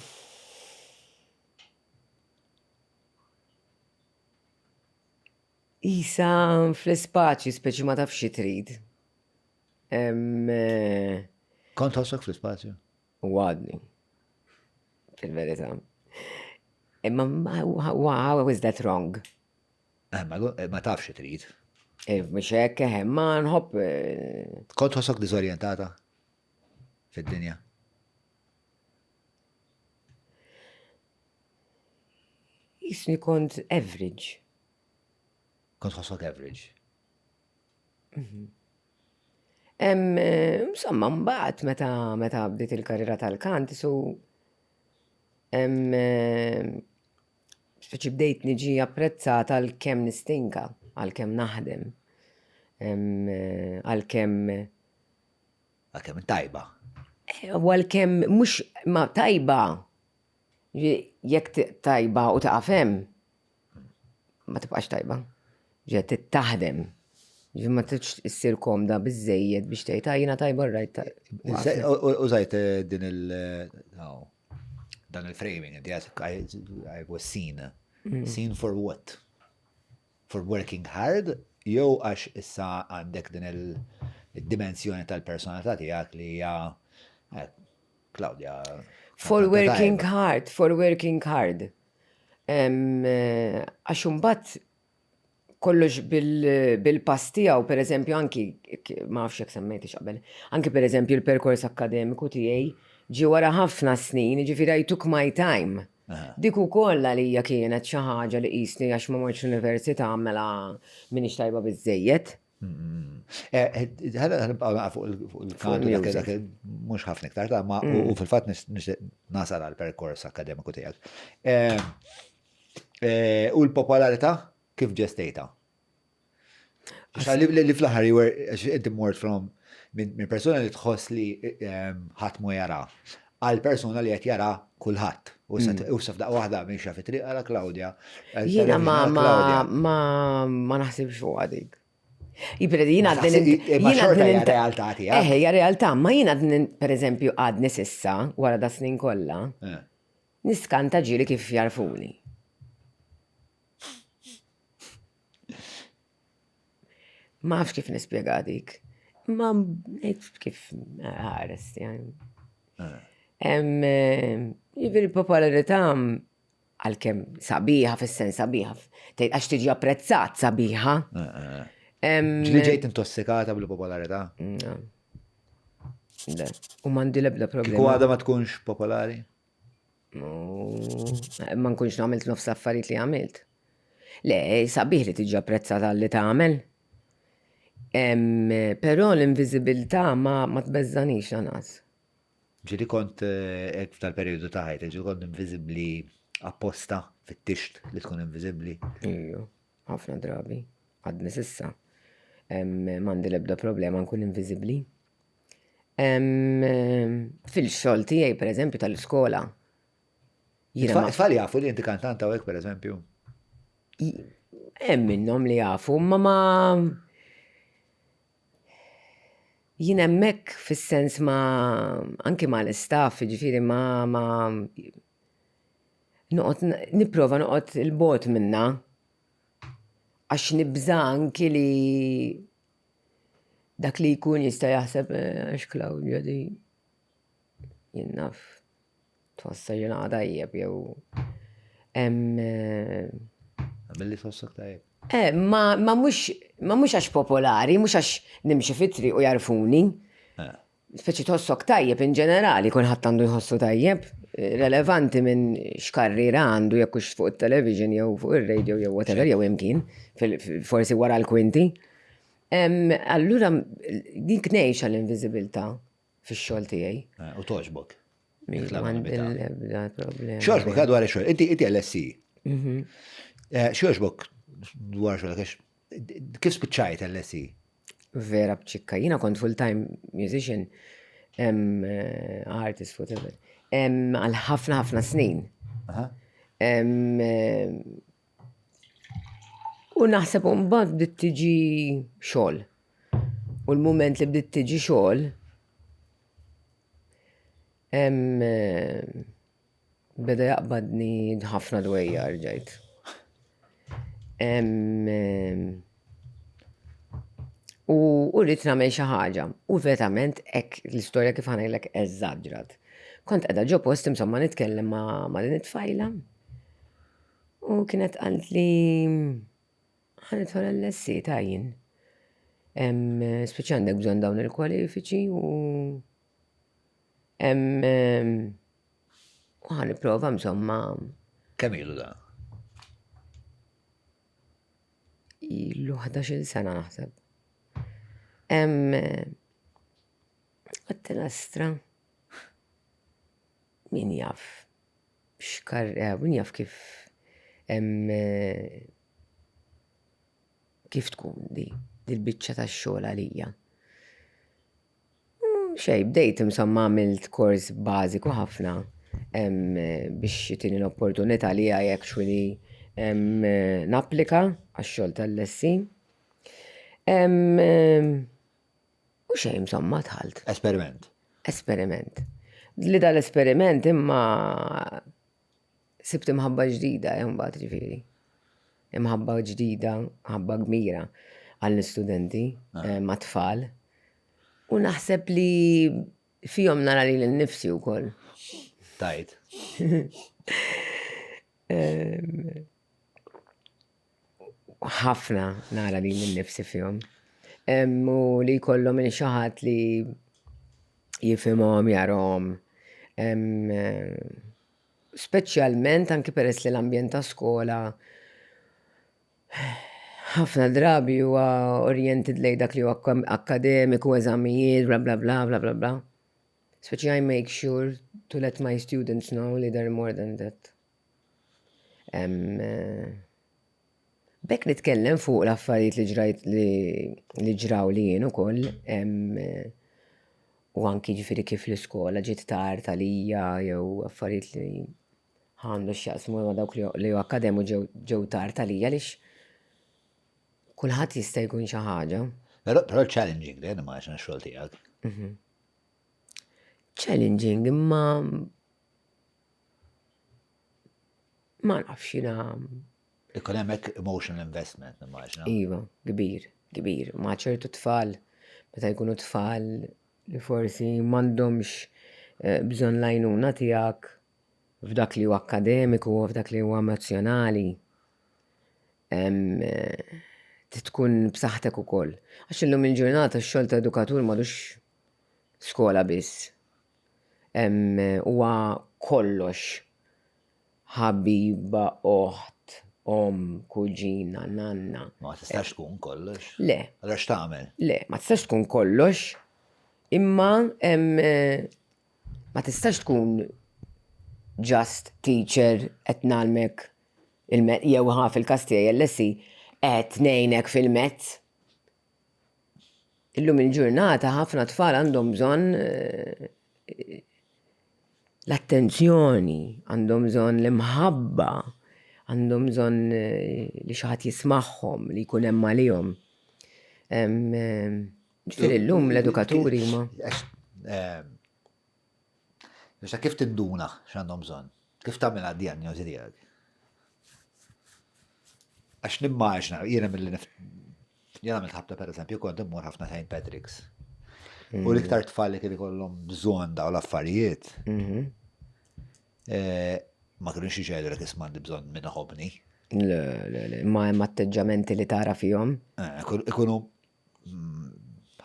Speaker 1: Isa fl-ispaċi speċi ma tafx xi trid. Eh,
Speaker 2: Kont ħossok fl-ispazju?
Speaker 1: U għadni. Fil-verità. Imma how is that wrong?
Speaker 2: Eh, eh, ma tafx xi trid.
Speaker 1: Mhux hekk, ma nħobb.
Speaker 2: Kont ħossok diżorjentata fid-dinja?
Speaker 1: Jisni kont average.
Speaker 2: Kont ħossok average.
Speaker 1: Mhm. Insomma, mbagħad meta meta bdiet il-karriera tal-kant, su speċi bdejt niġi apprezzata għal kemm nistinka, għal kemm naħdem, għal kemm
Speaker 2: Għal kemm tajba.
Speaker 1: Eh, u għal kemm mhux ma tajba Jekk tajba u taqaf hemm, ma tibqax tajba. Ġe taħdem. Ġe ma tridx issir komda biżejjed biex tgħid ah, jiena tajba rajt.
Speaker 2: Użajt eh, din il eh, dan il-framing, I was seen. Mm. Seen for what? For working hard jew għax issa għandek din il-dimensjoni tal-personalità tiegħek li hija eh, Claudia.
Speaker 1: For working hard, for working hard. Eh, għax imbagħad kollox bil-pass tiegħu, per eżempju, anki ma nafx jekk semmejtix qabel, anki per eżempju l-perkors akkademiku tiegħi ġie wara ħafna snin, ġifieri I took my time. Dik ukoll għalija kienet xi ħaġa li qisni għax ma mortx l-università mela m'iniex tajba biżżejjed.
Speaker 2: Eh, ħana nibqgħu fuq il-kantu dak mhux ħafna iktar ta' ma u mm. fil-fatt nasal għal perkors akademiku tiegħek. Eh, eh, u l-popolarità kif ġestejta? Li fl-aħħar you were, inti mort from minn persuna li tħoss li ehm, ħadd mu jara għal persuna li qed jara kulħadd. U mm. sa f'daqqa waħda minn xi triq għala Claudia.
Speaker 1: Eh, jiena ma ma ma ma naħsibx fuq dik. Jiġifieri jiena għadni
Speaker 2: jiena għadni realtà tiegħek.
Speaker 1: Eh, hija realtà, ma jiena għadni pereżempju għadni sissa wara da snin kollha. Eh. Niskanta ġieli kif jarfuni. Ma nafx kif nispjega dik. Ma kif ħares, eh. Jiġifieri popolarità għalkemm sabiħa fis-sens sabiħa, tgħid għax tiġi apprezzat sabiħa.
Speaker 2: Eh, eh. Ġli ġejt intossikata bil-popolarità?
Speaker 1: Le, u m'għandi l-ebda problema.
Speaker 2: Kieku għadha ma tkunx popolari?
Speaker 1: Ma nkunx għamilt nofs affarijiet li għamilt. Le, sabiħ li tiġi apprezzata li tagħmel. Però l-inviżibilità ma, ma tbeżżanix lanqas.
Speaker 2: Ġieli kont eh, f'dal-perjodu ta' ħajtek, ġieli kont inviżibbli apposta fit-tixt li tkun inviżibbli.
Speaker 1: Iju, ħafna drabi, għadni sissa. M'għandi l-ebda problema nkun inviżibbli. Fil-xogħol tiegħi, pereżempju, tal-iskola.
Speaker 2: Tfal jafu li inti kantanta u hekk pereżempju?
Speaker 1: Hemm minnhom li jafu, ma ma jien hemmhekk fis-sens ma anki ma l-istaff, ġifieri ma ma noqgħod nipprova noqgħod il-bot minna għax nibża anki li Dak li jkun jista' jaħseb eh, għax Claudia di jien naf tħossha xi naqa tajjeb jew hemm eh,
Speaker 2: Billi tħossok tajjeb.
Speaker 1: Eh, ma, ma mhux ma mhux għax popolari, mhux għax nimxi fit-triq u jarfuni. Eh. Speċi tħossok tajjeb in ġenerali, kulħadd għandu jħossu tajjeb, relevanti minn x'karriera għandu jekk hux fuq it-television jew fuq ir-radio jew whatever jew imkien, forsi wara l-kwinti. Allura dik ngħix għall-inviżibilità fix-xogħol tiegħi.
Speaker 2: Eh, u toġbok.
Speaker 1: Xogħolbok
Speaker 2: dwar ix-xogħol, inti inti LSC. Mhm. Eh, xogħolbok dwar xogħol għax Kif spiċċajt LSE?
Speaker 1: Vera bċikka. Jiena kont full-time musician, eh, artist, whatever, għal ħafna ħafna snin. Eh, u naħseb mbagħad bdiet tiġi xogħol. U l-mument li bdiet tiġi xogħol, eh, Beda jaqbadni ħafna dwejja rġajt. U rrid nagħmel xi ħaġa. U verament hekk l-istorja kif ħanajlek eżatt ġrat. Kont qiegħda ġo post insomma nitkellem ma' din it-tfajla. U kienet qalt li ħa nidħol għall-SC ta' jien. Speċi għandek bżonn dawn il-kwalifiċi u U ħa nipprova insomma.
Speaker 2: Kemm ilu da?
Speaker 1: Ilu 11 sena naħseb. Għattina stra. Min jaf. Xkar, eh, min jaf kif kif tkun di, dil-biċċa tax-xogħol għalija. Xejn, bdejt insomma għamilt kors bażiku ħafna biex jtini l-opportunità li I actually napplika għax-xogħol tal-LSE. U xejn insomma dħalt.
Speaker 2: Esperiment.
Speaker 1: Esperiment. Li dal-esperiment imma Sibt imħabba ġdida, eh, mbagħad ġifieri. Imħabba ġdida, mħabba kbira għall-istudenti, ah. eh, ma' tfal. U naħseb li fihom nara li l-nifsi wkoll.
Speaker 2: Tajt.
Speaker 1: Ħafna nara li l-nifsi fihom. U li jkollhom il xi ħadd li jifhimhom, jarahom. Speċjalment anki peress li l-ambjent ta' skola ħafna drabi huwa oriented lejn dak li huwa akkademiku, eżamijiet, bla bla bla bla bla bla. Speċi I make sure to let my students know li they're more than that. B'hekk nitkellem fuq l-affarijiet li ġrajt li ġraw li jien ukoll u anki ġifieri kif l-iskola ġiet tard għalija jew affarijiet li għandu x'jaqsmu ma' dawk li hu akkademu ġew tard għalija għaliex kulħadd jista' jkun xi ħaġa.
Speaker 2: Però challenging li nimmaġina x-xogħol tiegħek.
Speaker 1: Mhm. Challenging imma ma nafx jiena
Speaker 2: Ikun hemm hekk emotional investment, nimmaġina.
Speaker 1: Iva, kbir, kbir. Ma' ċertu tfal, meta jkunu tfal li forsi m'għandhomx eh, bżonn l-għajnuna tiegħek f'dak li huwa akkademiku u f'dak li huwa emozjonali. Eh, tkun b'saħħtek ukoll. Għax illum il-ġurnata x-xogħol ta' edukatur m'għadux skola biss. Huwa kollox ħabiba, oħt, omm, kuġina, nanna.
Speaker 2: Ma tistax tkun kollox.
Speaker 1: Le.
Speaker 2: Allura x'tagħmel?
Speaker 1: Le, ma tistax tkun kollox, imma ma tistax tkun just teacher qed ngħallmek jew ħa fil-każ tiegħi LSE qed ngħinek fil-mezz. Illum il-ġurnata ħafna tfal għandhom bżonn eh, l-attenzjoni, għandhom bżonn l-imħabba, għandhom bżonn eh, li xi ħadd jismagħhom, li jkun hemm għalihom. Eh, ġifieri llum l-edukaturi huma.
Speaker 2: Issa kif tinduna x'għandhom bżonn? Kif tagħmilha d-dijanjosi tiegħek? Għax nimmaġna, jiena mill jiena għamilt ħabta pereżempju kont immur ħafna St. Patrick's. U mm. l-iktar tfal li kien ikollhom bżonn daw l-affarijiet. Mhm. Eh, ma kienux jgħidu li isma' għandi bżonn minn ħobni.
Speaker 1: Le, le, le, ma hemm atteġġamenti li tara fihom.
Speaker 2: Eh, ikunu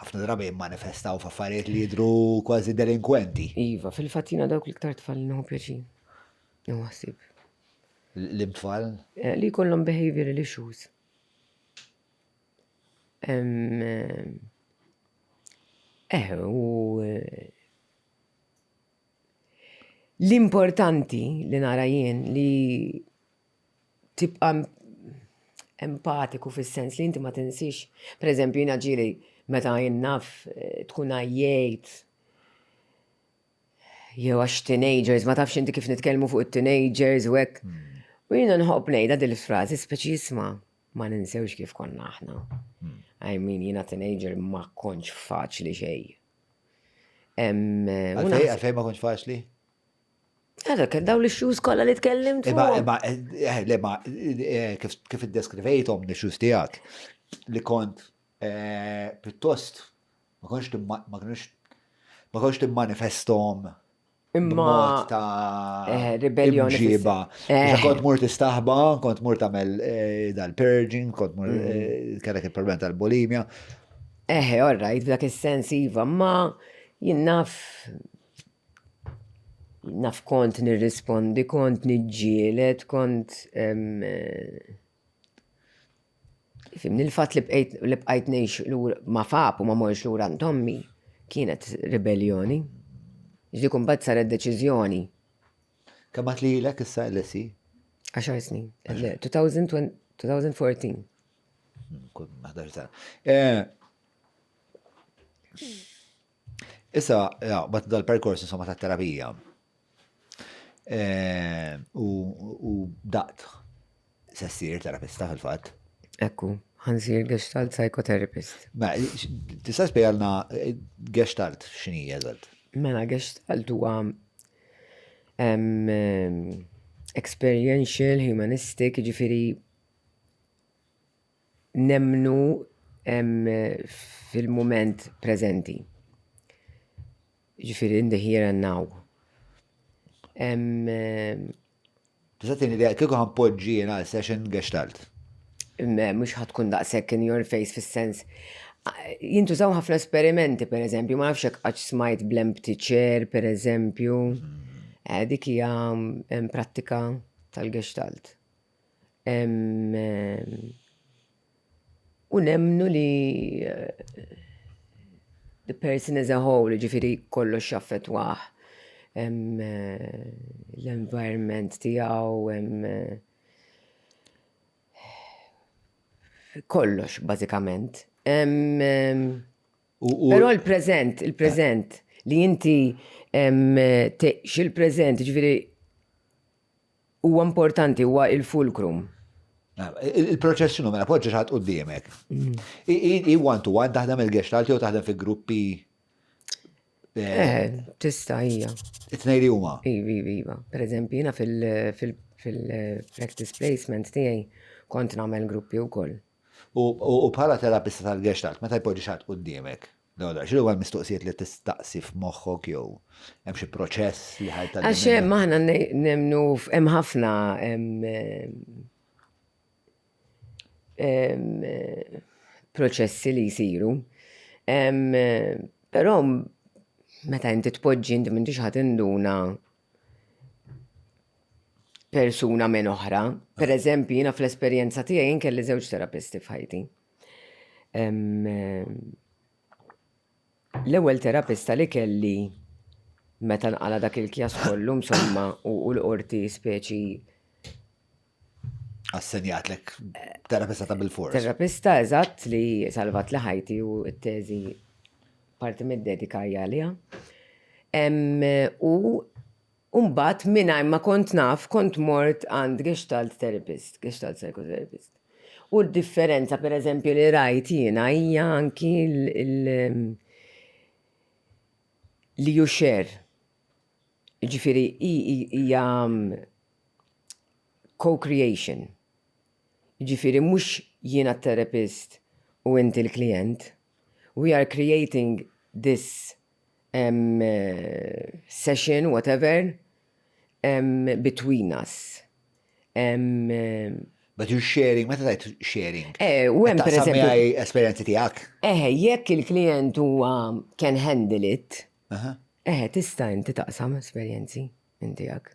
Speaker 2: ħafna drabi jimmanifestaw f'affarijiet li jidru kważi delinkwenti.
Speaker 1: Iva, fil-fatt jiena dawk l-iktar tfal li nieħu pjaċir. Nieħu ħsieb.
Speaker 2: L-imtfal?
Speaker 1: Eh, li jkollhom behavioral issues. Eh, eh, u eh, l-importanti li nara jien li tibqa' Empatiku fis-sens li inti ma tinsiex. Per eżempju, jiena ġieli meta jien naf eh, tkun għajjejt jew għax teenagers, ma tafx inti kif nitkellmu fuq it-teenagers u hekk. U jiena nħobb ngħidha dil-frażi speċi isma' ma ninsewx kif konna aħna. I mean, jiena teenager ma kontx faċli xejn.
Speaker 2: Għalfejn ma kontx faċli?
Speaker 1: Għada, kien daw l-issues kollha li tkellimt.
Speaker 2: Imma, imma, eh, le, ma, eh, kif iddeskrivejthom l-issues tiegħek li kont eh, pjuttost ma kontx ma kontx ma kontx timmanifestom
Speaker 1: Imma
Speaker 2: ta'
Speaker 1: ribellioni.
Speaker 2: Imġiba. Kont mur tistaħba, kont mur tagħmel dal-purging, kont mur mm. kellek il-problem tal-bulimja.
Speaker 1: Eħe, all right, f'dak is-sens iva, ma jien naf Naf kont nirrispondi, kont niġġieled, kont. Fimni l-fatt li bqejt li bqajt ngħix lura ma' Fab u ma morx lura għand ommi kienet ribellioni. Dik imbagħad saret deċiżjoni.
Speaker 2: Kemm għad lilek issa LSE?
Speaker 1: Għaxar snin. 2014.
Speaker 2: Kun 11 sena. Eh, Issa, bat dal-perkors insomma ta' terapija. Eh, u daqt se ssir terapista fil-fatt.
Speaker 1: Ekku, ħansir gestalt psychotherapist.
Speaker 2: Ma, tista' spjegalna eh, gestalt x'inhi eżatt?
Speaker 1: Mela, gestalt huwa experiential, humanistic, ġifieri nemmnu fil-mument preżenti. Ġifieri in the here and now.
Speaker 2: Tista' tini idea kieku ħanpoġġi jiena session gestalt.
Speaker 1: Mhux ħa tkun daqshekk in your face fis-sens. Jintużaw ħafna esperimenti, per eżempju, ma nafx hekk qatt smajt bl-empty chair, per eżempju. Eh, dik hija prattika tal-gestalt. U nemmnu li eh, the person as a whole, ġifiri kollox jaffetwah eh, l-environment tiegħu, eh, kollox bażikament. Però l-preżent, il-preżent li inti teqx il-preżent, ġifiri Huwa importanti, huwa il-fulcrum.
Speaker 2: Il-proċess x'inhu mela poġġi xi ħadd quddiemek. Mm. I one to one taħdem il-gestalt jew taħdem fi gruppi
Speaker 1: eh, eh, tista' hija.
Speaker 2: It-tnejn li huma.
Speaker 1: Iva, iva, iva. Per eżempju, jiena fil-practice placement tiegħi kont nagħmel gruppi wkoll.
Speaker 2: U bħala terapista tal-Gestalt, meta jpoġġi xi ħadd quddiemek, x'inhu huma l-mistoqsijiet li tistaqsi f'moħħok jew hemm xi proċess li ħajt
Speaker 1: Għax hemm aħna nemmnu hemm ħafna proċessi li jsiru. Però meta inti tpoġġi inti m'intix ħa tinduna persuna minn oħra. Per eżempju, jiena fl-esperjenza tiegħi jien kelli żewġ terapisti f'ħajti. L-ewwel terapista li kelli meta nqala dak il-kjas kollu insomma u l-qorti speċi
Speaker 2: Assenjatlek terapista ta' bil-fors.
Speaker 1: Terapista eżatt li salvat li ħajti u t-teżi parti mid-dedika hija għaliha. U mbagħad mingħajr ma kont naf kont mort għand gestalt therapist, gestalt psychotherapist. U d-differenza per eżempju li rajt jiena hija anki li you share. Ġifieri hija co-creation. Jiġifieri mhux jiena t-therapist u inti l-klijent. We are creating this um, session, whatever, um, between us.
Speaker 2: Um, But you're sharing, meta tajt sharing?
Speaker 1: Eh, u hemm per eżempju.
Speaker 2: esperjenzi tiegħek.
Speaker 1: Eh, jekk il-klient huwa can handle it, eh, tista' inti taqsam esperjenzi minn tiegħek.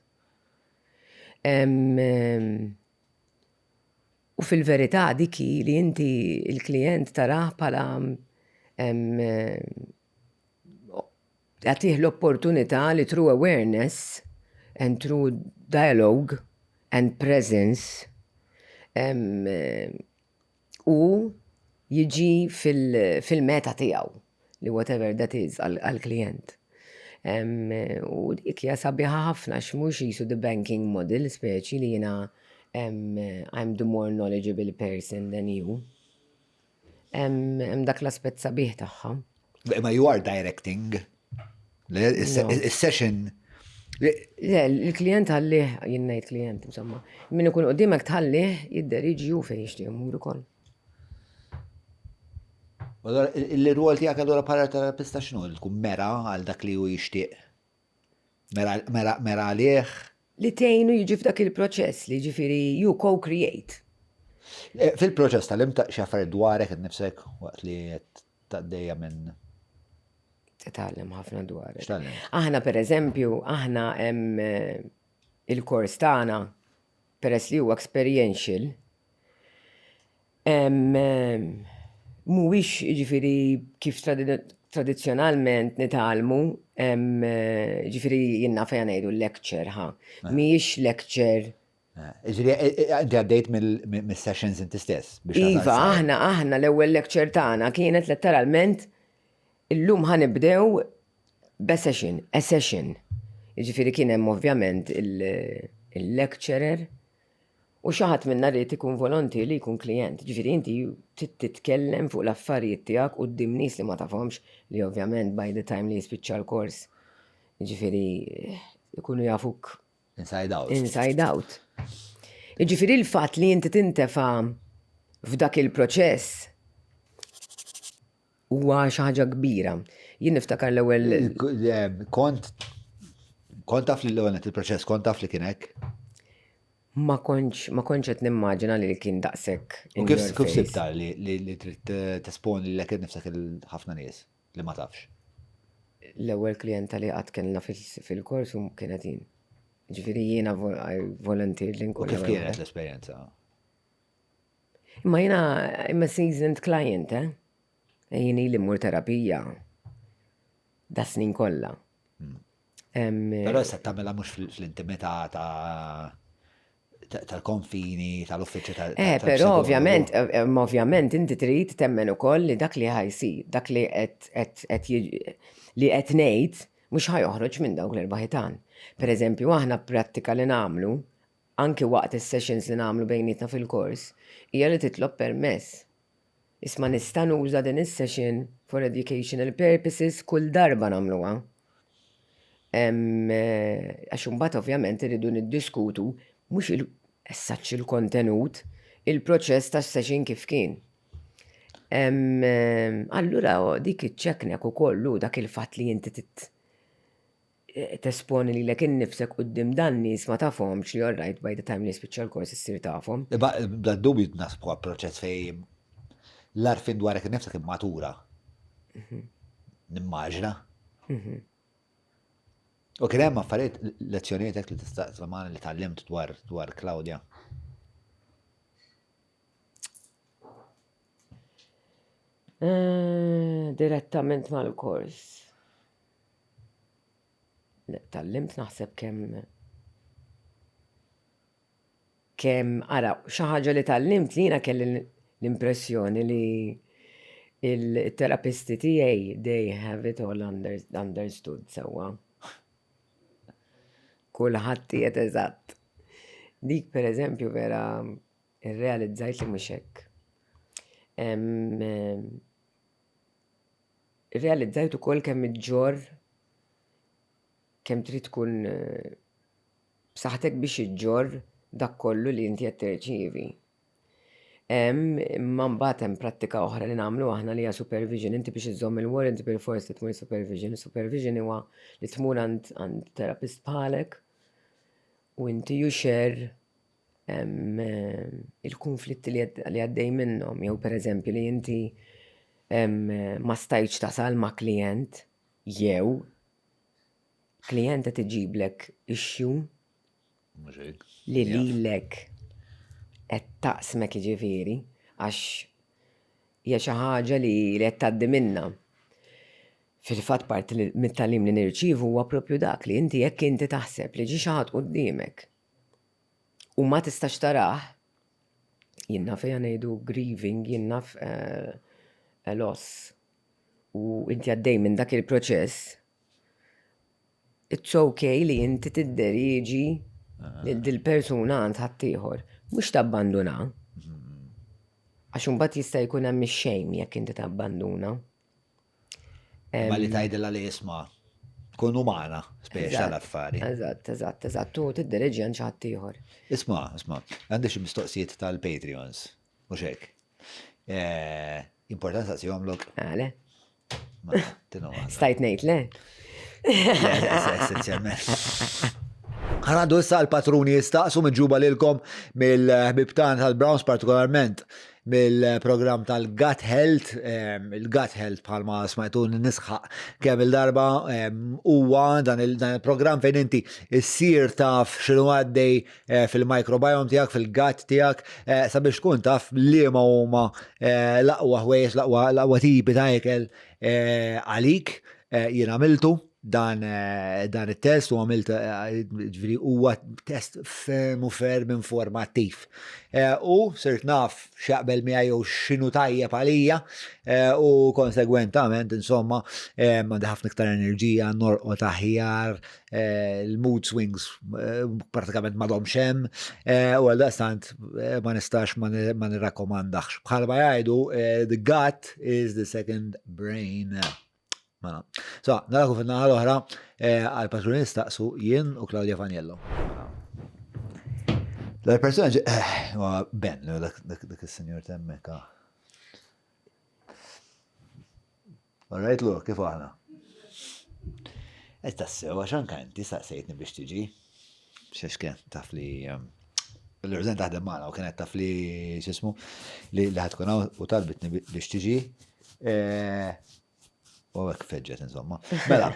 Speaker 1: U fil-verità dik hi li inti il-klijent tarah bħala tagħtih l-opportunità li through awareness and through dialogue and presence. u jiġi fil-meta tiegħu li whatever that is għall-klijent. U dik hija sabiħa ħafna għax mhux qisu the banking model speċi li jiena I'm the more knowledgeable person than you. Hemm dak l-aspett sabiħ tagħha.
Speaker 2: Imma you are directing. Is-session.
Speaker 1: Le, il-klient ħallih, jien ngħid klient, insomma. Min ikun qudiemek tħallih jidderiġi hu fejn jixtieq imur ukoll.
Speaker 2: Il-rwol tiegħek allura bħala terapista x'inhu? Tkun mera għal dak li hu jixtieq? Mera għalih?
Speaker 1: Li tgħinu jiġi f'dak il-proċess li ġifieri you co-create.
Speaker 2: Eh, fil-proċess tal-imta xi affarijiet dwarek innifsek waqt li qed tgħaddejja minn
Speaker 1: Titgħallem ħafna dwarek. Aħna pereżempju, aħna hemm eh, il-kors tagħna peress li huwa experiential, mhuwiex jiġifieri kif tradizzjonalment nitgħallmu, jiġifieri jien naf ejja ngħidu lecture ħa. Eh. Mhijiex lecture.
Speaker 2: Eh, jiġifieri eh, inti għaddejt mill-sessions inti stess.
Speaker 1: Iva, aħna aħna l-ewwel lecture tagħna kienet letteralment illum ħa nibdew b'session, a session. Jiġifieri kien hemm ovvjament il-lecturer U xi ħadd minna ried ikun volontier li jkun klijent. Ġifieri inti trid titkellem fuq l-affarijiet tiegħek quddiem nies li ma tafhomx li ovvjament by the time li jispiċċa l-kors, jiġifieri ikunu jafuk
Speaker 2: Inside out.
Speaker 1: Inside out. Jiġifieri l-fatt li inti tintefa' f'dak il-proċess huwa xi ħaġa kbira. Jien niftakar l-ewwel.
Speaker 2: Kont kont taf li l-ewwel il-proċess kont taf li kien hekk?
Speaker 1: Ma kontx ma kontx qed nimmaġina li kien daqshekk.
Speaker 2: U kif kif sibta li li trid tesponi lilek innifsek il ħafna nies li ma tafx?
Speaker 1: L-ewwel klijenta li qatt kellna fil-kors kienet jien. Ġifieri jiena volunteer li
Speaker 2: nkun. U kif kienet l-esperjenza?
Speaker 1: Imma jiena I'm a seasoned client, eh? Jien ili mmur terapija da snin kollha.
Speaker 2: Hmm. Però issa tagħmilha mhux fl-intimità ta' tal-konfini, tal-uffiċċju tal
Speaker 1: Eh, però ovvjament, eh, eh, ovvjament inti trid temmen ukoll li dak li ħajsi, dak li qed li qed ngħid mhux ħajoħroġ minn dawk l-erba' ħitan. Per eżempju, aħna prattika li nagħmlu anki waqt is-sessions li nagħmlu bejnietna fil-kors, hija li titlob permess. Isma' nista' nuża din is-session for educational purposes kull darba nagħmluha. Għax imbagħad ovvjament irridu niddiskutu mhux il-essaċ il-kontenut, il-proċess tas-session kif kien. Allura dik iċċeknek ukoll hu dak il-fatt li inti tesponi lilek innifsek quddiem dan nies ma tafhomx li all right by the time li jispiċċa l-kors issir tafhom.
Speaker 2: Bla dubju naħseb huwa proċess fejn l-għarfien dwarek innifsek immatura. Mhm. Nimmaġina. Mhm. U kien hemm affarijiet lezzjonijiet hekk li tista' tagħmel li tgħallimt dwar dwar Claudia.
Speaker 1: Eh, direttament mal-kors. Tgħallimt naħseb kemm kemm ara xi ħaġa li tgħallimt li jiena kelli l-impressjoni li il-terapisti tiegħi they have it all understood sewwa. Kulħadd qiegħed eżatt. Dik pereżempju vera irrealizzajt li mhux hekk. Irrealizzajt ukoll kemm iġġorr kemm trid tkun b'saħħtek biex iġġorr dak kollu li inti qed tirċievi. Hemm imma mbagħad hemm prattika oħra li nagħmlu aħna li hija supervision. Inti biex iżżomm il-warrant bilfors li tmur supervision. Supervision huwa li tmur għand għand terapist bħalek u inti you share il-kunflitti li għaddej minnhom, jew pereżempju li inti ma stajtx tasal ma' klijent jew klijent qed iġiblek issue li lilek qed taqsmek jiġifieri għax hija xi ħaġa li qed tgħaddi minnha. Fil-fatt parti mit-tagħlim li nirċievu huwa proprju dak li inti jekk inti taħseb li ġie xi ħadd quddiemek u ma tistax tarah, Jien naf ejja ngħidu grieving, jien naf eh, a loss. U inti għaddej minn dak il-proċess, it's okay li inti tidderieġi lil dil-persuna għand ħaddieħor, mhux tabbanduna. Għax imbagħad jista' jkun hemm ix-shame jekk inti tabbanduna.
Speaker 2: Ma li tgħidilha li isma' tkun umana, speċa l-affari.
Speaker 1: Eżatt, eżatt, eżatt, u tiddereġi għand xi ħadd ieħor.
Speaker 2: Isma', isma', għandi xi mistoqsijiet tal-Patreons, mhux hekk. Eh, importanti saqsihomlok.
Speaker 1: Għale. Stajt ngħid le.
Speaker 2: Essenzjalment. Ħanaddu issa l-patruni jistaqsu miġuba lilkom mill-ħbib tagħna tal-Browns partikolarment mill-programm tal-Gut Health, il-Gut Health bħalma smajtu nisħaq kemm il-darba huwa dan il-programm fejn inti issir taf x'inhu għaddej eh, fil-microbiome tiegħek, fil-gut tiegħek, eh, sabiex tkun taf liema huma eh, l-aqwa ħwejjeġ, l-aqwa tipi ta' ikel għalik jien għamiltu dan, dan it-test u għamilt ġifieri huwa test ferm u ferm informattiv. U sirt naf x'jaqbel miegħi jew x'inhu tajjeb għalija u konsegwentament insomma għandi ħafna iktar enerġija, norqod aħjar, Eh, il-mood swings eh, pratikament m'għadhomx hemm eh, u għal daqstant ma nistax ma nirrakkomandax. Bħalma jgħidu, the gut is the second brain. Mela. So, naraku fin-naħa l-oħra għal patruni nistaqsu jien u Claudia Faniello. L-persona Ben, dak il-senjor temmeka. All right, Lu, kif aħna? Qed tassew għax anke inti saqsejtni biex tiġi. Xex kien taf li ehm, l-Urżen taħdem magħna u kienet taf li x'ismu li ħatkun hawn u talbitni biex tiġi. Eh, u hekk feġġet insomma. Mela,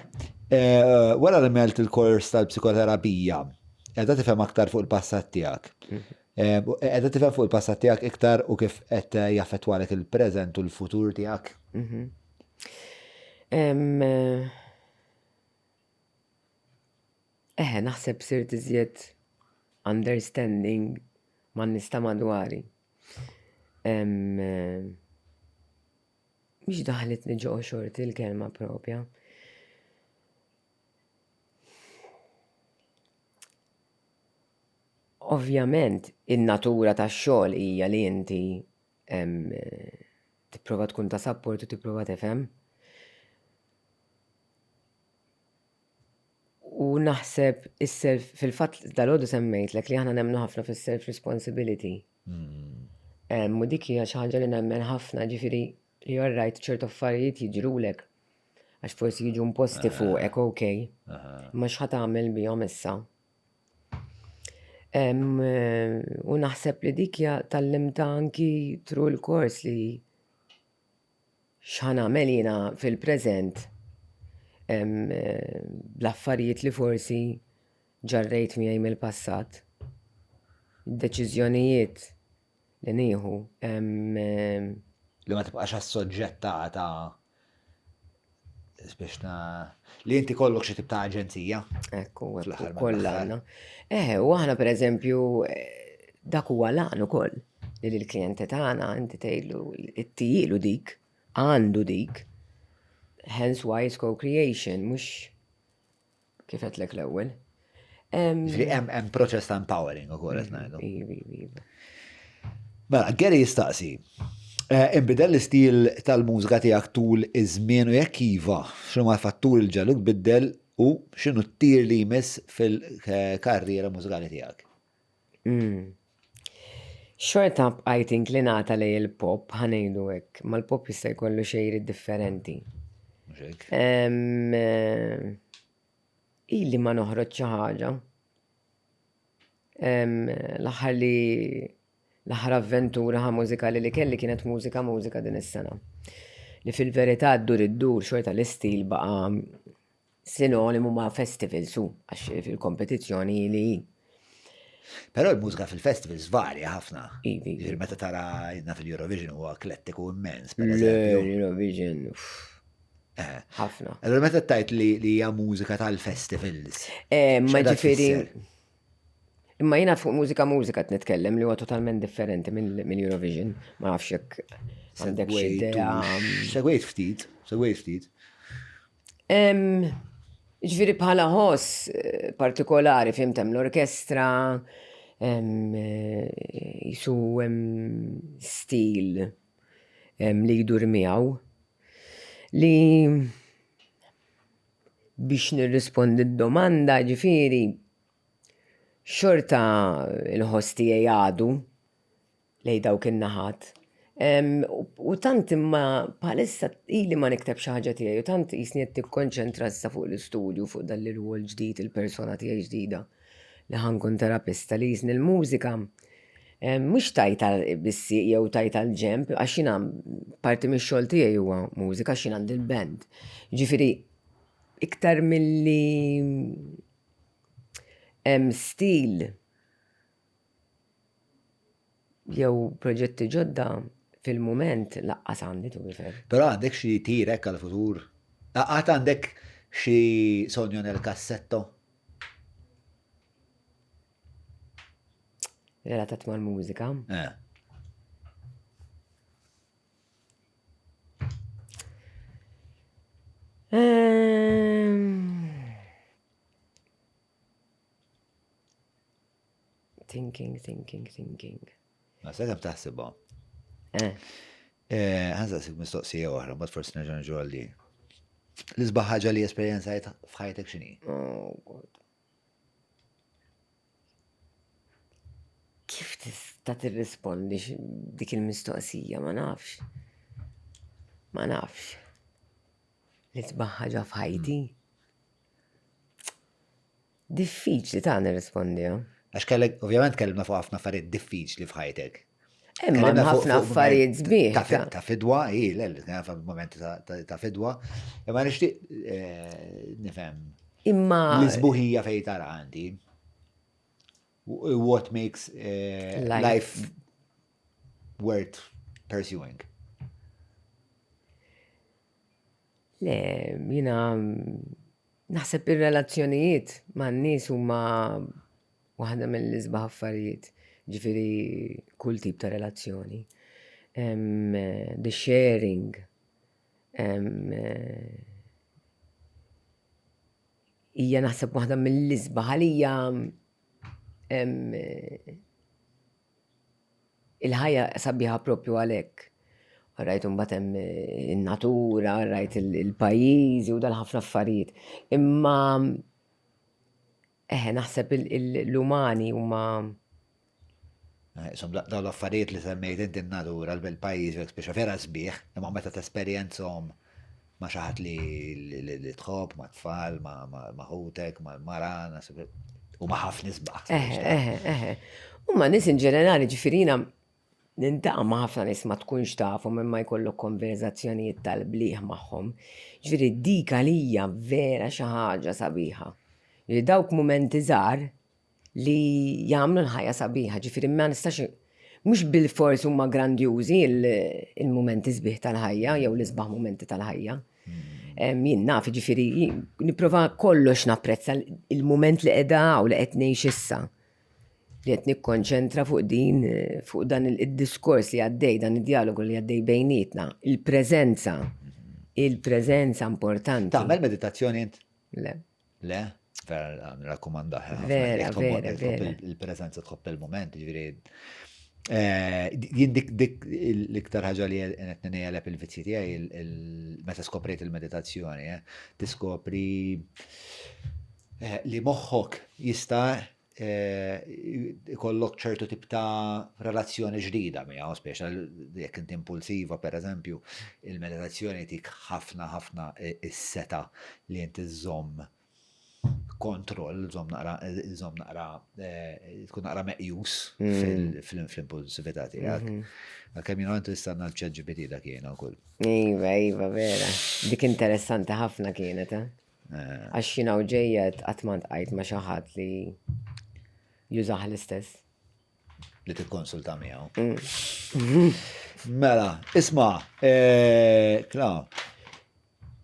Speaker 2: eh, wara li melt il-kors tal-psikoterapija, qiegħda tifhem aktar fuq il-passat tiegħek. Mhm. Qiegħda tifhem fuq il-passat tiegħek iktar u kif qed jaffettwalek il-preżent u l-futur tiegħek? Mhm.
Speaker 1: Eħe, naħseb sirt iżjed understanding man-nies ta' madwari. Mhix daħlitni ġo xorti l-kelma propja. Ovvjament, in-natura tax-xogħol hija li inti tipprova tkun ta' support u tipprova tifhem. U naħseb is-self, fil-fatt dalgħodu semmejtlek li aħna nemmnu ħafna fis-self responsibility. U dik hija xi ħaġa li nemmen ħafna, ġifieri li all right ċertu affarijiet jiġrulek għax forsi jiġu imposti fuqek, ok. Imma x'ħa tagħmel bihom issa? U naħseb li dik hija tgħallimtha anki through il-kors li x'ħa nagħmel jiena fil-preżent bl-affarijiet li forsi ġarrejt miegħi mill-passat. Id-deċiżjonijiet li nieħu.
Speaker 2: Li ma tibqax assoġġettata biex na li inti kollok xi tip ta' aġenzija.
Speaker 1: Ekku, kollha għandna. Eh, u aħna pereżempju dak huwa l-għan ukoll li lill-klijenti tagħna inti tgħidlu ittijielu dik, għandu dik. Hence why it's co-creation, mhux Kif għedtlek l-ewwel.
Speaker 2: Ġifieri hemm proċess ta' empowering ukoll qed ngħidu. Iva, iva, iva. Mela, Gary jistaqsi, eh, inbidel l-istil tal-mużika tiegħek tul iż-żmien u jekk iva, x'inhu l-fatturi li ġaluk biddel u x'inhu t-tir li jmiss fil-karriera mużikali tiegħek?
Speaker 1: Mm. Xorta bqajt inklinata lej il-pop, ħanejdu hekk, ma l-pop jista' jkollu xejri differenti. Eh, ili ma noħroġ xi ħaġa. L-aħħar li l-aħħar avventura ħa mużikali li kelli kienet mużika mużika din is-sena. Li fil-verità ddur iddur xorta l-istil baqa' sinonimu ma' festivals u għax fil-kompetizzjoni li hi.
Speaker 2: Però l-mużika fil-festivals varja ħafna.
Speaker 1: Ivi.
Speaker 2: Ġifieri meta tara jidna fil-Eurovision huwa eklettiku immens.
Speaker 1: L-Eurovision, eh. ħafna.
Speaker 2: Allora meta tajt li hija mużika tal-festivals.
Speaker 1: Eh, ma ġifieri. Imma jiena fuq mużika mużika qed nitkellem li huwa totalment differenti minn Eurovision. Ma nafx jekk għandek xi idea.
Speaker 2: Segwejt ftit, segwejt ftit.
Speaker 1: Ġifieri bħala ħoss eh, partikolari fim hemm l-orkestra, eh, jisu stil li jdur miegħu li biex nirrispondi d-domanda ġifieri xorta il-ħoss tiegħi għadu lejn dawk in-naħat. U tant imma bħalissa ili ma nikteb xi ħaġa tiegħi u tant qisni qed nikkonċentra issa fuq l-istudju fuq dan l-irwol ġdid, il-persona tiegħi ġdida li ħa nkun terapista li qisni l-mużika mhux tajtha bis-sieq jew tajtha l-ġenb għax jiena parti mix-xogħol tiegħi huwa mużika għax jien għandi l-band. Jiġifieri iktar milli hemm stil jew proġetti ġodda fil-mument laqqas għandi to be fair.
Speaker 2: Però għandek xi tir hekk għall-futur? Għad għandek xi sogno nel cassetto?
Speaker 1: Relatat mal-mużika?
Speaker 2: Eh.
Speaker 1: Ehm. Thinking, thinking, thinking.
Speaker 2: Ma se kemm taħsibha.
Speaker 1: Eh.
Speaker 2: eh Ħanżaqsik mistoqsija oħra, mbagħad forsi nerġa' niġu għalli. L-isbaħ ħaġa li esperjenzajt f'ħajtek x'inhi?
Speaker 1: Oh God. Kif tista' tirrispondi dik il-mistoqsija ma nafx. Ma nafx. L-isbaħ ħaġa f'ħajti. Diffiċli ta' nirrispondi.
Speaker 2: Għax kellek, ovvjament kellimna fuq ħafna affarijiet diffiċli f'ħajtek.
Speaker 1: Imma ħafna affarijiet sbieħ.
Speaker 2: Ta' fidwa, i, le, momenti ta' fidwa. Imma nixtieq eh, nifhem.
Speaker 1: Imma.
Speaker 2: L-isbuħija fej tara għandi. What makes eh, life worth pursuing?
Speaker 1: Le, jina naħseb ir-relazzjonijiet man-nies huma waħda mill-isbaħ affarijiet. Ġifieri kull tip ta' relazzjoni. The sharing. Hija naħseb waħda mill-isbaħ għalija Il-ħajja sabiħa propju għalhekk. Rajt imbagħad hemm in-natura, rajt il-pajjiżi u dal-ħafna affarijiet. Imma eħe naħseb l-umani huma
Speaker 2: eh, Insomma, dawn l-affarijiet li semmejt inti n-natura, l-pajjiż, speċa vera sbieħ, imma meta tesperjenzhom ma' xi ħadd li tħobb, ma' tfal, ma' ħutek, ma' mara, u ma' ħafna isbaħ.
Speaker 1: Eħe, eħe, eħe. U ma' nies in ġenerali ġifieri jiena nintaqa' ma' ħafna nies ma tkunx tafhom imma jkollok konverzazzjonijiet tal-bliħ magħhom. Ġifieri dik għalija vera xi ħaġa sabiħa. Ġifieri dawk mumenti żgħar li jagħmlu l-ħajja sabiħa, ġifieri ma nistax mhux bilfors huma grandjużi il-mumenti sbieħ tal-ħajja jew l-isbaħ mumenti tal-ħajja. Jien naf, ġifieri nipprova kollox napprezza il-mument li qiegħda u li qed ngħix issa. Li qed nikkonċentra fuq din fuq dan id-diskors li għaddej, dan id-dialogu li għaddej bejnietna, il-preżenza. Il-preżenza importanti.
Speaker 2: Tagħmel meditazzjoni int?
Speaker 1: Le.
Speaker 2: Le, vera nrakkomandah.
Speaker 1: Vera, vera, vera.
Speaker 2: Il-preżenza tħobb il-moment, ġifieri. Eh, jien dik dik l-iktar ħaġa li qed ngħeleb il-vizzji tiegħi meta skoprejt il-meditazzjoni, eh, tiskopri eh, li moħħok jista' ikollok ċertu tip ta' relazzjoni ġdida miegħu, speċa jekk inti impulsiva pereżempju, il-meditazzjoni tik ħafna ħafna is-seta li inti żżomm kontroll, żomm naqra, żomm naqra, eh, tkun naqra meqjus mm. fl-impulsività tiegħek. Mm-hmm. Għalkemm jiena għandu istanna l-ChatGPT dak jiena wkoll.
Speaker 1: Iva, iva, vera. Dik interessanti ħafna kienet, eh? Għax jiena u ġejja qatt ma ntqajt ma' xi ħadd li jużah l-istess.
Speaker 2: Li tikkonsulta miegħu. Mm. Mela, isma', eh, Kla,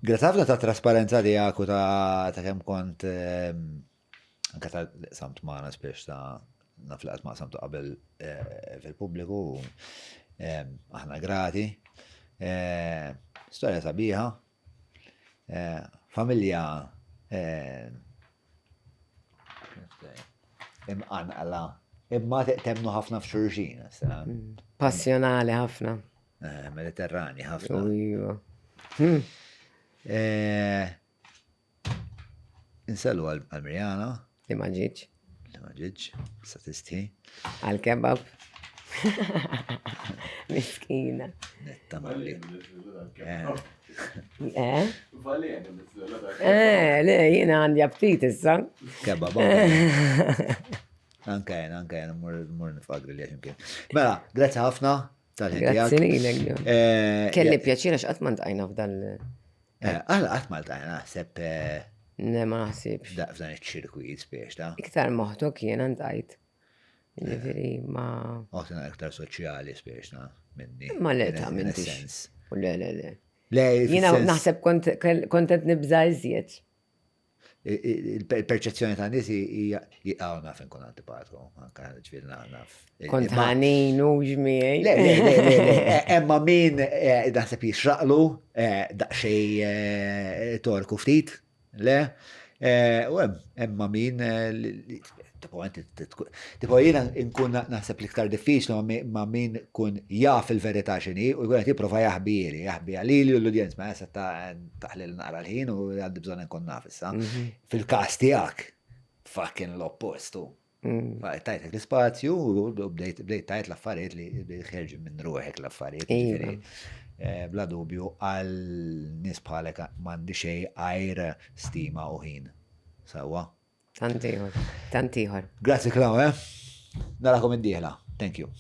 Speaker 2: grazzi ħafna ta' trasparenza tiegħek u ta' kemm kont eh, anke ta' samt magħna spiex ta' naf li qatt ma qsamtu qabel eh, fil-pubbliku, eh, aħna grati. Eh, storja sabiħa, familja imqanqla, imma temnu ħafna f'xulxin. Mm.
Speaker 1: Passjonali ħafna.
Speaker 2: Mediterrani ħafna. Iva. Hmm. Insellu għal Mirjana.
Speaker 1: Li ma ġietx.
Speaker 2: Li ma ġietx, sa tistħi.
Speaker 1: Għal kebab. Miskina.
Speaker 2: Netta malli.
Speaker 1: Eh? Eh? Eh, le, jiena għandi aptit issa.
Speaker 2: Kebab. Anka jena, anka jena, mur nifagri li għaximkien. Mela, grazzi ħafna
Speaker 1: tal-ħin. Grazzi lilek. Eh, Kelli pjaċir għax qatt ma ntqajna f'dan
Speaker 2: Eh, għala qatt ma ltqajna naħseb. Eh,
Speaker 1: Ne, ma naħsibx.
Speaker 2: F'dan iċ-ċirkwit spiex ta'
Speaker 1: Iktar moħtok jiena ntqajt. Ġifieri ma.
Speaker 2: Oħtina iktar soċjali spiex ta' minni.
Speaker 1: Ma le ta' minni. Sens. Le, le, le.
Speaker 2: Le,
Speaker 1: Jiena naħseb kont nibża' iżjed.
Speaker 2: Il-perċezzjoni ta' nies hija għaw naf inkun antipatku, anka ġifieri naf.
Speaker 1: Kont ħanin u ġmiegħi.
Speaker 2: Le, le, le, le, emma min eh, naħseb jixraqlu eh, daqsxejn eh, torku ftit, le. U hemm emma min Tipo, tipo jiena nkun naħseb l-iktar diffiċli ma' min kun jaf il-verità x'inhi u jkun qed jipprova jaħbieli, jaħbi għalili u l-udjenz ma issa ta' taħlil naqra l-ħin u għandi bżonn nkun naf issa. Mhm. Fil-każ tiegħek, fucking l-oppostu. Mm. Tajtek l-ispazju u bdejt tajt l-affarijiet li ħerġu minn ruħek l-affarijiet. Iva. Eh, bla dubju għal nies bħalek m'għandi xejn għajr stima u ħin. Sawa.
Speaker 1: Tant ieħor. Tant ieħor.
Speaker 2: Grazzi Klau, eh? Narakom id-dieħla. Thank you.